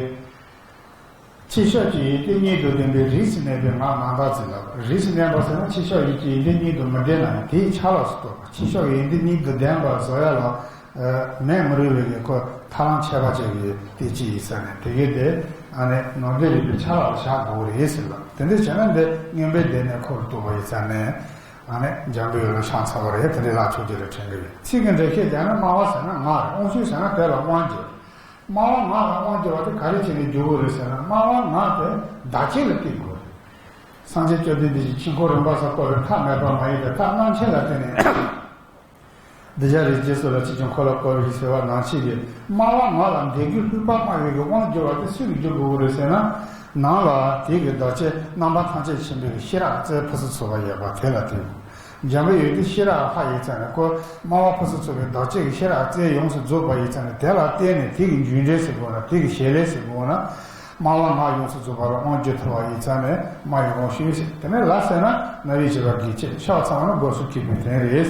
ཆོས་ཕྱོགས་ཀྱི་ཡོན་ཏན་གཉིས་དང་ལྡན་པའི་རིས་སུ་གནས་པའི་ངག་རྣམ་དག་ཅེས་ལབ། རིས་སུ་གནས་པ་ཟེར་ན་ཆོས་ཕྱོགས་ཀྱི་ཡོན་ཏན་གཉིས་དང་མི་ལྡན་ན་ཡང་དེའི་ཆ་ལག་སུ་གཏོགས་པ། ཆོས་ཕྱོགས་ཀྱི་ཡོན་ཏན་གཉིས་དང་ལྡན་པ་བཟོ་ཡ་ལ་མེད་མི་རུང་བའི་གི་ཁོ་ཐབས་ལམ་ཁྱད་པར་ཅན་གྱི་བསྟན་བཅོས་ཡིན་ས་ནས་དེ་གའི་དེ་ཨ་ནི་ནང་དོན་རིག་པའི་ཆ་ལག་ལ་བཞག་དགོས་རེད་ཟེར་ལབ། དེ་འདྲ་བྱས་ན་འདི་མངོན་པའི་སྡེ་སྣོད་ཁུལ་རྟོགས་པ་ཡིན་ས་ནས་ཨ་ནི་འཇམ་པའི་དབྱངས་ལ་ཕྱག་འཚལ་བ་རེད། དེ་འདྲའི་ལག་ཆོས་ཀྱི་རེ་དྲན་གི་ཡོད། ཚིག་གི་འགྲེལ་བཤད་རྒྱག་ན་སྨྲ་བ་ཟེར་ན་ངག་རེད། དབང་ཕྱུག་ཟེར་ན་དེ་ལ་དབང་བསྒྱུར། སྨྲ་བ་ངག་ལ་དབང་བསྒྱུར་བ་དེ་ག་རེ་བྱས་ནས་བསྒྱུར་དགོས་རེད་ཟེར་ན། སྨྲ་བ་ངག་དེ་བདག་བསྐྱེད་ལ་བརྟེན་དགོས་རེད། སངས་རྒྱས་བཅོམ་ལྡན་འདས་ཀྱིས་དཀྱིལ་འཁོར་རིམ་པ་གསུམ་བསྐོར་བའི་ཐབས་མེད་པ་མ་ཡིན་པའི་ཐབས་རྣམ་མཁྱེན་ལ་བརྟེན་ནས། གདུལ་བྱ་རིགས་ཀྱི་སོ་ལ་ཆེས་ཆུང་འཁོར་ལོ་བསྐོར་བའི་ཟེར་བ་ནང་བཞིན་གྱི་སྨྲ་བ་ངག་ལ་འདས་རྒུའི་ལྷུག་པ་སྨྲ་བའི་གི་དབང་བསྒྱུར་བ་དེ་སུས་བསྒྱུར་དགོས་རེད་ཟེར་ན། ནང་ལ་དེ་གི་བདག་བསྐྱེད་རྣམ་པ་ཐམས་ཅད་མཁྱེན་པའི་ཤེས་རབ་རྩལ་ཕུན་སུམ་ཚོགས་པ་ཡོད་པ་དེ་ལ་བརྟེན་དགོས། འཇམ་པའི་དབྱངས་དེ་ཤེས་རབ་ལྷ་ཡིན་ཙང་ནས་ཁོ་སྨྲ་བ་ཕུན་སུམ་ཚོགས་པའི་བདག་བསྐྱེད་ཀྱི་ཤེས་རབ་རྩལ་ཡོངས་སུ་རྫོགས་པ་ཡིན་ཙང་ནས་དེ་ལ་བརྟེན་ནས་དེ་གི་འཇུག་འགྲེལ་ཟེར་དགོས་ན། དེ་གི་བྱེད་ལས་ཟེར་དགོས་ན། སྨྲ་བ་ངག་ཡོངས་སུ་རྫོགས་པ་ལ་དབང་བསྒྱུར་ཐུབ་པ་ཡིན་ཙང་ནས་སྨྲ་བའི་དབང་ཕྱུག་ཟེར། དེ་ནས་ལ་ཟེར་ན་རྣ་བས་བྱས་པ་དགེ་བྱས། ཕྱག་འཚལ་བ་ནི་སྒོ་སུ་ཁེགས་པའི་དོན་རེད། བྱས་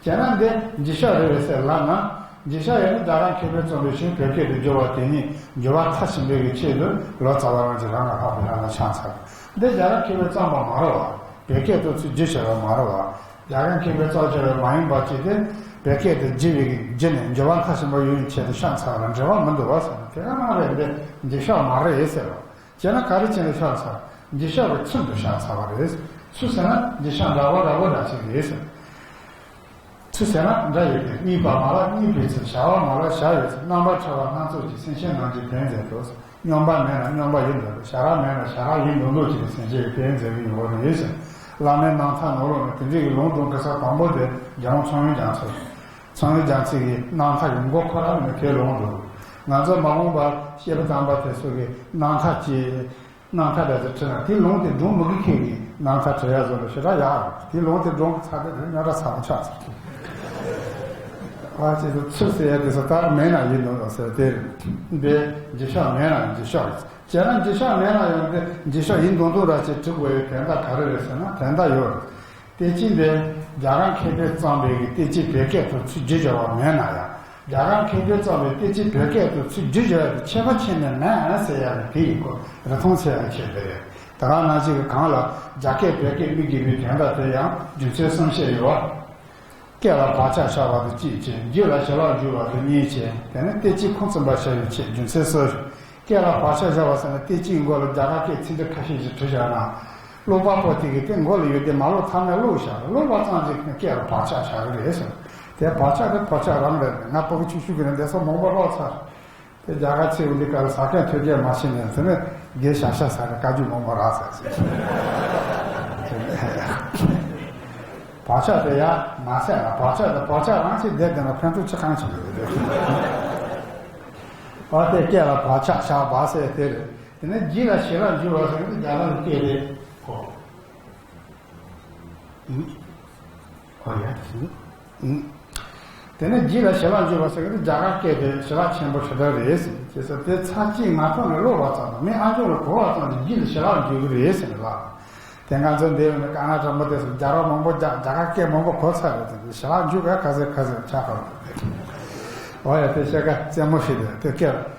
ན་འདི་འཇིགས་ཤག་རེད་པས་ཟེར་ལབ་ན། འཇིགས་ཤག་ཡིན་ན་རྒྱ་གར་མཁས་པས་བརྩམས་པའི་གཞུང་བོད་སྐད་དུ་བསྒྱུར་བ་དེ་ཉིད་འགྱུར་བ་མཐའ་ཕྱིན་པའི་གི་ཆེད་དུ་ལོ་ཙཱ་བ་རང་གིས་རང་ལ་ལྷག་པའི་ལྷ་ལ་ཕྱག་འཚལ། འདི་རྒྱ་གར་མཁས་པས་བརྩམས་པ་མ་རེད་བ། བོད་སྐད་དུ་ཚུར་བསྒྱུར་བྱས་པ་མ་རེད་བ། རྒྱ་གར་མཁས་པས་བརྩམས་བྱས་པ་མ་ཡིན་པ་ཅིག་དེ་བོད་སྐད་དུ་བསྒྱུར་བའི་གི་བསྒྱུར་ནས་འགྱུར་བ་མཐའ་ཕྱིན་པ་ཡོང་བའི་ཆེད་དུ་ཕྱག་འཚལ་བ་ལ་འབྲེལ་བ་མི་འདུག་བ་ཟེར་ན། དེ་ག་ནང་རེད། འདི་འཇིགས་ཤག་མ་རེད་ཟེར་བ། བྱས་ན་ག་རེ་བྱས་ནས་ཕྱག་འཚལ། འཇིགས་ཤག་གི་ཚུལ་དུ་ཕྱག་འཚལ་བ་རེད། ཚུལ་ཟེར་ན་འཇིགས་ཤག་འདྲ་བོ་འདྲ་བོ་འདྲ་ཞིག་རེད་ཟེར། ཚུལ་ཟེར་ན་འདྲ་ཡོད་པས་རྙེད་པ་མ་ལགས་རྙེད་པའི་ཚུལ། བྱ་བ་མ་ལགས་བྱ་བའི་ཚུལ། རྣམ་པར་འཕྲུལ་པ་སྣ་ཚོགས་ཀྱིས། སེམས་ཅན་རྣམས་ཀྱི་དོན་མཛད་དོ། སྙོམས་པ་མེད་ན་སྙོམས་པ་ཡིན་འདོད་པས། བྱ་ར་མེད་ན་བྱ་ར་ཡིན་འདོད་མདོག་བྱས་ཏེ་སེམས་ཅན་གྱི་དོན་མཛད་པའི་ཡོད་རེད་ཟེར། བླ་མའི་རྣམ་ཐར་ནང་ལོགས་ནས་དེ་འདྲའི་གི་ལུང་དྲངས་གི་ས་དང་པོ་དེ་རྒྱལ་དབང་ཚངས་དབྱངས་རྒྱ་མཚོ་རེད། ཚངས་དབྱངས་རྒྱ་མཚོ་གི་རྣམ་ཐར་གྱི་མགོ་ཁོ་རང་ནས་དེ་ལུང་དུ། ང་ཚོ་མ་འོངས་པར་སྐྱེས་བུ་དམ་པ་དེ་ཚོ་གི་རྣམ་ཐར་གྱི་རྣམ་ཐར་འདྲ་ཚོ་བྲིས་ན་དེ་ལུང་དེ་སྒྲུང་མི་དགོས་མཁན་གྱི་རྣམ་ཐར་བྲིས་ཡ་བཟོ་འདྲ་ཞེ་དྲག་ཡག་རེད། དེ་ལུང་དེ་སྒྲུང་གི་ཚར་དེ་རྙོག་དྲ་ཚ་པོ་ཆགས་སོང་། ཨ་ཅེ་དུ་ཚུར་ཟེར་ཡ་དེ་ཚོ་ད་མེད་ན་ཡིན་ནོ་ཟེར་དེ་རེད། འདི་འགྱིག་ཤོག་མེད་ན་འགྱིག་ཤོག་རེད། བྱས་ན་འགྱིག་ཤོག་མེད་ན་ཡང་དེ་འགྱིག་ཤོག་ཡིན་མདོག་མདོག་འདྲ་ཅིག་བྲི་དགོས་ཡོད་དོན་དག་ག་རེ་རེད་ཟེར་ན་དོན་དག་ཡོད་རེད། བསྟན་བཅོས་འདི་རྒྱ་གར་མཁས་པས་བརྩམས་པའི་གི་བསྟན་བཅོས་བོད་སྐད་དུ་ཚུར་བསྒྱུར་བྱས་པ་མེད་ན་ཡང་། རྒྱ་གར་མཁས་པས་བརྩམས་པའི་བསྟན་བཅོས་བོད་སྐད་དུ་ཚུར་བསྒྱུར་བྱས་པ་དེ་ཁྱད་པར་ཕྱིན་ནས་མེད་ཟེར་ཡ་ནི་དེ་ཡི་སྐོར་རིན་ཐང་ཆེ་བ་ཁྱད་པར་རེད། ད་ག་ནང་བཞིན་གྱི་གང་ལ་རྒྱ་སྐད་བོད་སྐད་དམིགས་དགོས་པའི་དོན་དག་དེ་ཡང་རྒྱུ་མཚན་གསུམ་བཤད་ཡོད་པ། སྐད་ལ་བག་ཆགས་ཆགས་པ་དང་གཅིག་བྱས། རྒྱུད་ལ་ཞི་ལྷག་འཇུག་པ་དང་གཉིས་བྱས། དེ་ནས་བསྟན་བཅོས་ཁུངས་བཙུན་པར་བྱ་བའི་ཆེད། རྒྱུ་མཚན་གསུམ་ཞིག་སྐད་ལ་བག་ཆགས་བཞག་པ་ཟེར་ན་བསྟན་བཅོས་མགོ་ལ་རྒྱ་གར་སྐད་ཚིག་འབྲུ་ཁ་ཤས་ཤིག་བྲིས་བཞག་ན། ཀློག་པ་པོ་དེ་གིས་དེ་མགོ་ལ་ཡོད་དེ་མ་ཀློག་ཐབས་མེད་ཀློག་བཞག་ཀློག་པ་ཙམ་གྱིས་སྐད་ལ་བག་ཆགས་བཞག་གི་རེད་ཟེར། དེ་བག་ཆགས་དེ་བག་ཆགས་རང་རེད། ང་ཕྲུ་གུ་ཆུང་ཆུང་གི་ནས་འདི་ཚོ་མང་པོ་ཀློག་ཚར། དེ་རྒྱ་གར་ཚིག་འདི་ག་ལ་ཟ་མཁན་ཐོས་རྒྱལ་མ་ཤེས་ནས་ཟེར་ནས་དགེ་བཤགས་བཤགས་ཟ་ནས་བཀའ་བརྒྱུད་མང་པོ་རག་ཟེར་ཟེར། བག་ཆགས་དེ་ཡང་མ་ཟད་ན་བག་ཆགས་དེ་བག་ཆགས་རང་ཞིག་བསྡད་བསྡད་ན་ཕན་ཐོགས་ཅི་གང་ཆེ་རེད། ཨ་དེ་སྐད་ལ་བག་ཆགས་བཞག་པ་ཟེར་དེ་རེད། དེ་ནས་རྒྱུད་ལ་ཞི་ལྷག་འཇུག་པ་ཟེར་ནི་རྒྱ་གར་སྐད་རེད་གོ། ཨུ། ཨོ་ཡ། ཨུ། དེ་ནས་རྒྱུད་ལ་ཞི་ལྷག་འཇུག་པ་ཟེར་གི་འདི་རྒྱ་གར་སྐད་དེ་ཞི་ལྷག་ཆེན་པོ་ཞེ་དྲག་རེད་ཟེར། བྱས་ཙང་དེ་ཚར་གཅིག་ང་ཐོག་ནས་ཀློག་པ་ཙམ་དང་མི་ཨ་ཅོག་ལ་གོ་བ་ཙམ་གྱིས་རྒྱུད་ལ་ཞི་ལྷག་འཇུག་གི་རེད་ཟེར་ནས་ལབ། དེ་ང་ཚོ་འདིར་ཡོང་ནས་དཀའ་ངལ་དྲང་པོ་དེ་ཚོ་རྒྱ་རོགས་མང་པོ་རྒྱག་རྒྱ་གར་སྐད་མང་པོ་གོ་ཚར་རེད་དེ་ཞི་ལྷག་འཇུག་ག་ག་ཚོད་ག་ཚོད་ཆགས་པ་རེད། ཨོ་ཡ་དེ་བཤད་ཀ་རྩེད་མོ་ཞིག་རེད་དེ་སྐད།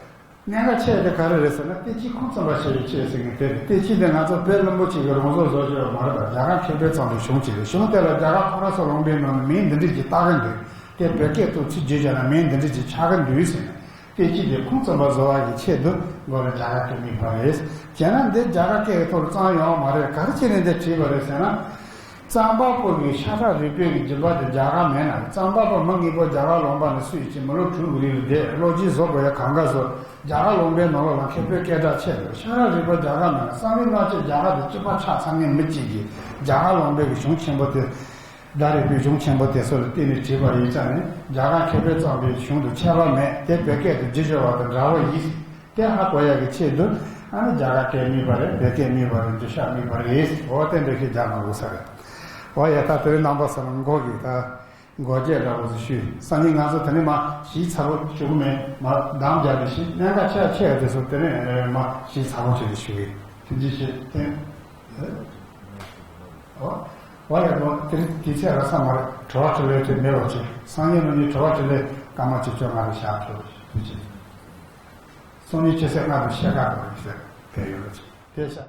གནད་འགག་ཆེ་དེ་ག་རེ་རེད་ཟེར་ན་བསྟན་བཅོས་ཁུངས་བཙུན་པར་བྱ་བའི་ཆེད་ཟེར་མཁན་དེ་རེད། བསྟན་བཅོས་དེ་ང་ཚོ་བོད་བླུན་པོ་གཅིག་གིས་རང་བཟོ་བཟོ་བྱས་པ་མ་རེད་པ། རྒྱ་གར་མཁས་པས་བརྩམས་པའི་གཞུང་གཅིག་རེད། གཞུང་དེ་ལ་རྒྱ་གར་ཁོ་རང་ཚོ་ལུང་པའི་ནང་ནས་མིང་འདི་འདྲ་ཅིག་བཏགས་ཀྱི་འདུག་དེ་བོད་སྐད་དུ་ཚུར་བསྒྱུར་བྱས་ན་མིང་འདི་འདྲ་ཅིག་ཆགས་ཀྱི་འདུག་ཟེར་ནས་བསྟན་བཅོས་དེ་ཁུངས་བཙུན་པ་བཟོ་བ་ཡི་ཆེད་དུ་མགོ་ལ་རྒྱ་གར་སྐད་དམིགས་པ་རེད། བྱས་ན་འདི་རྒྱ་གར་སྐད་ཀྱི་ཐོག་ལ་བརྩམས་ཡོད་མ་རེད། ག་རེ་བྱས་ནས་འདི་བྲིས་པ་རེད་ཟེར་ན། རྩམ་པ་པོ་གིས་ཤ་ཁྲག་རུས་པའི་གི་སྦྱིན་པ་དེ་རྒྱ་གར་མེད་ན། རྩམ་པ་པོ་མི་དངོས་པོ་རྒྱ་གར་ལུང་པ་ནས་སུས་ཀྱིས་མི་ལོ་དྲུག་གི་རིང་ལ་བསྡད། བློ་སྦྱོང་བཟོ་དགོས་ཡ་གང་ག་བཟོ། རྒྱ་གར་ལུང་པའི་ནང་ལོགས་ལ་མཁས་པའི་སྐད་གྲགས་ཆེ་འདུག་ཤ་ཁྲག་རུས་པ་རྒྱ་གར་མེད་ན་བསམ་ཡས་སྨྲ་བརྗོད་རྒྱ་གར་དུ་གཅིག་པ་ཆགས་ཚར་མཁན་མི་གཅིག་གིས་རྒྱ་གར་ལུང་པའི་གི་གཞུང་ཆེན་པོ་དེ། ད་རེས་པའི་གཞུང་ཆེན་པོ་དེ་ཚོ་ལ་བརྟེན་ནས་བྲིས་པ་ཡིན་ཙང་ནི་རྒྱ་གར་མཁས་པས་བརྩམས་པའི་གཞུང་དུ་ཁྱད་པར་མེད། དེ་བོད་སྐད་དུ་བསྒྱུར་བྱས་པ་དང་འདྲ་བ་ཡིན། དེ་ཧ་གོ་ཡག་གི་ཆེད་དུ་ཨ་ནི་རྒྱ་གར་སྐད་དམིགས་པ་རེད། བོད་སྐད་དམིགས་པ་རེད། འགྱིག་ཤོག་དམིགས་པ་རེད། འོ་དེ་འདྲ་ཞིག་རྒྱག་མ་དགོས་ས་རེད། འོ་ཡ་ད་དེ་རིང་རྣམ་པ་ཚོ་ལ་མགོ་གི་ད་མགོ་བརྗེ་འདྲ་བོ་ཞིག་ཞུས། སང་ཉིན་ང་ཚོ་དེ་རིང་མ་གཞི་ཚ་བོ་ཞུ་གི་མེད། མ་འདམ་རྒྱག་རེ་ཞིག་གནད་འགག་ཆེ་ཆེ་དེ་ཚོ་དེ་རིང་མ་གཞི་ཚ་བོ་བྱས་ཏེ་ཞུ་གི། དེ་འདྲ་ཞིག་བསྟན། འོ། འོ་ཡ་འོ་དེ་རིང་དུས་ཚོད་རག་ས་མ་རེད། དྲི་བ་དྲིས་ལན་དེ་མེད་པ་བྱས། སང་ཉིན་ལོ་གཉིས་དྲི་བ་དྲིས་ལན་སྐར་མ་བཅུ་བཅོ་ལྔ་རེ་བཞག་ཐུབ་ཐུབ་ཅིག་སང་ཉིན་ཆུ་ཚོད་ལྔ་དང་ཕྱེད་ཀ་དང་ཡིན་ཟེར་བས་ཡོད་ལ་ཅིག་དེ་བཞག